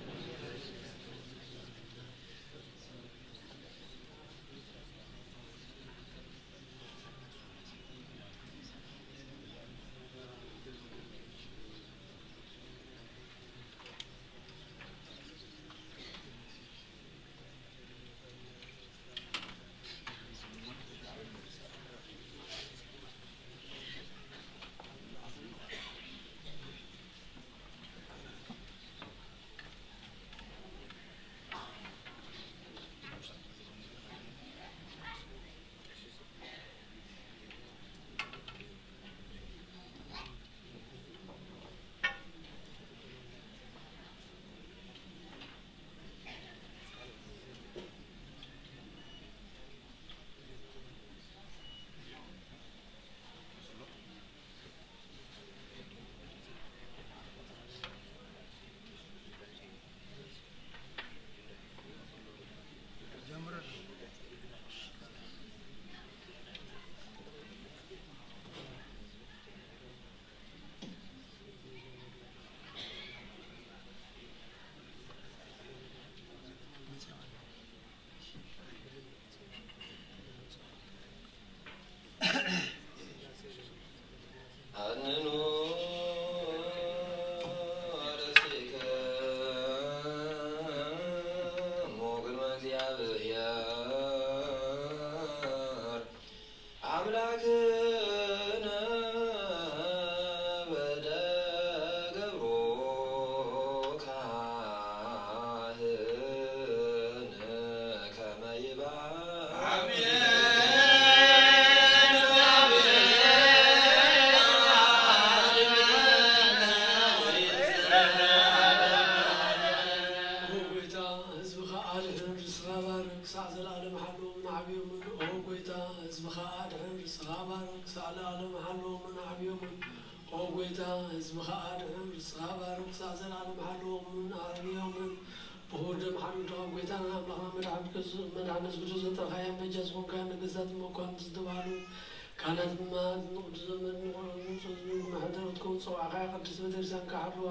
ኣንኑ ርእሲክሙ ቅድመ እግዚኣብሔር ኣምላክነ በደ ገብሩ ካህን ከመ ይባእ። ኦ ጎይታ፣ ህዝብኻ ኣድሕን፣ ርስኻ ባርክ፣ ክሳዕ ዘለኣለም ሓልዎም ንዓብዮምን። ኦ ጎይታ፣ ህዝብኻ ኣድሕን፣ ርስኻ ባርክ፣ ክሳዕ ለኣለም ሓልዎምን ዓብዮምን። ኦ ጎይታ፣ ህዝብኻ ኣድሕን፣ ርስኻ ባርክ፣ ክሳዕ ዘለኣለም ሓልዎምን ዓብዮምን። ብኽቡር ደም ሓድግድኻ ጎይታና ኣምላኽና መድሓን ቅዱስ፣ መድሓን የሱስ ክርስቶስ ዘጥረኻዮም በጃ ዝኾንካዮም ነገስታት መኳንንቲ ዝተባህሉ ካህናት ድማ ንቅዱስ ዘመድ ንቆሮስ ንጹህ ህዝቢ ንመሓደር ክትከውን ጸዋዕኻያ ቅድስት ቤተክርስትያን ክሓልዋ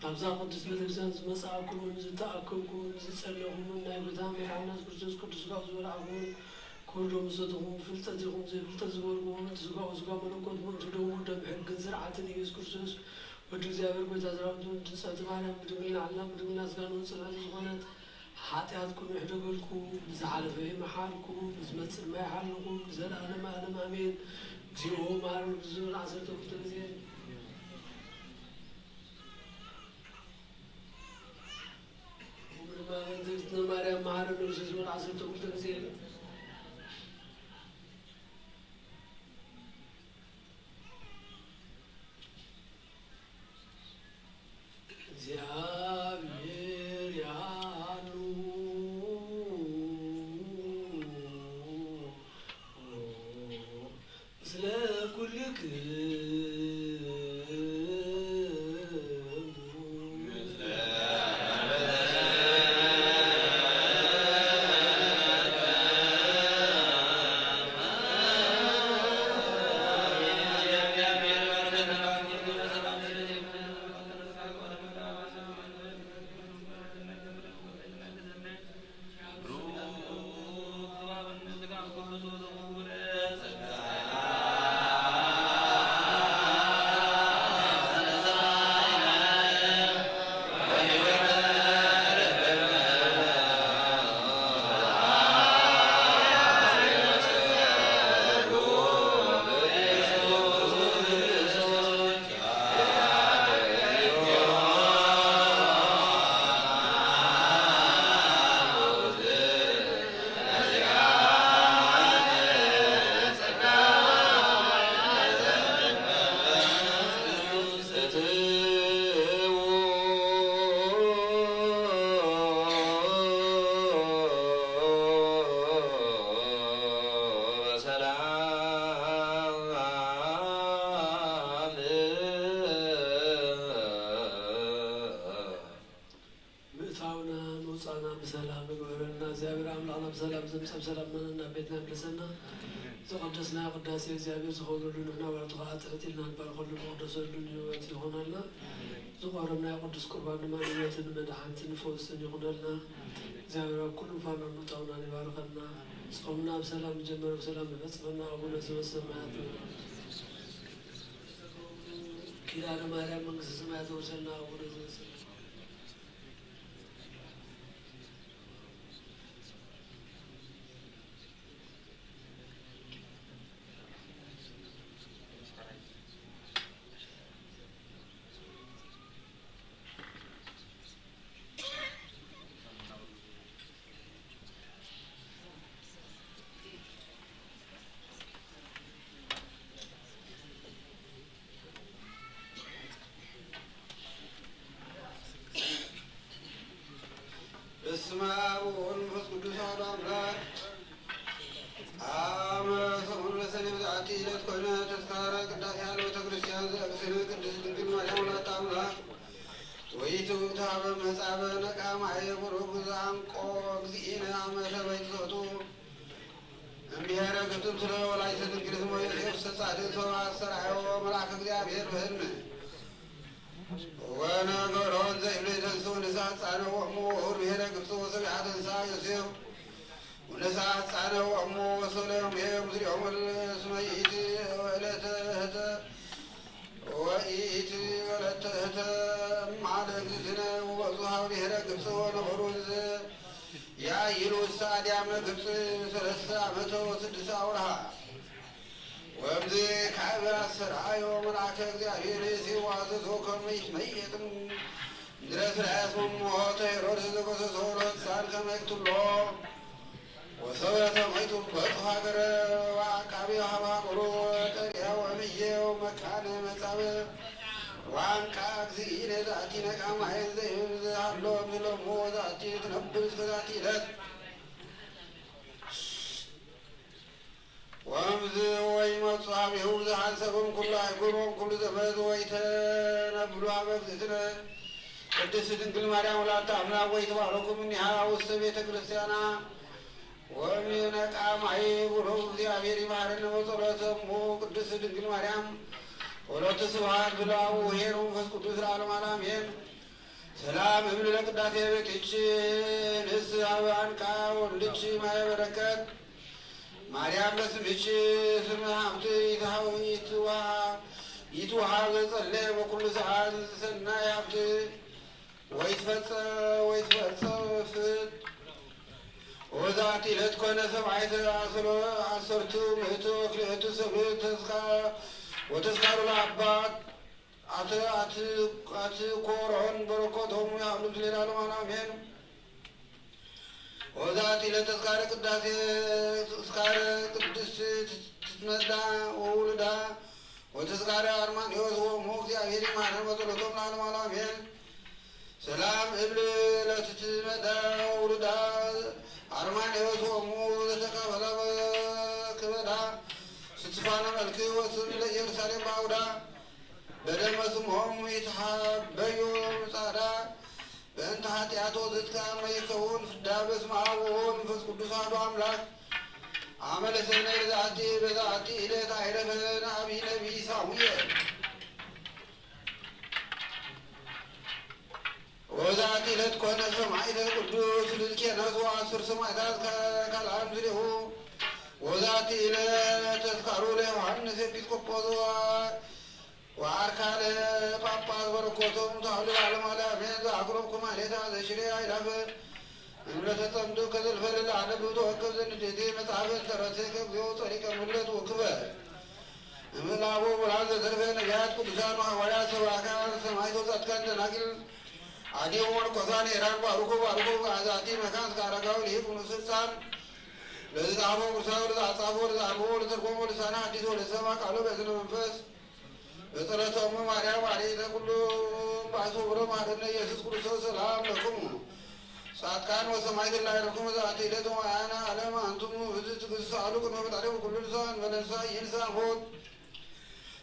ናብዛ ቅድስት ቤተክርስትያን ዝመጻእኩምን ዝተኣከብኩምን ዝጸለኹምን ናይ ጎይታ መድሓና የሱስ ክርስቶስ ቅዱስ ስጋኡ ዝበላዕኩምን ክብር ደሙ ዝሰተኹም ብፍልጠት ይኹን ዘይፍልጠት ዝገበርኩምን እቲ ስጋኡ ስጋ መለኮት ምእንቲ ደሙ ደም ሕግን ስርዓትን ኢየሱስ ክርስቶስ ወዲ እግዚኣብሔር ጎይታ ሰራዊት ንጽሕቲ ማርያም ብድንግልና ዓላ ብድንግልና ስጋ ንጽሕቲ ዝኾነት ሓጢኣትኩም ይሕደገልኩም፣ ንዝሓለፈ ይምሓርኩም፣ ንዝመጽእ ድማ ይሓልኹም፣ ንዘለኣለም ኣለም ኣሜን። እግዚኦ መሐረነ ክርስቶስ ዓሰርተ ክልተ ግዜ። እሞ ድማ በእንተ እግዝእትነ ማርያም መሐረነ ክርስቶስ ዓሰርተ ክልተ ግዜ። እግዚኣብሔር ያሉ ምስለ ኩልክሙ። ሰላም ዘምጽእ ሰላም መን ናብ ቤትና ይምለሰና። ዘቐደስናዮ ቅዳሴ እግዚኣብሔር ዝኸብረሉ ንሕና ባዕልቱ ከዓ ትሕት ኢልና ንባርኸሉ ንቕደሰሉን ህይወት ይኾነልና። ዝቖረብናዮ ቅዱስ ቁርባን ድማ ንህይወትን መድሓንትን ፈውስን ይኹነልና። እግዚኣብሔር ኣብ ኩሉ ፋኖን ምእታውናን ይባርኸልና። ጾምና ብሰላም ይጀመር ብሰላም ይፈጽመና። ኣቡነ ዘበሰማያት ኪዳነ ማርያም መንግስተ ሰማያት ተወርሰልና። ኣቡነ ዘበሰማያት በስመ አብ ወወልድ ወመንፈስ ቅዱስ አሐዱ አምላክ። አመ ሰሙኑ ለሰኔ በዛቲ ዕለት ኮነ ተስካረ ቅዳሴ ያለው ቤተክርስቲያን ዘእግዝእትነ ቅድስት ድንግል ማርያም ወላዲተ አምላክ ወይቱ ታበ መጻበ ነቃ ማየ ቡሩክ ዘአንቆ እግዚእነ አመተ በይትሰቱ እምብሔረ ግብጽ ምስለ ወላዲተ ድንግል ስሞ ዮሴፍ ሰጻድቅ ሰው አስተርአዮ መልአከ እግዚአብሔር በሕልም ወነገሮን ዘይብሉ ተንሥኡ ንሳ ጻነ ወእሙ ወሁር ብሔረ ግብጽ ወሰቢአ ተንሳ ዮሴፍ ወነሳ ጻነ ወእሙ ወሰለዮም ሄም ዝሪኦም ወለስመ ይእቲ ወእለተ ህተ ወኢቲ ወለተ ህተ ማለ እግዝእትነ ወበጹ ሀብ ብሔረ ግብጽ ወነበሩ ያይሉ ውሳ አድያመ ግብጽ ሰለስተ ዓመተ ወስድስተ አውርሃ። ወምዝ ካዕበ አስተርአዮ መልአከ እግዚአብሔር ሲዋዘዞ ከመ ይትመየጥም ምድረ እስራኤል መሞተ ሄሮድስ ዘገሰሶ ለሕፃን ከመ ይቅትሎ። ወሰበ ተመይቱ በጽሑ ሀገረ ወአቃቤ ሀብ ሀገሩ ጠሪያ ወምዬ ወመካነ መጻበ ወአንቃ እግዚእነ ዛቲ ነቃ ማየን ዘይብል ዝሃሎ እምዝለሞ ዛቲ ትነብር እስከ ዛቲ ዕለት። ወእምዝ ወይመጹ ሀቤሁ ብዙኃን ሰብም ኩሉ አይጉር ወም ኩሉ ዘመድ ወይተነብሉ ሀበ እግዝእትነ ቅድስት ድንግል ማርያም ወላዲተ አምላክ ወይትባረኩ እምኔሃ ውስተ ቤተ ክርስቲያና ወሚነቃ ማይ ቡሩክ እግዚአብሔር ይማረነ በጸሎተ እሙ ቅድስት ድንግል ማርያም ወለቱ ስብሐት ብላው ሄር መንፈስ ቅዱስ ለዓለም አሜን። ሰላም እብል ለቅዳሴ ቤትች ንስ ሀበ አንቃ ወልድች ማየ በረከት ማርያም በስምች ስም ሀብት ይትሃው- ይትውሃ- ይትውሃብ ዘጸለ በኩሉ ሰዓት ሰናይ ሀብት ወይትፈጸ ወይትፈጸ ፍት ወዛቲ ዕለት ኮነ ሰብዓይተ አሰሎ- አሰርቱ ምእቱ ወክልኤቱ ሰብእ ተስካ- ወተስካሩ ለአባት አት- አት- አትኮሮን በረኮቶም ያሉ ምስሌ ለዓለሙ አሜን። ወዛቲ ለተስካረ ቅዳሴ ተስካረ ቅድስት ትትመዳ ወውልዳ ወተስካረ አርማንዮስ ወእሙ እግዚአብሔር ይማረን በጸሎቶም ለዓለሙ አሜን። ሰላም እብል ለትትመዳ ወውልዳ አርማንዮስ ወእሙ ዘተቀበላ ክበዳ ስትፋነ መልክ ወስም ለኢየሩሳሌም በአውዳ በደመ ስምዖም ይትሓበዩ ጻዕዳ በእንተ ኃጢአት ወዝትካ መይከውን ፍዳ በስመ አብ ወወልድ መንፈስ ቅዱስ አሐዱ አምላክ። አመ ለሰነ ለዛቲ በዛቲ ዕለት አይረፈ ነአቢ ነቢ ሳሙኤል። ወዛቲ ዕለት ኮነ ሰማዕተ ቅዱስ ሉኪያኖስ ወአስር ሰማዕታት ከ- ካልአን ዝሌሁ። ወዛቲ ዕለት ተስካሩ ለዮሐንስ ኤጲስቆጶስ ወ- ወአርካለ ጳጳስ በረኮቶም ታሁሉ ለዓለመ ዓለም አሜን። ዘአቅረብኩ ማሕሌታ ዘሽሬ አይላፈ እምለተጸምዱ ከዘልፈ ለለዓለብ ተወከብ ዘንዴቴ መጽሐፈ እንተረሴ ከእግዚኦ ጸሪቀ ምለት ወክበ እምእላቦ ብርሃን ዘተርፈ ነቢያት ቅዱሳን ወሐዋርያት ሰባካን ሰማዕት ወጻድቃን ደናግል አዲሁ ወርቆሳን ኤራን ባርኮ ባርኮ በአዛቲ መካን እስከ አረጋዊ ልሂቅ ንሱፃን ለዝጻፎ ቅዱሳን ወለዘአጻፎ ወለዘአንበቦ ወለተርጎሞ ልሳነ ሐዲስ ወለሰማ ቃሎ በእዝነ መንፈስ በጸሎተ እሙ ማርያም አርዕእተ ኩሉ ባእሱ ብሎ ማረነ ኢየሱስ ክርስቶስ ሰላም ለክሙ ጻድቃን ወሰማዕት ላዕሌክሙ ዛቲ ዕለት ወአነ ዓለም አንትሙ ህዝብ ትግስቱ አሉ ቅድመ ፈጣሪ ወኩሉ ልሳን በለንሳ ይንሳ ሞት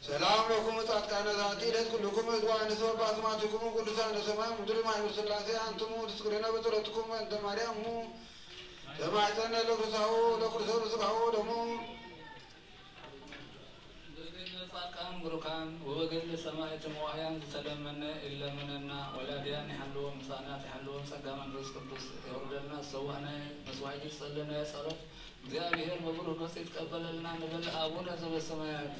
ሰላም ለኩም ጻድቃነ ዛቲ ዕለት ኩልኩም እዝዋ ንስብ ባስማቲኩም ቅዱሳነ ሰማይ ምድር ማይምር ስላሴ አንትሙ ትስግርነ በጸሎትኩም በእንተ ማርያም እሙ ተማሕፀነ ለክርሳኡ ለክርሰሩ ስጋኡ ደሙ። በገድለ ጻድቃን ብሩካን ወበገድለ ሰማዕት መዋእያን ዝተለመነ ይለመነና። ወላድያን ይሓልዎም፣ ህፃናት ይሓልዎም፣ ጸጋ መንፈስ ቅዱስ የውርደልና። ዝሰዋዕናዮ መስዋዕቲ ዝጸለናዮ ጸሎት እግዚኣብሔር በብሩህ ገጹ ይትቀበለልና። ንብል ኣቡነ ዘበሰማያት።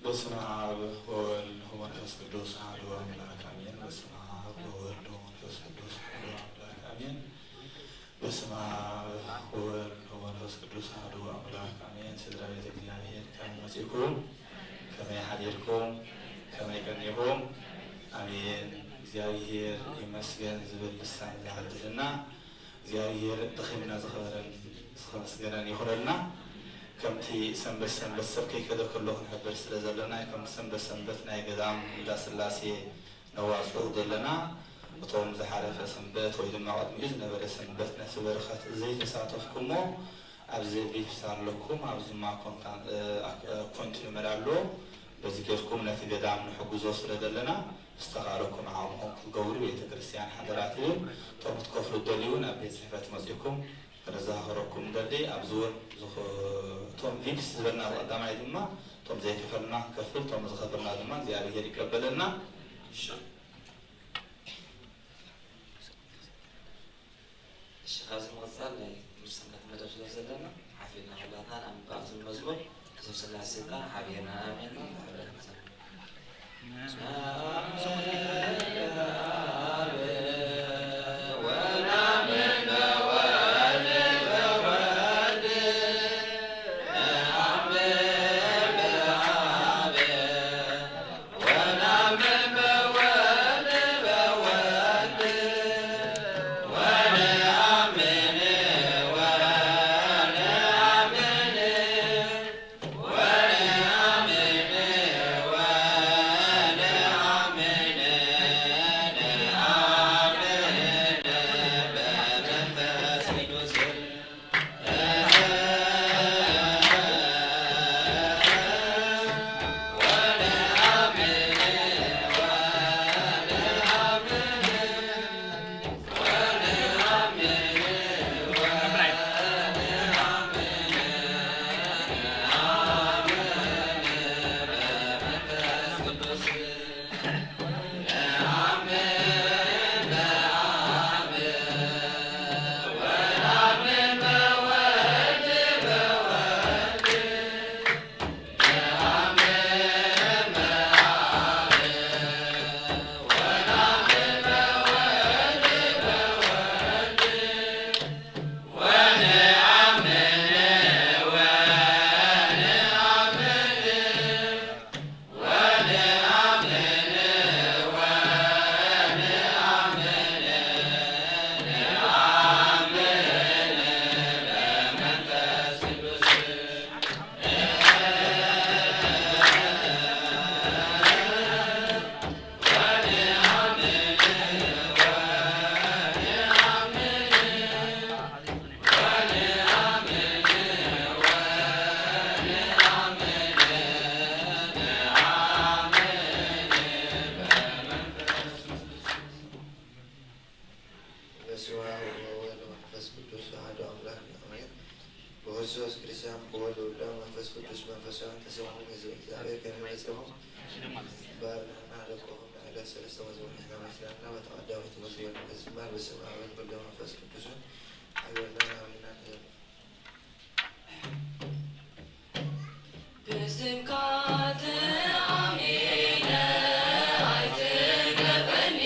በስመ አብ ወወልድ ወመንፈስ ቅዱስ አሐዱ አምላክ አሜን። በስመ አብ ወወልድ ወመንፈስ ቅዱስ አሐዱ አምላክ አሜን። በስመ አብ ወወልድ ወመንፈስ ቅዱስ አሐዱ አምላክ አሜን። ስድራ ቤተ እግዚኣብሔር፣ ከመይ መጺእኩም? ከመይ ሓዲርኩም? ከመይ ቀኒኹም? ኣሜን። እግዚኣብሔር ይመስገን ዝብል ልሳን ዝዓድልና እግዚኣብሔር ብኸምና ዝኸበረን ዝተመስገነን ይኹነልና። ከምቲ ሰንበት ሰንበት ሰብ ከይከደ ከሎ ክንሕብር ስለ ዘለና፣ ከም ሰንበት ሰንበት ናይ ገዳም እንዳ ስላሴ ነዋጽኦ ዘለና፣ እቶም ዝሓለፈ ሰንበት ወይ ድማ ቅድሚኡ ዝነበረ ሰንበት ነቲ በረኸት ዘይተሳተፍኩሞ፣ ኣብዚ ሊፕስ ኣለኩም፣ ኣብዚ ድማ ኮንታን-፣ እ፣ ኣክ-፣ እ፣ ኮንቲኑ መል ኣሎ። በዚ ጌርኩም ነቲ ገዳም ንሕግዞ ስለ ዘለና፣ ዝተኻለኩም ዓቕምኹም ክትገብሩ ቤተ ክርስቲያን ሓደራ ትብል። እቶም ክትከፍሉ እትደልዩ እውን ኣብ ቤት ጽሕፈት መጺእኩም ከነዘኻኽረኩም ንደሊ። ኣብዚ እውን ዝኽ-፣ እቶም ሊፕስ ዝበልና ብቐዳማይ ድማ፣ እቶም ዘይከፈልና ክንከፍል፣ እቶም ዝኸፈልና ድማ እግዚኣብሔር ይቀበለና። እሺ። እሺ፣ ካብዚ ምቕጻል ናይ ትምህርቲ ሰንበት መደብ ስለ ዘለና፣ ሓፊርና ኩላትና ናብ ምንባብ እቶም መዝሙር፣ እዞም ስላሴ ስልጣን ሓቢርና ኣሜን ንብል። በስመ አብ ወወልድ ወመንፈስ ቅዱስ አሐዱ አምላክ አሜን። በክርስቶስ ክርስቲያን፣ በወልድ ውሉድ፣ መንፈስ ቅዱስ መንፈሳውያን ተሰብኩም ህዝብ እግዚአብሔር ከመይ መጺእኩም? እምበኣር ንሕና ደቅኹም ንዕለት ሰለስተ መዝሙር ንሕና መሲላና፣ በታ ቀዳመይቲ መዝሙር ንዝማር በስመ አብ ወወልድ ወመንፈስ ቅዱስን ሓቢርና ናበይና ንብል። ብስምካ ተኣሚነ ኣይትግረፈኒ፣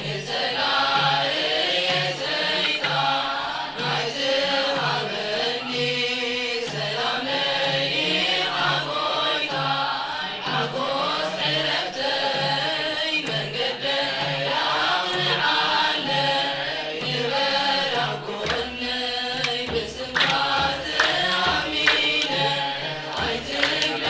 ንጸላእየ ሰይጣን ኣይትሃበኒ። ሰላመይ ኢኻ ጎይታ፣ ሓጎስ ዕረፍተይ፣ መንገደይ ኣቕንዓለይ፣ ንበር ኣብ ጎነይ። ብስምካ ተኣሚነ ኣይትግረፈኒ፣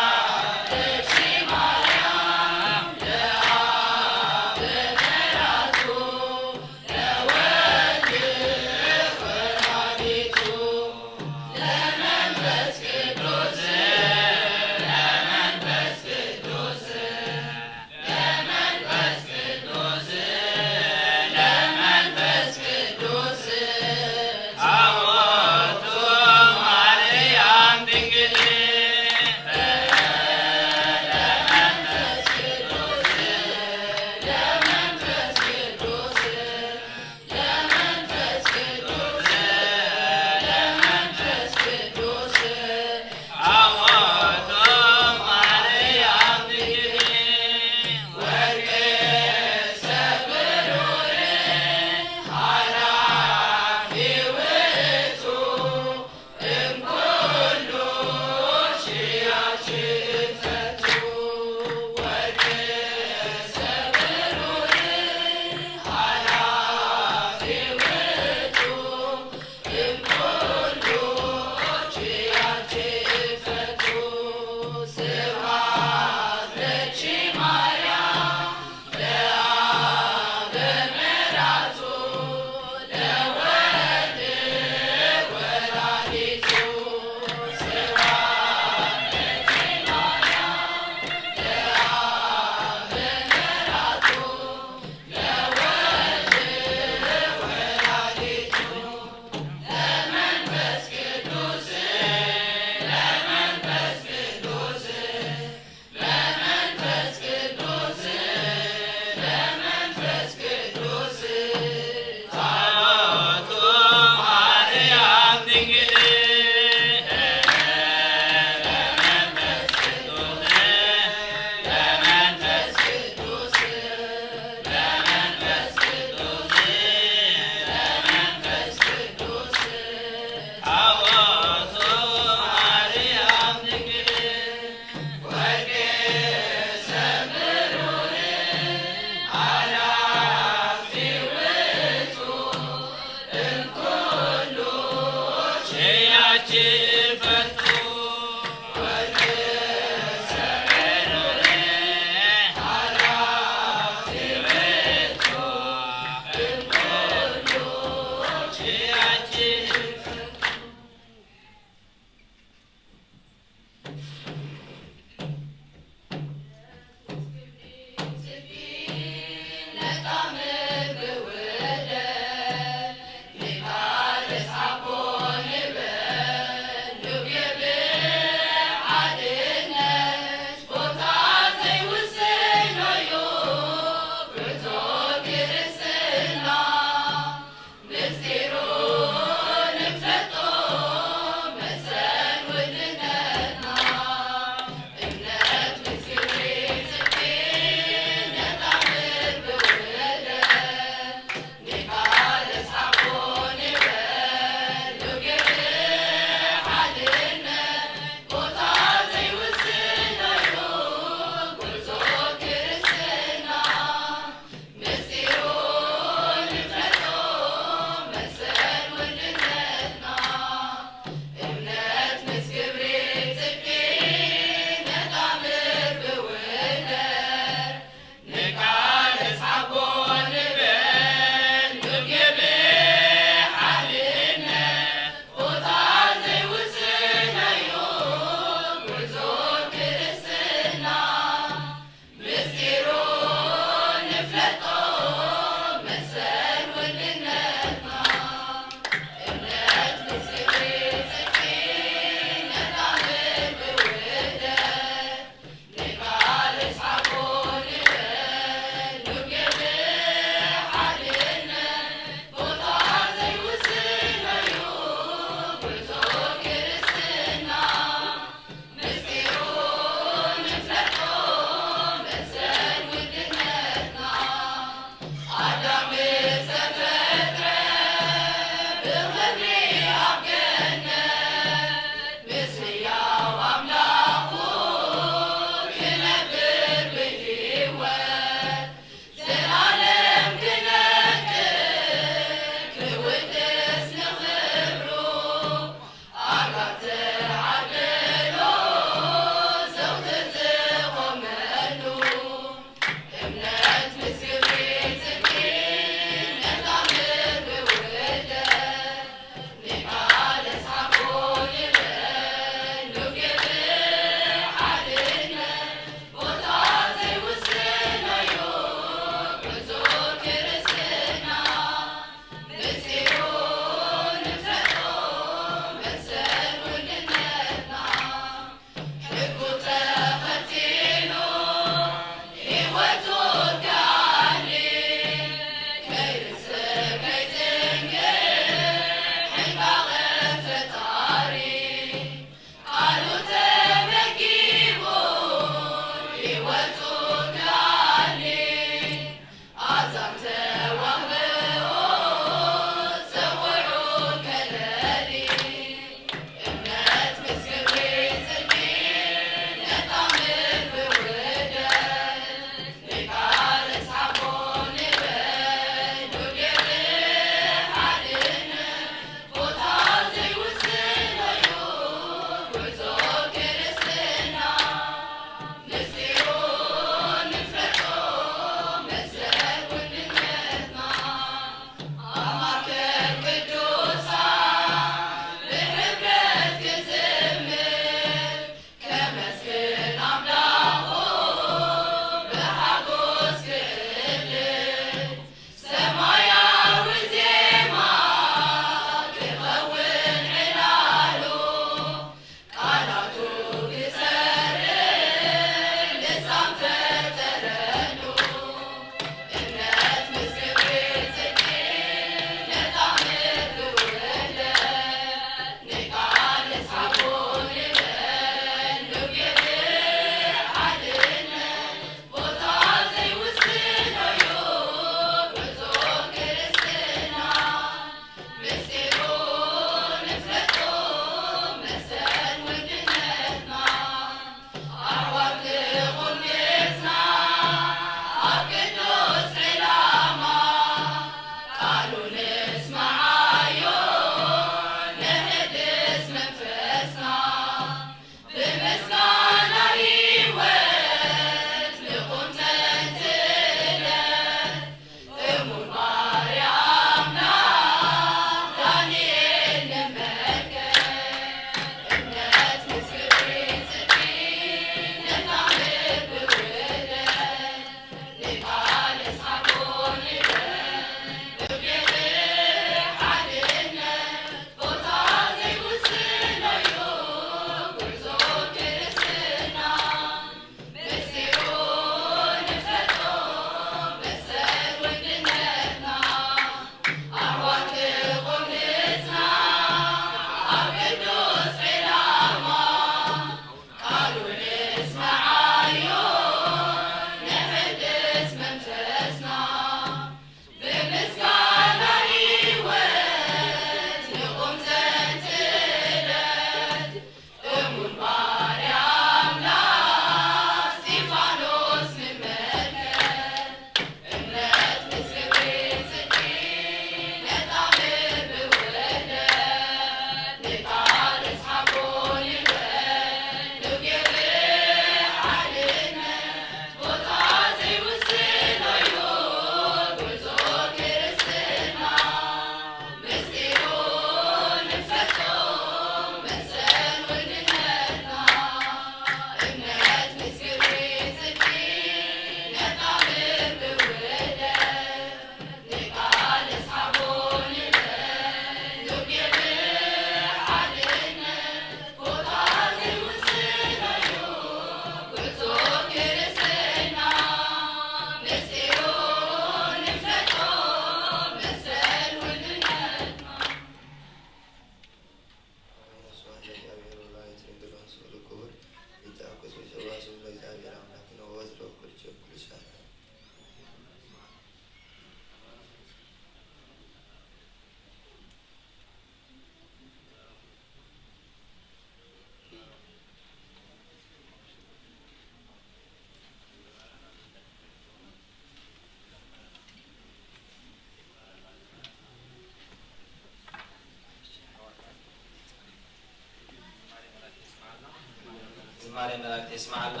ይስምዓልና።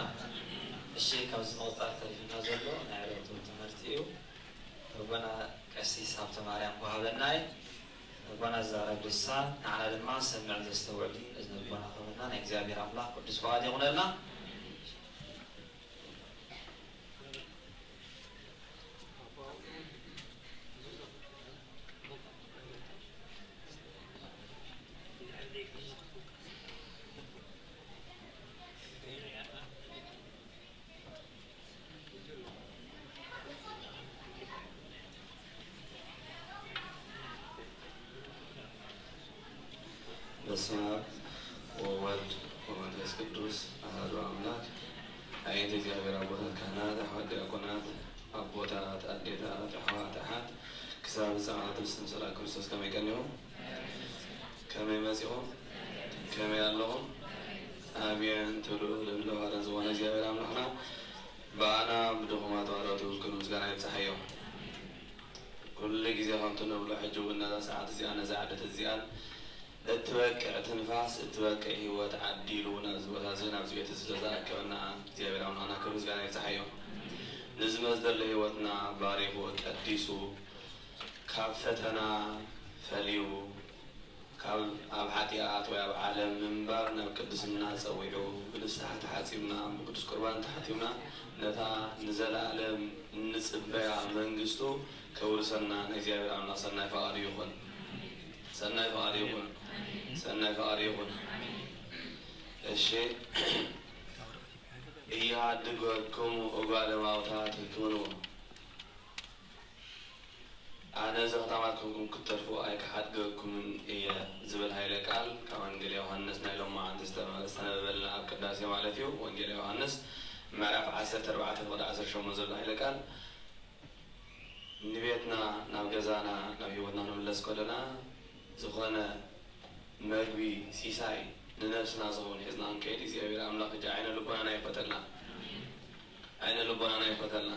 እሺ፣ ካብዚ ምቕጻል ተሪፍና ዘሎ ናይ ዕለቱ ትምህርቲ እዩ። ኣቦና ቀሲስ ሃብተ ማርያም ወሃበናይ፣ ኣቦና ዝዛረብ ልሳን፣ ንዓና ድማ ሰምዕን ዘስተውዕልን እዝነ ልቦና ክህበና ናይ እግዚኣብሔር ኣምላኽ ቅዱስ ፍቓድ ይኹነልና። በስመ አብ ወወልድ ወመንፈስ ቅዱስ አሐዱ አምላክ። አየንተ እግዚአብሔር፣ አቦታት ካህናት፣ አሕዋት ዲያቆናት፣ አቦታት፣ አዴታት፣ አሕዋት፣ አሓት፣ ክሳብ ጻዕት ብስም ሰላም ክርስቶስ ከመይ ቀኒኹም? ከመይ መጺኹም? ከመይ ኣለኹም? ኣሜን ትብሉ ልዕለ ባሕርን ዝኾነ እግዚኣብሔር ኣምላኽና ብኣና ብድኹማት ባሮቱ ክብሪ ምስጋና ይብጽሓዮ። ኩሉ ግዜ ከምቲ ንብሎ፣ ሕጂ እውን ነዛ ሰዓት እዚኣ፣ ነዛ ዕለት እዚኣን እትበቅዕ ትንፋስ፣ እትበቅዕ ህይወት ዓዲሉ ናብዚ ቦታ እዚ፣ ናብዚ ቤት እዚ ስለዝኣከበና እግዚኣብሔር ኣምላኽና ክብሪ ምስጋና ይብጽሓዮ። ንዝመጽእ ዘሎ ህይወትና ባሪኹ ቀዲሱ፣ ካብ ፈተና ፈልዩ፣ ካብ ኣብ ሓጢኣት ወይ ኣብ ዓለም ምንባር ናብ ቅድስና ጸዊዑ፣ ብንስሓ ተሓጺብና፣ ብቅዱስ ቁርባን ተሓጺብና፣ ነታ ንዘለኣለም እንጽበያ መንግስቱ ከውርሰና ናይ እግዚኣብሔር ኣምላኽ ሰናይ ፈቓዱ ይኹን። ሰናይ ፈቓዱ ይኹን። ሰናይ ፈቓዱ ይኹን። እሺ። እያድገኩም እጓለ ማውታ ትኩኑ። ኣነ ዘኽታማት ኮንኩም ክትተርፉ ኣይክሓድገኩምን እየ ዝብል ኃይለ ቃል ካብ ወንጌል ዮሐንስ ናይ ሎማዓንቲ ዝተመ-፣ ዝተነበበልና ኣብ ቅዳሴ ማለት እዩ። ወንጌል ዮሐንስ ምዕራፍ ዓሰርተ ኣርባዕተ ፍቕዲ ዓሰርተ ሸሞንተ ዘሎ ኃይለ ቃል፣ ንቤትና፣ ናብ ገዛና፣ ናብ ህይወትና ንምለስ ከለና ዝኾነ መግቢ፣ ሲሳይ ንነብስና ዝኸውን ሒዝና ክንከይድ እግዚኣብሔር ኣምላኽ ሕጂ ዓይነ ልቦናና ይኽፈተልና። ዓይነ ልቦናና ይኽፈተልና።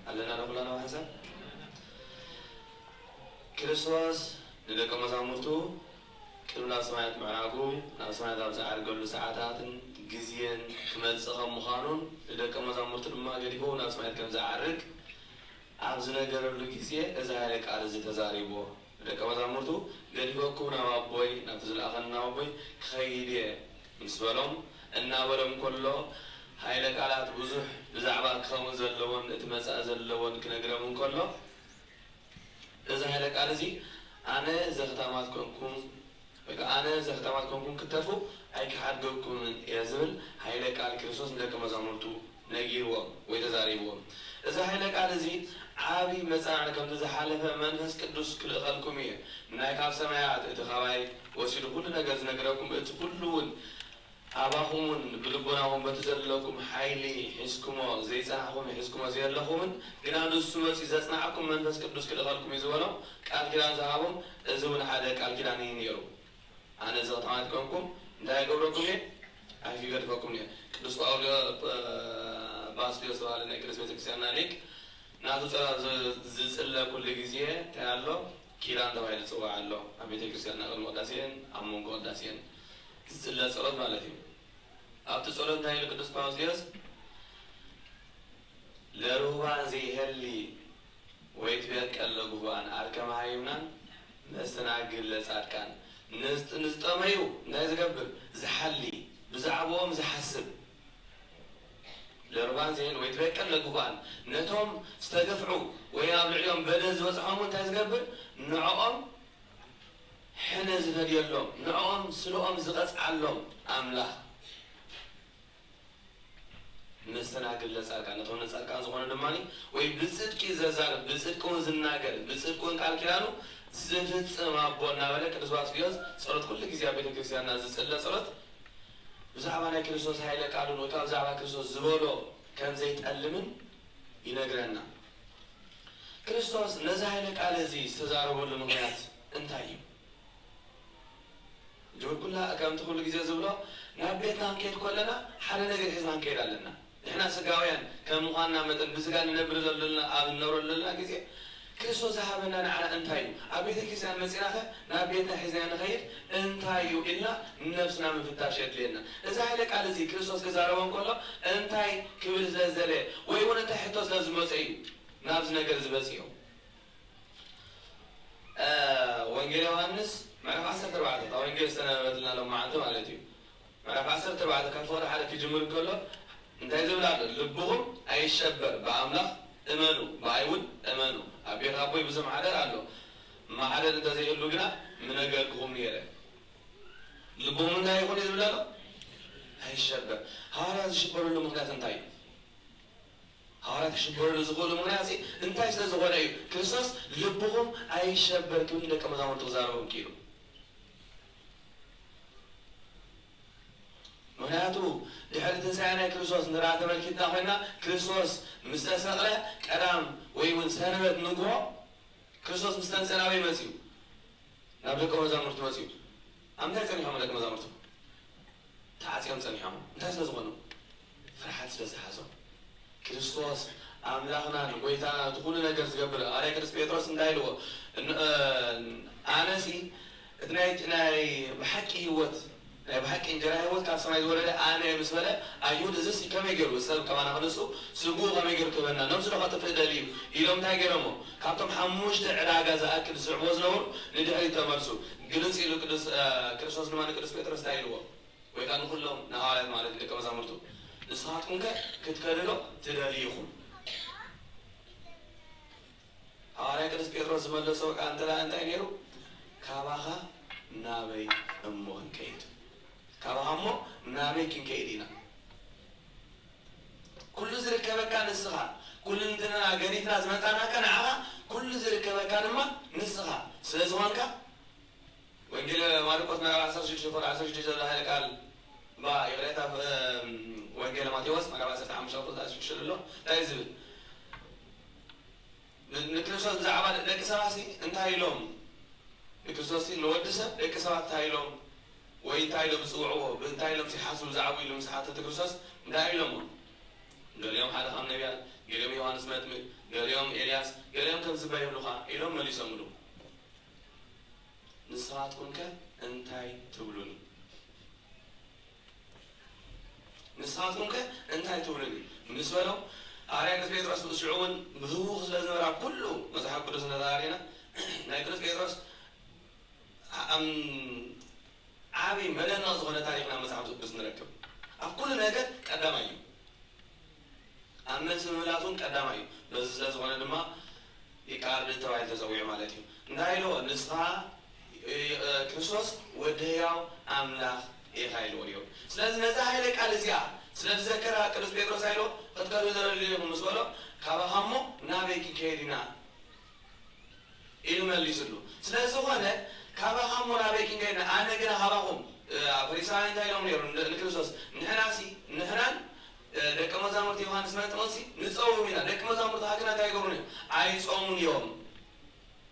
ኣለና ዶ ኩላና ብሓንሳብ? ክርስቶስ ንደቀ መዛሙርቱ ቅድሚ ናብ ሰማያት ምዕራጉ፣ ናብ ሰማያት ኣብ ዝዓርገሉ ሰዓታትን ግዜን ክመጽእ ከም ምዃኑን ንደቀ መዛሙርቱ ድማ ገዲፉ ናብ ሰማያት ከም ዝዓርግ ኣብ ዝነገረሉ ግዜ እዚ ኃይለ ቃል እዚ ተዛሪብዎ። ንደቀ መዛሙርቱ፣ "ገዲፈኩም ናብ ኣቦይ፣ ናብቲ ዝለኣኸኒ ናብ ኣቦይ ክኸይድ እየ" ምስ በሎም፣ እናበሎም ከሎ፣ ኃይለ ቃላት ብዙሕ ብዛዕባ ክኸውን ዘለዎን እቲ መጻኢ ዘለዎን ክነግረም እንከሎ፣ እዚ ኃይለ ቃል እዚ፣ "ኣነ ዘኽታማት ኮንኩም፣ ወይ ከኣ ኣነ ዘኽታማት ኮንኩም ክትተርፉ ኣይክሓድገኩምን እየ" ዝብል ኃይለ ቃል ክርስቶስ ንደቀ መዛሙርቱ ነጊርዎም ወይ ተዛሪብዎም። እዚ ኃይለ ቃል እዚ ዓቢ መጽናዕቲ ከምቲ ዝሓለፈ መንፈስ ቅዱስ ክልእኸልኩም እየ። ናይ ካብ ሰማያት እቲ ካባይ ወሲዱ ኩሉ ነገር ዝነግረኩም፣ እቲ ኩሉ እውን ኣባኹምን ብልቦናኹም በቲ ዘለኩም ኃይሊ ሒዝኩሞ ዘይጸናሕኩም፣ ሒዝኩሞ ዘየለኹምን፣ ግና ንሱ መጺኡ ዘጽናዕኩም መንፈስ ቅዱስ ክልእኸልኩም እዩ ዝበሎም ቃል ኪዳን ዝሃቦም፣ እዚ እውን ሓደ ቃል ኪዳን እዩ ነይሩ። ኣነ እዚ ከተማ ትኮንኩም እንታይ ይገብረኩም እየ? ኣይክገድፈኩም እየ። ቅዱስ ጳውሎ-፣ ጳ-፣ ባስልዮስ ዝተባህለ ናይ ቅድስት ቤተክርስትያንና ሊቅ ናቱ ጸሎት ዝ-፣ ዝጽለ ኩሉ ግዜ እንታይ ኣሎ? ኪዳን ተባሂሉ ዝጽዋዕ ኣሎ። ኣብ ቤተክርስትያንና ቅድሚ ቅዳሴን ኣብ መንጎ ቅዳሴን ዝጽለ ጸሎት ማለት እዩ። ኣብቲ ጸሎት እንታይ ኢሉ ቅዱስ ባስልዮስ? ለርሁባን ዘይሄሊ ወይትቤቀል ለግሁባን፣ ኣርከ መሃይምናን መስተናግል ለጻድቃን። ንዝጥ-፣ ንዝጠመዩ እንታይ ዝገብር? ዝሓሊ፣ ብዛዕባኦም ዝሓስብ። ለርባን ዘይን ወይትቤቀል ለግሁባን፣ ነቶም ዝተገፍዑ ወይ ኣብ ልዕሊኦም በደል ዝበጽሖም እንታይ ዝገብር? ንዕኦም ሕነ ዝፈድየሎም፣ ንዕኦም ስለኦም ዝቐጽዓሎም ኣምላኽ። መስተናግድ ለጻድቃን፣ ነቶም ለጻድቃን ዝኾነ ድማ ወይ ብጽድቂ ዘዛርብ፣ ብጽድቂ እውን ዝናገር፣ ብጽድቂ እውን ቃል ኪዳኑ ዝፍጽም ኣቦ እናበለ ቅዱስ ባስልዮስ ጸሎት ኩሉ ግዜ ኣብ ቤተ ክርስቲያንና ዝጽለ ጸሎት ብዛዕባ ናይ ክርስቶስ ኃይለ ቃሉን ወይ ከዓ ብዛዕባ ክርስቶስ ዝበሎ ከም ዘይጠልምን ይነግረና። ክርስቶስ ነዚ ኃይለ ቃል እዚ ዝተዛረበሉ ምኽንያት እንታይ እዩ? ጅብኩላ ከምቲ ኩሉ ግዜ ዝብሎ፣ ናብ ቤትና ክንከይድ ከለና ሓደ ነገር ሒዝና ክንከይድ ኣለና። ንሕና ስጋውያን ከም ምዃንና መጠን ብስጋ ንነብር ዘለና፣ ኣብ ንነብረሉ ዘለና ግዜ ክርስቶስ ዝሃበና ንዓና እንታይ እዩ? ኣብ ቤተ ክርስቲያን መጺናኸ ናብ ቤትና ሒዝና ንኸይድ እንታይ እዩ ኢልና ንነብስና ምፍታሽ የድልየና። እዚ ሓይለ ቃል እዚ ክርስቶስ ክዛረቦ እንከሎ እንታይ ክብል ስለ ዝደለየ ወይ እውን እንታይ ሕቶ ስለ ዝመጾ እዩ ናብዚ ነገር ዝበጽዮ? እ፣ ወንጌል ዮሃንስ ምዕራፍ ዓሰርተ ኣርባዕተ፣ እታ ወንጌል ዝተነበበትልና ሎማዓንቲ ማለት እዩ። ምዕራፍ ዓሰርተ ኣርባዕተ ካብ ፍቕዲ ሓደ ክጅምር እንከሎ እንታይ ዝብል ኣሎ? ልብኹም ኣይሸበር፣ ብኣምላኽ እመኑ፣ ብኣይ እውን እመኑ። ኣብ ቤት ኣቦይ ብዙሕ ማሕደር ኣሎ። ማሕደር እንተዘይህሉ ግና ምነገርኩኹም ነይረ። ልብኹም እንታይ ይኹን እዩ ዝብል ኣሎ? ኣይሸበር። ሃዋርያት ዝሽበርሉ ምኽንያት እንታይ እዩ? ሃዋርያት ክሽበርሉ ዝኽእሉ ምኽንያት እዚ እንታይ ስለ ዝኾነ እዩ? ክርስቶስ ልብኹም ኣይሸበር ክብል ንደቀ መዛሙርቱ ክዛረቦም ክኢሉ። ምኽንያቱ ድሕሪ ትንሳኤ ናይ ክርስቶስ ንርኣ ተመልኪትና ኮይና፣ ክርስቶስ ምስ ተሰቕለ ቀዳም ወይ እውን ሰንበት ንግሆ ክርስቶስ ምስ ተንሰእ ናበይ መጺኡ? ናብ ደቀ መዛሙርቱ መጺኡ። ኣብ ምንታይ ጸኒሖም ደቀ መዛሙርቱ? ተዓጽዮም ጸኒሖም። እንታይ ስለ ዝኾኑ? ፍርሓት ስለ ዝሓዞም። ክርስቶስ ኣምላኽናን ጎይታናን እቲ ኩሉ ነገር ዝገብር፣ ሃዋርያ ቅዱስ ጴጥሮስ እንታይ ኢልዎ? ን-፣ እ፣ ኣነሲ እቲ ናይ፣ ናይ ብሓቂ ህይወት፣ ናይ ብሓቂ እንጀራ ህይወት ካብ ሰማይ ዝወረደ ኣነ ምስ በለ፣ ኣይሁድ እዚስ ከመይ ገይሩ ሰብ ከማና ክንሱ ስግኡ ከመይ ገይሩ ክህበና? ነብሱ ዶ ከጥፍእ ደልዩ? ኢሎም እንታይ ገይሮሞ? ካብቶም ሓሙሽተ ዕዳጋ ዝኣክል ዝስዕብዎ ዝነበሩ ንድሕሪት ተመልሱ። ግልጽ ኢሉ ቅዱስ፣ እ፣ ክርስቶስ ድማ ንቅዱስ ጴጥሮስ እንታይ ኢልዎ? ወይ ከዓ ንኹሎም ንሃዋርያት ማለት እዩ፣ ደቀ መዛሙርቱ፣ "ንስኻትኩም ከ ክትከዱ ዶ ትደልዩ ኢኹም?" ሃዋርያ ቅዱስ ጴጥሮስ ዝመለሶ ቃል እንተ ደኣ እንታይ ነይሩ? "ካባኻ ናበይ እሞ ክንከይድ? ካባኻ እሞ ናበይ ክንከይድ ኢና? ኩሉ ዝርከበካ ንስኻ፣ ኩሉ እንትና ገዲፍና ዝመጻናካ ንዓኻ፣ ኩሉ ዝርከበካ ድማ ንስኻ ስለ ዝኾንካ" ወንጌል ማርቆስ ምዕራፍ ዓሰርተ ሽዱሽተ ቁጽሪ ዓሰርተ ሽዱሽተ ዘሎ ሓይለ ቃል፣ ባ፣ ይቕሬታ፣ እም፣ ወንጌል ማቴዎስ ምዕራፍ ዓሰርተ ሓሙሽተ ቁጽሪ ዓሰርተ ሽዱሽተ ዘሎ እንታይ እዩ ዝብል? ን-፣ ንክርስቶስ ብዛዕባ ደቂ ሰባት ሲ እንታይ ኢሎም? ንክርስቶስ ሲ ንወዲ ሰብ ደቂ ሰባት እንታይ ኢሎም? ወይ እንታይ ኢሎም ዝጽውዕዎ? ብእንታይ ኢሎም ሲሓስቡ ዝዓቡ ኢሉ ምስ ሓተተ ክርስቶስ እንታይ ኢሎሞ? ገሊኦም ሓደ ካብ ነቢያት፣ ገሊኦም ዮሃንስ መጥምቅ፣ ገሊኦም ኤልያስ፣ ገሊኦም ከም ዝባ ይብሉኻ ኢሎም መሊሶምሉ። ንስኻትኩም ከ እንታይ ትብሉኒ? ንስኻትኩም ከ እንታይ ትብሉኒ? ምስ በሎም፣ ሃዋርያ ቅዱስ ጴጥሮስ ሽዑ እውን ብህውኽ ስለ ዝነበራ ኩሉ መጽሓፍ ቅዱስ ነታ ኣርእና ናይ ቅዱስ ጴጥሮስ ኣም-፣ ዓቢ መደነቕ ዝኾነ ታሪኽ ናብ መጽሓፍ ቅዱስ ንረክብ። ኣብ ኩሉ ነገር ቀዳማይ እዩ። ኣብ መልሲ ምምላስ እውን ቀዳማይ እዩ። በዚ ስለ ዝኾነ ድማ ሊቀ ኣርድእት ተባሂሉ ተጸዊዑ ማለት እዩ። እንታይ ኢልዎ? ንስኻ፣ እ፣ እ፣ ክርስቶስ ወዲ ህያው ኣምላኽ ኢኻ ኢልዎ ነይሩ። ስለዚ ነዛ ሃይለ ቃል እዚኣ ስለ ዝዘከራ ቅዱስ ጴጥሮስ እንታይ ኢልዎ? "ክትከዱ ትደልዩ ኢኹም" ምስ በሎ፣ "ካባኻ እሞ ናበይ ክንከይድ ኢና?" ኢሉ መሊስሉ። ስለ ዝኾነ፣ "ካባኻ እሞ ናበይ ክንከይድ ኢና? ኣነ ግና ካባኹም"፣ እ፣ ፈሪሳውያን እንታይ ኢሎም ነይሮም ን-፣ ንክርስቶስ? "ንሕናሲ፣ ንሕናን፣ እ፣ ደቀ መዛሙርቲ ዮሃንስ መጥምቕሲ ንጸውም ኢና። ደቀ መዛሙርትኻ ግና እንታይ ይገብሩን እዮም? ኣይጾሙን እዮም።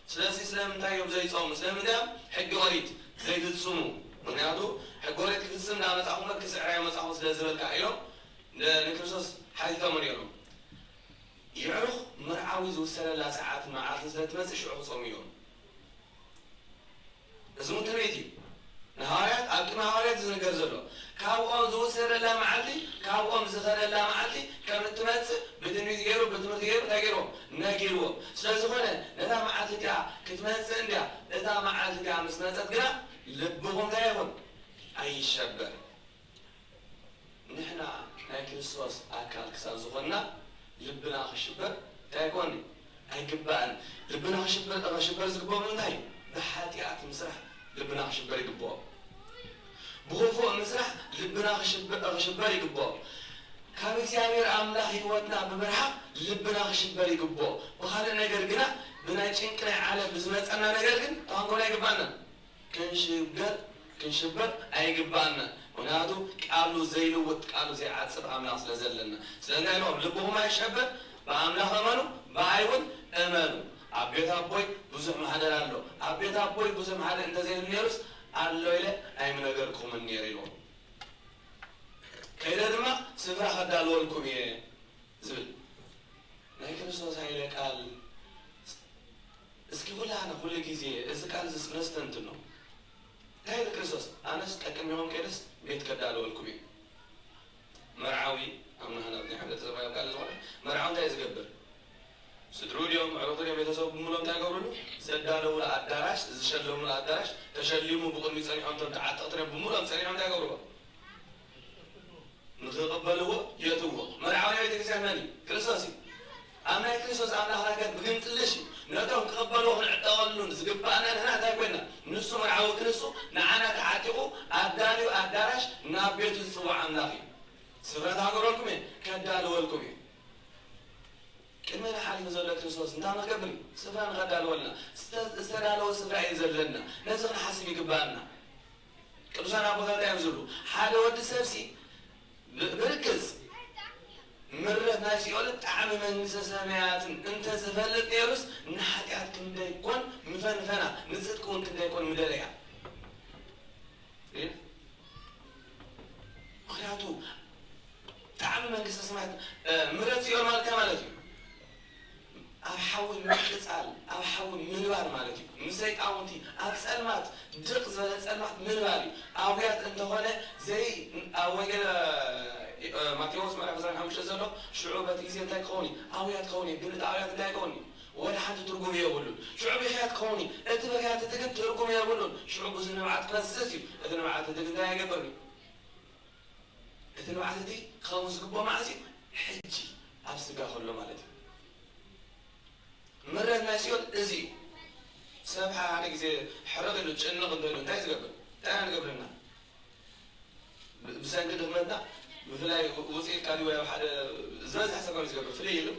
ስለዚ ስለምንታይ እዮም ዘይጾሙ? ስለምንታይ እዮም ሕጊ ኦሪት ዘይፍጽሙ? ምኽንያቱ ሕጊ ኦሪት ክፍጽም እንዳመጻኹም ክስዕር ኣይመጻኹም ስለ ዝበልካ" ኢሎም ን-፣ ንክርስቶስ ሓቲቶሞ ነይሮም። የዕሩኽ መርዓዊ ዝውሰነላ ሰዓትን መዓልትን ስለ ትመጽእ ሽዑ ክጾሙ እዮም። እዚ እውን ትንቢት እዩ። ንሃዋርያት፣ ኣብ ቅድሚ ሃዋርያት ዝንገር ዘሎ፣ ካብኦም ዝውሰነላ መዓልቲ፣ ካብኦም ዝኸደላ መዓልቲ ከም እትመጽእ ብትንቢት ገይሩ፣ ብትምህርቲ ገይሩ እንታይ ገይርዎም? ነጊርዎም። ስለ ዝኾነ ነታ መዓልቲ እቲኣ ክትመጽእ እንድያ። እታ መዓልቲ እቲኣ ምስ መጸት ግና ልብኹም እንታይ ይኹን? ኣይሸበር። ንሕና ናይ ክርስቶስ ኣካል ክሳብ ዝኾንና ልብና ክሽበር እንታይ ኣይኮን? ኣይግባእን። ልብና ክሽበር፣ ክሽበር ዝግብኦ ብምንታይ? ብሓጢኣት ምስራሕ ልብና ክሽበር ይግብኦ። ብኽፉእ ምስራሕ ልብና ክሽብ-፣ ክሽበር ይግብኦ። ካብ እግዚኣብሔር ኣምላኽ ህይወትና ብምርሓቕ ልብና ክሽበር ይግብኦ። ብኻልእ ነገር ግና ብናይ ጭንቂ ናይ ዓለም ብዝመጸና ነገር ግን ተንኮል ኣይግባእና። ክንሽገር፣ ክንሽበር ኣይግባእና። ምኽንያቱ ቃሉ ዘይልውጥ፣ ቃሉ ዘይዓጽፍ ኣምላኽ ስለ ዘለና። ስለ እንታይ ኢልዎም? ልብኹም ኣይሸበር፣ ብኣምላኽ እመኑ፣ ብኣይ እውን እመኑ። ኣብ ቤት ኣቦይ ብዙሕ ማሕደር ኣሎ። ኣብ ቤት ኣቦይ ብዙሕ ማሕደር እንተዘይህሉ ነይሩስ ኣሎ ኢለ ኣይምነገርኩምን ነይረ ኢልዎም። ከይደ ድማ ስፍራ ከዳልወልኩም እየ ዝብል ናይ ክርስቶስ ሃይለ ቃል ኩላና ኩሉ ግዜ እዚ ቃል እዚ ነስተንትኖ። እንታይ ኢሉ ክርስቶስ? ኣነስ ቀቅድሜኹም ከይደስ ቤት ከዳልወልኩም እየ። መርዓዊ ኣብ ናህና ናይ ሕብረተሰብ ቃል ዝኾነ መርዓዊ እንታይ እዩ ዝገብር? ስድርኡ ድዮም፣ ኣዕሩኽቱ ድዮም፣ ቤተሰቡ ብምሉኦም እንታይ ይገብርሉ? ዘዳለውሉ ኣዳራሽ፣ ዝሸለምሉ ኣዳራሽ፣ ተሸሊሙ ብቕድሚኡ ጸኒሖም እቶም ተዓጠቕቲ ድዮም፣ ብምሉኦም ጸኒሖም እንታይ ይገብርዎ? ንኽቕበልዎ የእትውዎ። መርዓዊ ናይ ቤተክርስትያን መን እዩ? ክርስቶስ እዩ። ኣብ ናይ ክርስቶስ ኣምላኽ ነገር ብግምጥልሽ እዩ። ነቶም ክቕበልዎ ክንዕጠቐሉ ዝግባኣና ንሕና እንታይ ኮይንና? ንሱ መርዓዊ ክንሱ ንዓና ተዓጢቑ ኣብ ዳልዩ ኣዳራሽ ናብ ቤቱ ዝጽውዕ ኣምላኽ እዩ። ስፍራ ተሃገረልኩም እየ፣ ከዳልወልኩም እየ። ቅድመና ሓሊፉ ዘሎ ክርስቶስ እንታይ ንክገብር እዩ? ስፍራ ንኸዳልወልና። ዝተ-፣ ዝተዳለወ ስፍራ እዩ ዘለና። ነዚ ክንሓስብ ይግባኣና። ቅዱሳን ኣቦታት እንታይ እዮም ዝብሉ? ሓደ ወዲ ሰብሲ ብ-፣ ብርግጽ ምረት ናይ ሲኦልን ጣዕሚ መንግስተ ሰማያትን እንተ ዝፈልጥ ነይሩስ ንሓጢኣት ክንደይ ኮን ምፈንፈና፣ ንጽድቂ እውን ክንደይ ኮን ምደለያ። ሪኢና? ምኽንያቱ ጣዕሚ መንግስተ ሰማያት፣ እ፣ ምረት ሲኦል ማለት እንታይ ማለት እዩ? ኣብ ሓዊ ምቅጻል፣ ኣብ ሓዊ ምንባር ማለት እዩ። ምስ ሰይጣውንቲ ኣብ ጸልማት፣ ድቕ ዝበለ ጸልማት ምንባር እዩ። ኣውያት እንተኾነ ዘይ-፣ ኣብ ወንጌል፣ እ፣ ማቴዎስ ምዕራፍ ዕስራን ሓሙሽተን ዘሎ፣ ሽዑ በቲ ግዜ እንታይ ክኸውን እዩ? ኣውያት ክኸውን እዩ። ግን እቲ ኣውያት እንታይ ክኸውን እዩ? ወላ ሓንቲ ትርጉም የብሉን። ሽዑ ብኽያት ክኸውን እዩ። እቲ ብኽያት እቲ ግን ትርጉም የብሉን። ሽዑ ብዙ ንብዓት ክፈስስ እዩ። እቲ ንብዓት እቲ ግን እንታይ ኣይገብርን እዩ? እቲ ንብዓት እቲ ክኸውን ዝግብኦ መዓስ እዩ? ሕጂ ኣብ ስጋ ከሎ ማለት እዩ። ምረት ናይ ሲኦል እዚ እዩ። ሰብ ሓደ ግዜ ሕርቕ ኢሉ ጭንቕ እንተኢሉ እንታይ ዝገብር? እንታይ ኢና ንገብርና? ብ-፣ ብሰንኪ ድኽመትና ብፍላይ ው-፣ ውፅኢት ካሊወ ኣብ ሓደ ዝበዝሕ ሰብ ከም ዝገብር ፍልይ ኢሉ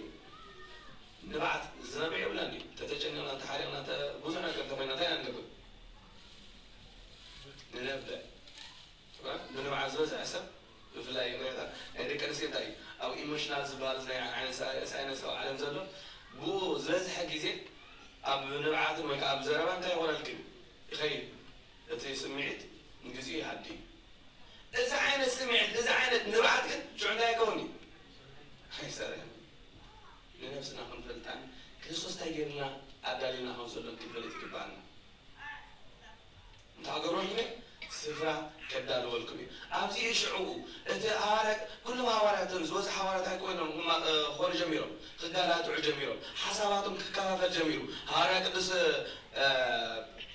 ንብዓት ዝነብዕ የብልና እንድዩ። ተተጨኒቕና፣ ተሓሪቕና፣ ተ-፣ ብዙሕ ነገር እንተኾይና እንታይ ኢና ንገብር? ንነብዕ። ብንብዓት ዝበዝሐ ሰብ ብፍላይ ይቕሬታ ናይ ደቂ ኣንስትዮ እንታይ እዩ? ኣብ ኢሞሽናል ዝበሃል ናይ ዓይነት ሳይ-፣ ሳይነሳዊ ዓለም ዘሎ ብኡ ዝበዝሐ ግዜ ኣብ ንብዓትን ወይ ከዓ ኣብ ዘረባ እንታይ ይኾነልክን ይኸይድ። እቲ ስምዒት ንግዚኡ ይሃዲ። እዚ ዓይነት ስምዒት፣ እዚ ዓይነት ንብዓት ግን ሽዑ እንታይ ኣይከውን እዩ? ኣይሰርሕን። ንነብስና ክንፈልጣን ክርስቶስ እንታይ ገይርና ኣዳሊና ከም ዘሎን ክንፈልጥ ይግባኣና። እንታይ ክገብረልኩም እየ? ስፍራ ከዳልወልኩም እየ። ኣብዚ እዩ ሽዑ እቲ ሃዋርያ፣ ኩሎም ሃዋርያት ዝበዝሑ ሃዋርያት ኣይኮይኖም እማ-፣ እ፣ ክኾኑ ጀሚሮም፣ ክጋላትዑ ጀሚሮም፣ ሓሳባቶም ክከፋፈል ጀሚሩ። ሃዋርያ ቅዱስ፣ እ፣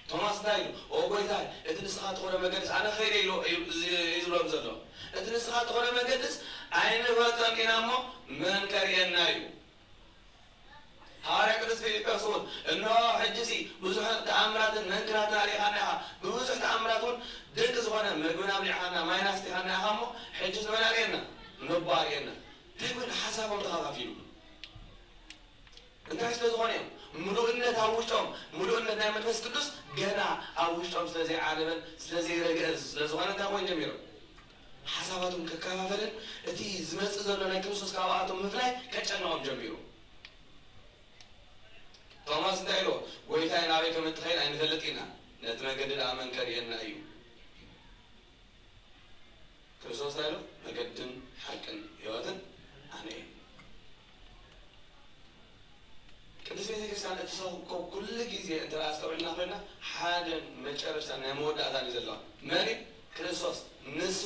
ቶማስ እንታይ ኢሉ? "ኦ ጎይታይ፣ እቲ ንስኻ ትኸዶ መገድስ ኣነ ከይደ?" ኢሉ እዩ፣ እዩ ዝብሎም ዘሎ። "እቲ ንስኻ ትኸዶ መገድስ ኣይንፈልጦን ኢና እሞ መን ከርእየና እዩ?" ሃዋርያ ቅዱስ ፊልጶስ እውን፣ "እንሆ ሕጂሲ ብዙሕ ተኣምራትን መንክራትን ኣርኢኻና ኢኻ፣ ብብዙሕ ተኣምራት እውን ድንቂ ዝኾነ ምግብን ኣብሊዕኻና፣ ማይን ኣስቲኻና ኢኻ እሞ፣ ሕጂስ ንመን ኣርእየና? ንቦ ኣርእየና?" እንታይ ኮይኑ ሓሳቦም ተኸፋፊሉ? እንታይ ስለ ዝኾነ እዮም? ምሉእነት ኣብ ውሽጦም፣ ምሉእነት ናይ መንፈስ ቅዱስ ገና ኣብ ውሽጦም ስለ ዘይዓለበን ስለ ዘይረግአን ስለ ዝኾነ እንታይ ኮይኑ ጀሚሮም? ሓሳባቶም ከከፋፈልን እቲ ዝመጽእ ዘሎ ናይ ክርስቶስ ካብኣቶም ምፍላይ ከጨንቖም ጀሚሩ። ቶማስ እንታይ ኢልዎ? "ጎይታይ፣ ናበይ ከም እትኸይድ ኣይንፈልጥ ኢና፣ ነቲ መገዲ ደኣ መን ከርእየና እዩ?" ክርስቶስ እንታይ ኢሉ? "መገድን ሓቅን ህይወትን ኣነ እየ።" ቅድስት ቤተ ክርስቲያን እትሰብኮ ኩሉ ግዜ እንተ ደኣ ኣስተውዒልና ኮይና፣ ሓደን መጨረሽታን ናይ መወዳእታን እዩ ዘለዋ። መን እዩ? ክርስቶስ። ንሱ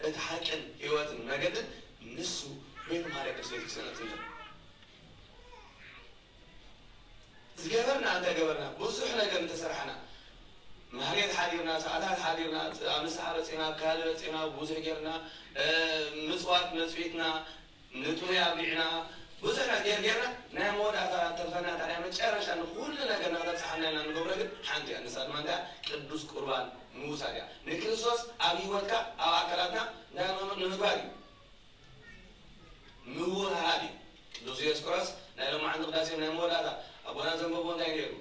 እቲ ሓቅን ህይወትን መገድን ንሱ በይኑ ማርያ ቅድስት ቤተ ክርስቲያን እትምህር። ዝገበርና እንተገበርና፣ ብዙሕ ነገር እንተሰራሕና፣ ማህሌት ሓዲርና፣ ሰዓታት ሓዲርና፣ ኣብ ንስሓ በጺሕና፣ ኣብ ካህሊ በጺሕና፣ ብዙሕ ጌርና፣ እ፣ ምጽዋት መጽዊትና፣ ንጥሙይ ኣብሊዕና፣ ብዙሕ ነገር ጌርና፣ ናይ መወዳእታ ተርፈና፣ እታ ናይ መጨረሻ ንኹሉ ነገርና ከተብጽሓና ኢልና ንገብሮ ግን ሓንቲ እያ። ንሳ ድማ እንታይ እያ? ቅዱስ ቁርባን ምውሳድ እያ። ንክርስቶስ ኣብ ህይወትካ፣ ኣብ ኣካላትና እንታይ ንም-፣ ንምግባር እዩ? ምውህሃድ እዩ። ቅዱስ ዲዮስቆሮስ ናይ ሎማዓንቲ ቅዳሴ ናይ መወዳእታ ኣቦና ዘንበቦ እንታይ ነይሩ?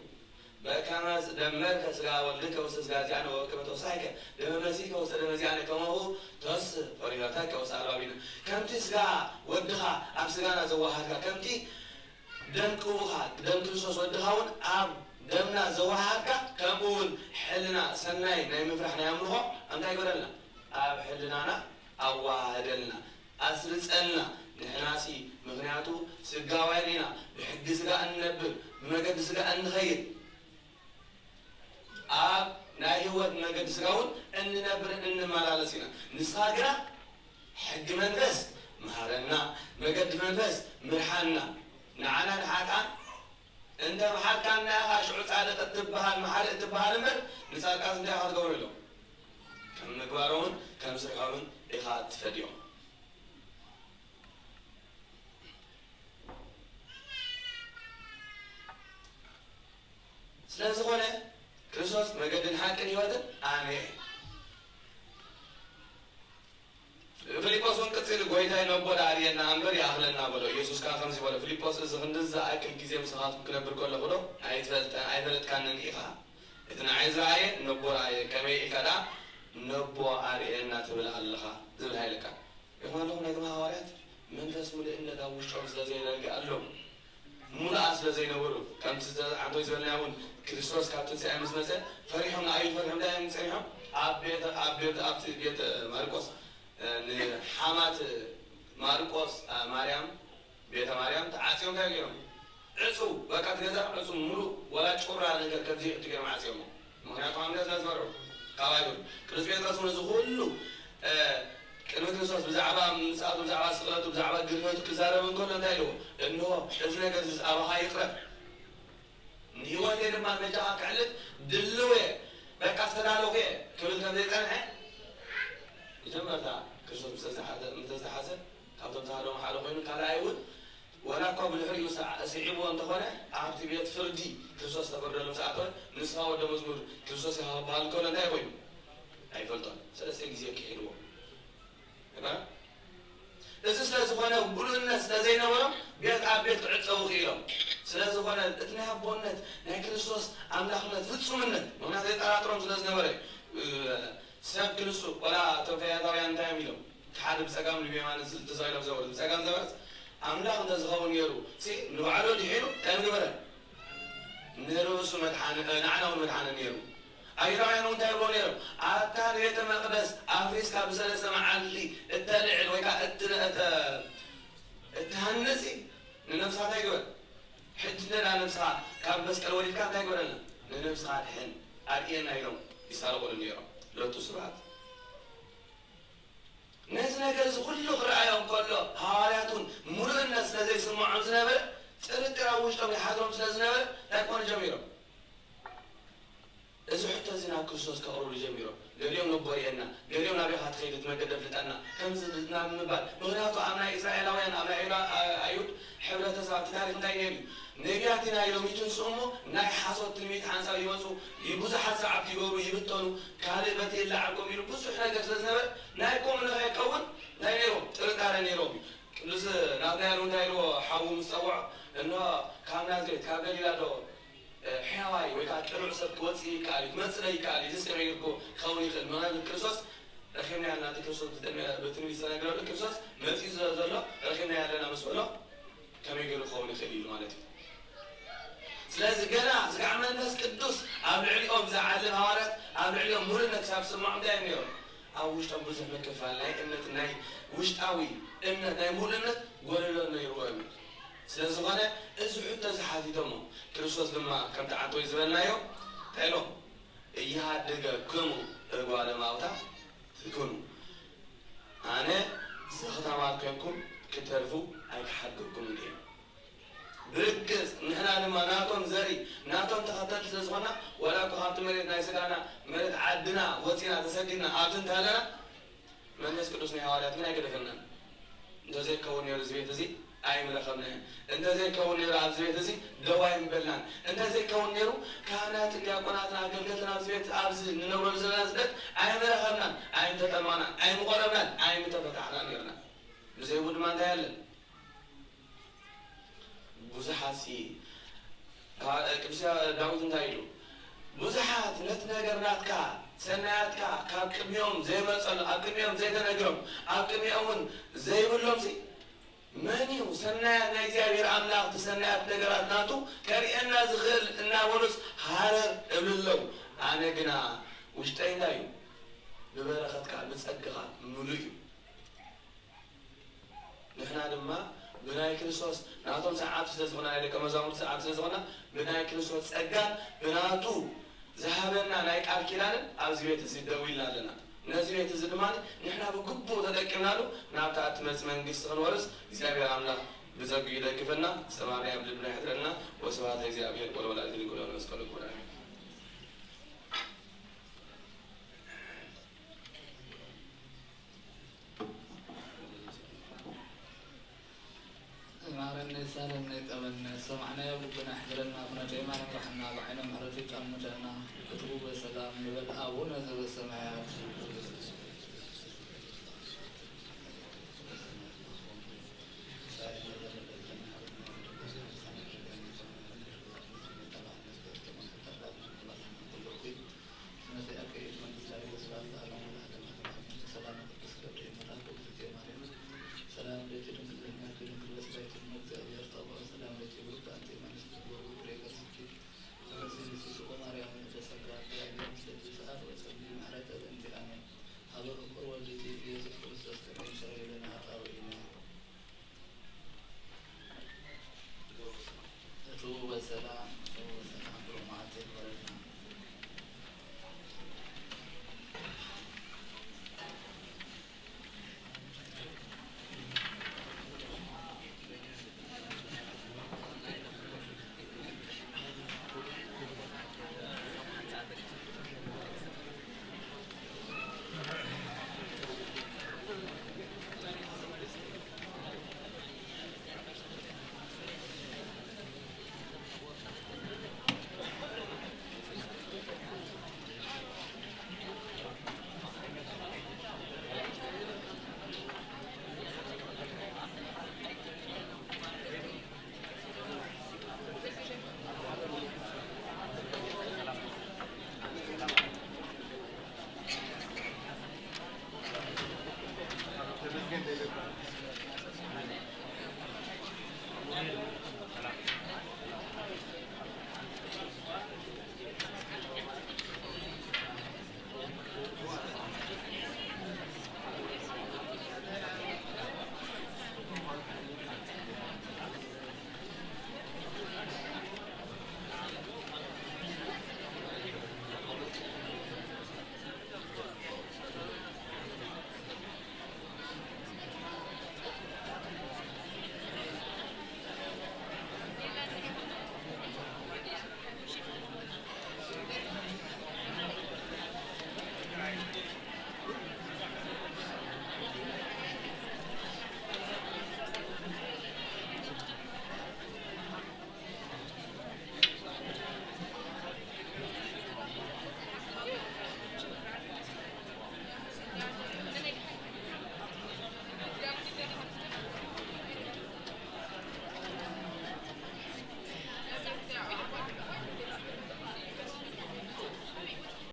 "በከመ ደመርከ ሥጋ ወልድከ ውስተ ሥጋ ዚአነ ወበከመ ተወሳይከ ደመ መሲሕከ ውስተ ደመ ዚአነ ከማሁ ተወስህ ፈሪሆተከ ውስተ አልባቢነ።" ከምቲ ሥጋ ወድኻ ኣብ ሥጋና ዘወሃድካ፣ ከምቲ ደም ቅቡኻ፣ ደም ክርስቶስ ወድኻ እውን ኣብ ደምና ዘወሃድካ፣ ከምኡ እውን ሕልና ሰናይ ናይ ምፍራሕ ናይ ኣምልኾ እንታይ ይግበረልና? ኣብ ሕልናና ኣወሃህደልና፣ ኣስርጸልና። ንሕናሲ ምኽንያቱ ስጋውያን ኢና፣ ብሕጊ ስጋ እንነብር፣ ብመገዲ ስጋ እንኸይድ። ኣብ ናይ ህይወት መገዲ ስጋ እውን እንነብር እንመላለስ ኢና። ንስኻ ግና ሕጊ መንፈስ ምሃረና፣ መገዲ መንፈስ ምርሓና። ንዓና ንሓጥኣን እንተ መሓርካና ኢኻ ሽዑ ጻድቕ እትበሃል መሓሪ እትበሃል እምበር፣ ንጻድቃንስ እንታይ ኢኻ ትገብሮ ኢሎም። ከም ምግባሮምን ከም ስርሖምን ኢኻ እትፈድዮም። ስለ ዝኾነ ክርስቶስ መገድን ሓቅን ህይወትን ኣነ እየ። ፊልጶስ እውን ቅጽል ጎይታይ ነቦ ደኣ ኣርእየና እምበር ይኣኽለና በሎ። ኢየሱስ ከኣ ከምዚ በሎ፣ ፊልጶስ እዚ ክንድዚ ዝኣክል ግዜ ምሳኻትኩም ክነብር ከለኹ ዶ ኣይትፈልጠ-፣ ኣይፈለጥካንን ኢኻ? እቲ ንዓይ ዝረኣየ ነቦ ረኣየ፣ ከመይ ኢልካ ደኣ ነቦ ኣርእየና ትብል ኣለኻ? ዝብል ሃይለ ቃል። ይኹን ኣለኹም ናይ ግብረ ሃዋርያት መንፈስ ምልእነት ኣብ ውሽጦም ስለ ዘይረግኣሎም፣ ሙሉኣት ስለ ዘይነበሩ፣ ከምቲ ዝተ-፣ ዓንቶይ ዝበልናዮ እውን፣ ክርስቶስ ካብ ትንሳኤ ምስ መጸ፣ ፈሪሖም፣ ንኣይሁድ ፈሪሖም፣ እንታይ እዮም ጸኒሖም? ኣብ ቤተ፣ ኣብ ቤተ፣ ኣብቲ ቤተ ማርቆስ፣ እ፣ ንሓማት ማርቆስ፣ እ፣ ማርያም፣ ቤተ ማርያም ተዓጽዮም እንታይ ገይሮም? ዕጹው፣ በቃ፣ እቲ ገዛ ዕጹው፣ ሙሉእ፣ ወላ ጩራ ነገር ከምዘይእቱ ገይሮም ዓጽዮሞ። ምኽንያቱ፣ ኣብ እምነት ስለ ዝፈርሑ፣ ካብ ኣይሁድ። ቅዱስ ጴጥሮስ እውን እዚ ኩሉ፣ እ፣ ቅድሚ ክርስቶስ ብዛዕባ ምጽኣቱ፣ ብዛዕባ ስቕለቱ፣ ብዛዕባ ግርፈቱ ክዛረብ እንከሎ እንታይ ኢልዎ? እንሆ፣ እዚ ነገር እዚ ኣባኻ ይቕረብ። ንህይወተይ ድማ በጃኻ ክሕልፍ ድልው እየ፣ በቃ ዝተዳለኹ እየ ክብል ከም ዘይጸንሐ፣ መጀመርታ ክርስቶስ ምስ ተዝሓዘ፣ ምስ ተዝሓዘ፣ ካብቶም ዝሃደሙ ሓደ ኮይኑ፣ ካልኣይ እውን፣ ወላ እኳ ብድሕሪኡ ስዓ-፣ ስዒብዎ እንተኾነ፣ ኣብቲ ቤት ፍርዲ ክርስቶስ ዝተፈርደሉ ምስ ኣተወ፣ ንስኻ ወደ መዝሙር ክርስቶስ ኢኻ ክበሃል እንከሎ እንታይ ኮይኑ? ኣይፈልጦን። ሰለስተ ግዜ ክሒድዎ። እባ? እዚ ስለ ዝኾነ፣ ምሉእነት ስለ ዘይነበሮም፣ ቤት ኣብ ቤት ክዕጸዉ ክኢሎም። ስለ ዝኾነ፣ እቲ ናይ ኣቦነት፣ ናይ ክርስቶስ ኣምላኽነት፣ ፍጹምነት፣ ምኽንያቱ የጠራጥሮም ስለ ዝነበረ፣ እ፣ ሰብ ክንሱ፣ ወላ እቶም ፈያታውያን እንታይ እዮም ኢሎም? እቲ ሓደ ብጸጋም ንብየማን ዝ-፣ ተሰቒሎም ዝነበሩ፣ ብጸጋም ዝነበረስ ኣምላኽ እንተ ዝኸውን ነይሩ፣ ሲ ንባዕሉ ድሒኑ እንታይ ምገበረ? ንርእሱ መድሓኒ፣ እ፣ ንዓና እውን መድሓኒ ነይሩ። ኣይሁዳውያን እውን እንታይ ይብሉ ነይሮም? ኣታ ቤተ መቕደስ ኣፍሪስካ ብሰለስተ መዓልቲ እተልዕል ወይ ከዓ እትነ-፣ እተ-፣ እትሃንጽ ንነብስኻ እንታይ ግበር? ሕጂ እንተ ደኣ ነብስኻ ካብ መስቀል ወሪድካ እንታይ ግበረልና? ንነብስኻ ኣድሕን፣ ኣርእየና ኢሎም ይሳለቑሉ ነይሮም። ሎቱ ስብሐት። ነዚ ነገር እዚ ኩሉ ክረኣዮም ከሎ፣ ሃዋርያት እውን ምሉእነት ስለ ዘይስምዖም ዝነበረ፣ ጥርጥር ኣብ ውሽጦም ይሓድሮም ስለ ዝነበረ፣ እንታይ ክኾኑ ጀሚሮም? እዚ ሕቶ እዚ ናብ ክርስቶስ ከቕርብሉ ጀሚሮም። ገሊኦም ነቦ ርእየና፣ ገሊኦም ናበይ ኢኻ ትኸይድ፣ እቲ መገዲ ኣፍልጠና፣ ከምዚ ናብ ምባል። ምኽንያቱ ኣብ ናይ እስራኤላውያን፣ ኣብ ናይ ኣይሁዳ-፣ ኣይሁድ ሕብረተሰብ ኣብቲ ታሪኽ እንታይ ነይሩ እዩ? ነቢያት ኢና ኢሎም ይትንስኡ እሞ፣ ናይ ሓሶት ትንቢት ሓንሳብ ይመጹ፣ ይ-፣ ብዙሓት ሰዓብቲ ይገብሩ፣ ይብተኑ፣ ካልእ በቲ ይለዓል ከምኡ ኢሉ ብዙሕ ነገር ስለ ዝነበረ፣ ናይ ከምኡ ንኸይከውን እንታይ ነይሮም? ጥርጣረ ነይሮም እዩ። ቅዱስ ናትናኤል እውን እንታይ ኢልዎ? ሓዉ ምስ ጸውዖ፣ እንሆ ካብ ናዝሬት፣ ካብ ገሊላ ዶ፣ እ፣ ሕያዋይ ወይ ከዓ ቅኑዕ ሰብ ክወጽእ ይከኣል እዩ፣ ክመጽእ ዶ ይከኣል እዩ? እዚ ከመይ ጌርኩ ክኸውን ይኽእል? ምኽንያቱ ክርስቶስ ረኺብናዮ ኣለና፣ እቲ ክርስቶስ ብትንቢ-፣ ብትንቢት ዝተነገረሉ ክርስቶስ መጺኡ ዘሎ ረኺብናዮ ኣለና ምስ በሎ፣ ከመይ ገይሩ ክኸውን ይኽእል ኢሉ ማለት እዩ። ስለዚ ገና ስጋዕ መንፈስ ቅዱስ ኣብ ልዕሊኦም ዝዓልብ ሃዋርያት ኣብ ልዕሊኦም ሙሉእነት ክሳብ ዝስምዖም እንታይ እዮም ነይሮም? ኣብ ውሽጦም ብዙሕ ምክፋል ናይ እምነት፣ ናይ ውሽጣዊ እምነት፣ ናይ ሙሉእነት ጎደሎ ነይርዎ እዩ። ስለ ዝኾነ እዚ ሕቶ እዚ ሓቲቶሞ፣ ክርስቶስ ድማ ከምቲ ዓንቶይ ዝበልናዮ እንታይ ኢሎም? እይሃድገክሙ እጓለ ማውታ ትኩኑ፣ ኣነ ዘኽታማት ኮንኩም ክትተርፉ ኣይክሓድገኩምን እየ። ብርግጽ ንሕና ድማ ናቶም ዘርኢ፣ ናቶም ተኸተልቲ ስለ ዝኾና፣ ዋላ እኳ ካብቲ መሬት ናይ ስጋና፣ መሬት ዓድና ወጺና ተሰዲድና ኣብዚ እንተሃለና፣ መንፈስ ቅዱስ ናይ ሃዋርያት ግን ኣይገደፈናን። እንተዘይከውን ነይሩ እዚ ቤት እዚ ኣይምረኸብናን። እንተዘይከውን ነይሩ ኣብዚ ቤት እዚ ደው ኣይምበልናን። እንተዘይከውን ነይሩ ካህናትን ዲያቆናትን ኣገልገልትን ኣብዚ ቤት ኣብዚ ንነብረሉ ዘለና ስደት ኣይምረኸብናን፣ ኣይምተጠመቕናን፣ ኣይምቆረብናን፣ ኣይምተፈታሕናን ነይርና። ብዘይብኡ ድማ እንታይ ኣለን? ብዙሓት ሲ-፣ ካ-፣ ቅዱስ ዳዊት እንታይ ኢሉ? ብዙሓት ነቲ ነገር ናትካ፣ ሰናያትካ ካብ ቅድሚኦም ዘይመጸሉ፣ ኣብ ቅድሚኦም ዘይተነግሮም፣ ኣብ ቅድሚኦም እውን ዘይብሎም ሲ-፣ መን እዩ ሰናያት ናይ እግዚኣብሔር ኣምላኽ፣ እቲ ሰናያት ነገራት ናቱ ከርእየና ዝኽእል እናበሉስ ሃረር እብሉ ኣለዉ። ኣነ ግና ውሽጠይ እንታይ እዩ? ብበረኸትካ፣ ብጸግኻ ምሉእ እዩ። ንሕና ድማ ብናይ ክርስቶስ ናቶም ሰዓብቲ ስለ ዝኾና፣ ናይ ደቀ መዛሙርቲ ሰዓብቲ ስለ ዝኾና፣ ብናይ ክርስቶስ ጸጋን ብናቱ ዝሃበና ናይ ቃል ኪዳንን ኣብዚ ቤት እዚ ደው ኢልና ኣለና። ነዚ ቤት እዚ ድማ ንሕና ብግቡእ ተጠቂምናሉ ናብታ እትመጽእ መንግስቲ ክንወርስ እግዚኣብሔር ኣምላኽ ብጸግኡ ይደግፈና። ጽባሕ ኣብ ልብና ይሕድረልና። ወስብሐት ለእግዚኣብሔር ወለወላዲቱ ድንግል ወለመስቀሉ ክቡር ኣሜን። ማረነ፣ ሳለነ፣ ቀበልነ፣ ዝሰማዕናዮ ኣብ ልብና ይሕድረና፣ ኩነተ የማነ ምርሓና፣ ብዓይነ ምሕረቱ ይጠምተና፣ እትዉ በሰላም ንበል። ኣቡነ ዘበሰማያት። ሰላም ለኪ ድንግል በህናኪ ድንግል በስጋኪ እመ እግዚአብሔር ጸባኦት ሰላም ለኪ ብሩክት አንቲ እም አምስት ፍሬ ከርሥኪ ተፈሥሒ ንጽሕት ማርያም ምልዕተ ጸጋ እግዚአብሔር ምስሌኪ ሰአል ወጸልዪ ምሕረተ በእንቲአነ ሀበ ፍቁር ወልድኪ ኢየሱስ ክርስቶስ ከመ ይሰረይ ለነ ኃጣውኢነ። እቱ በሰላም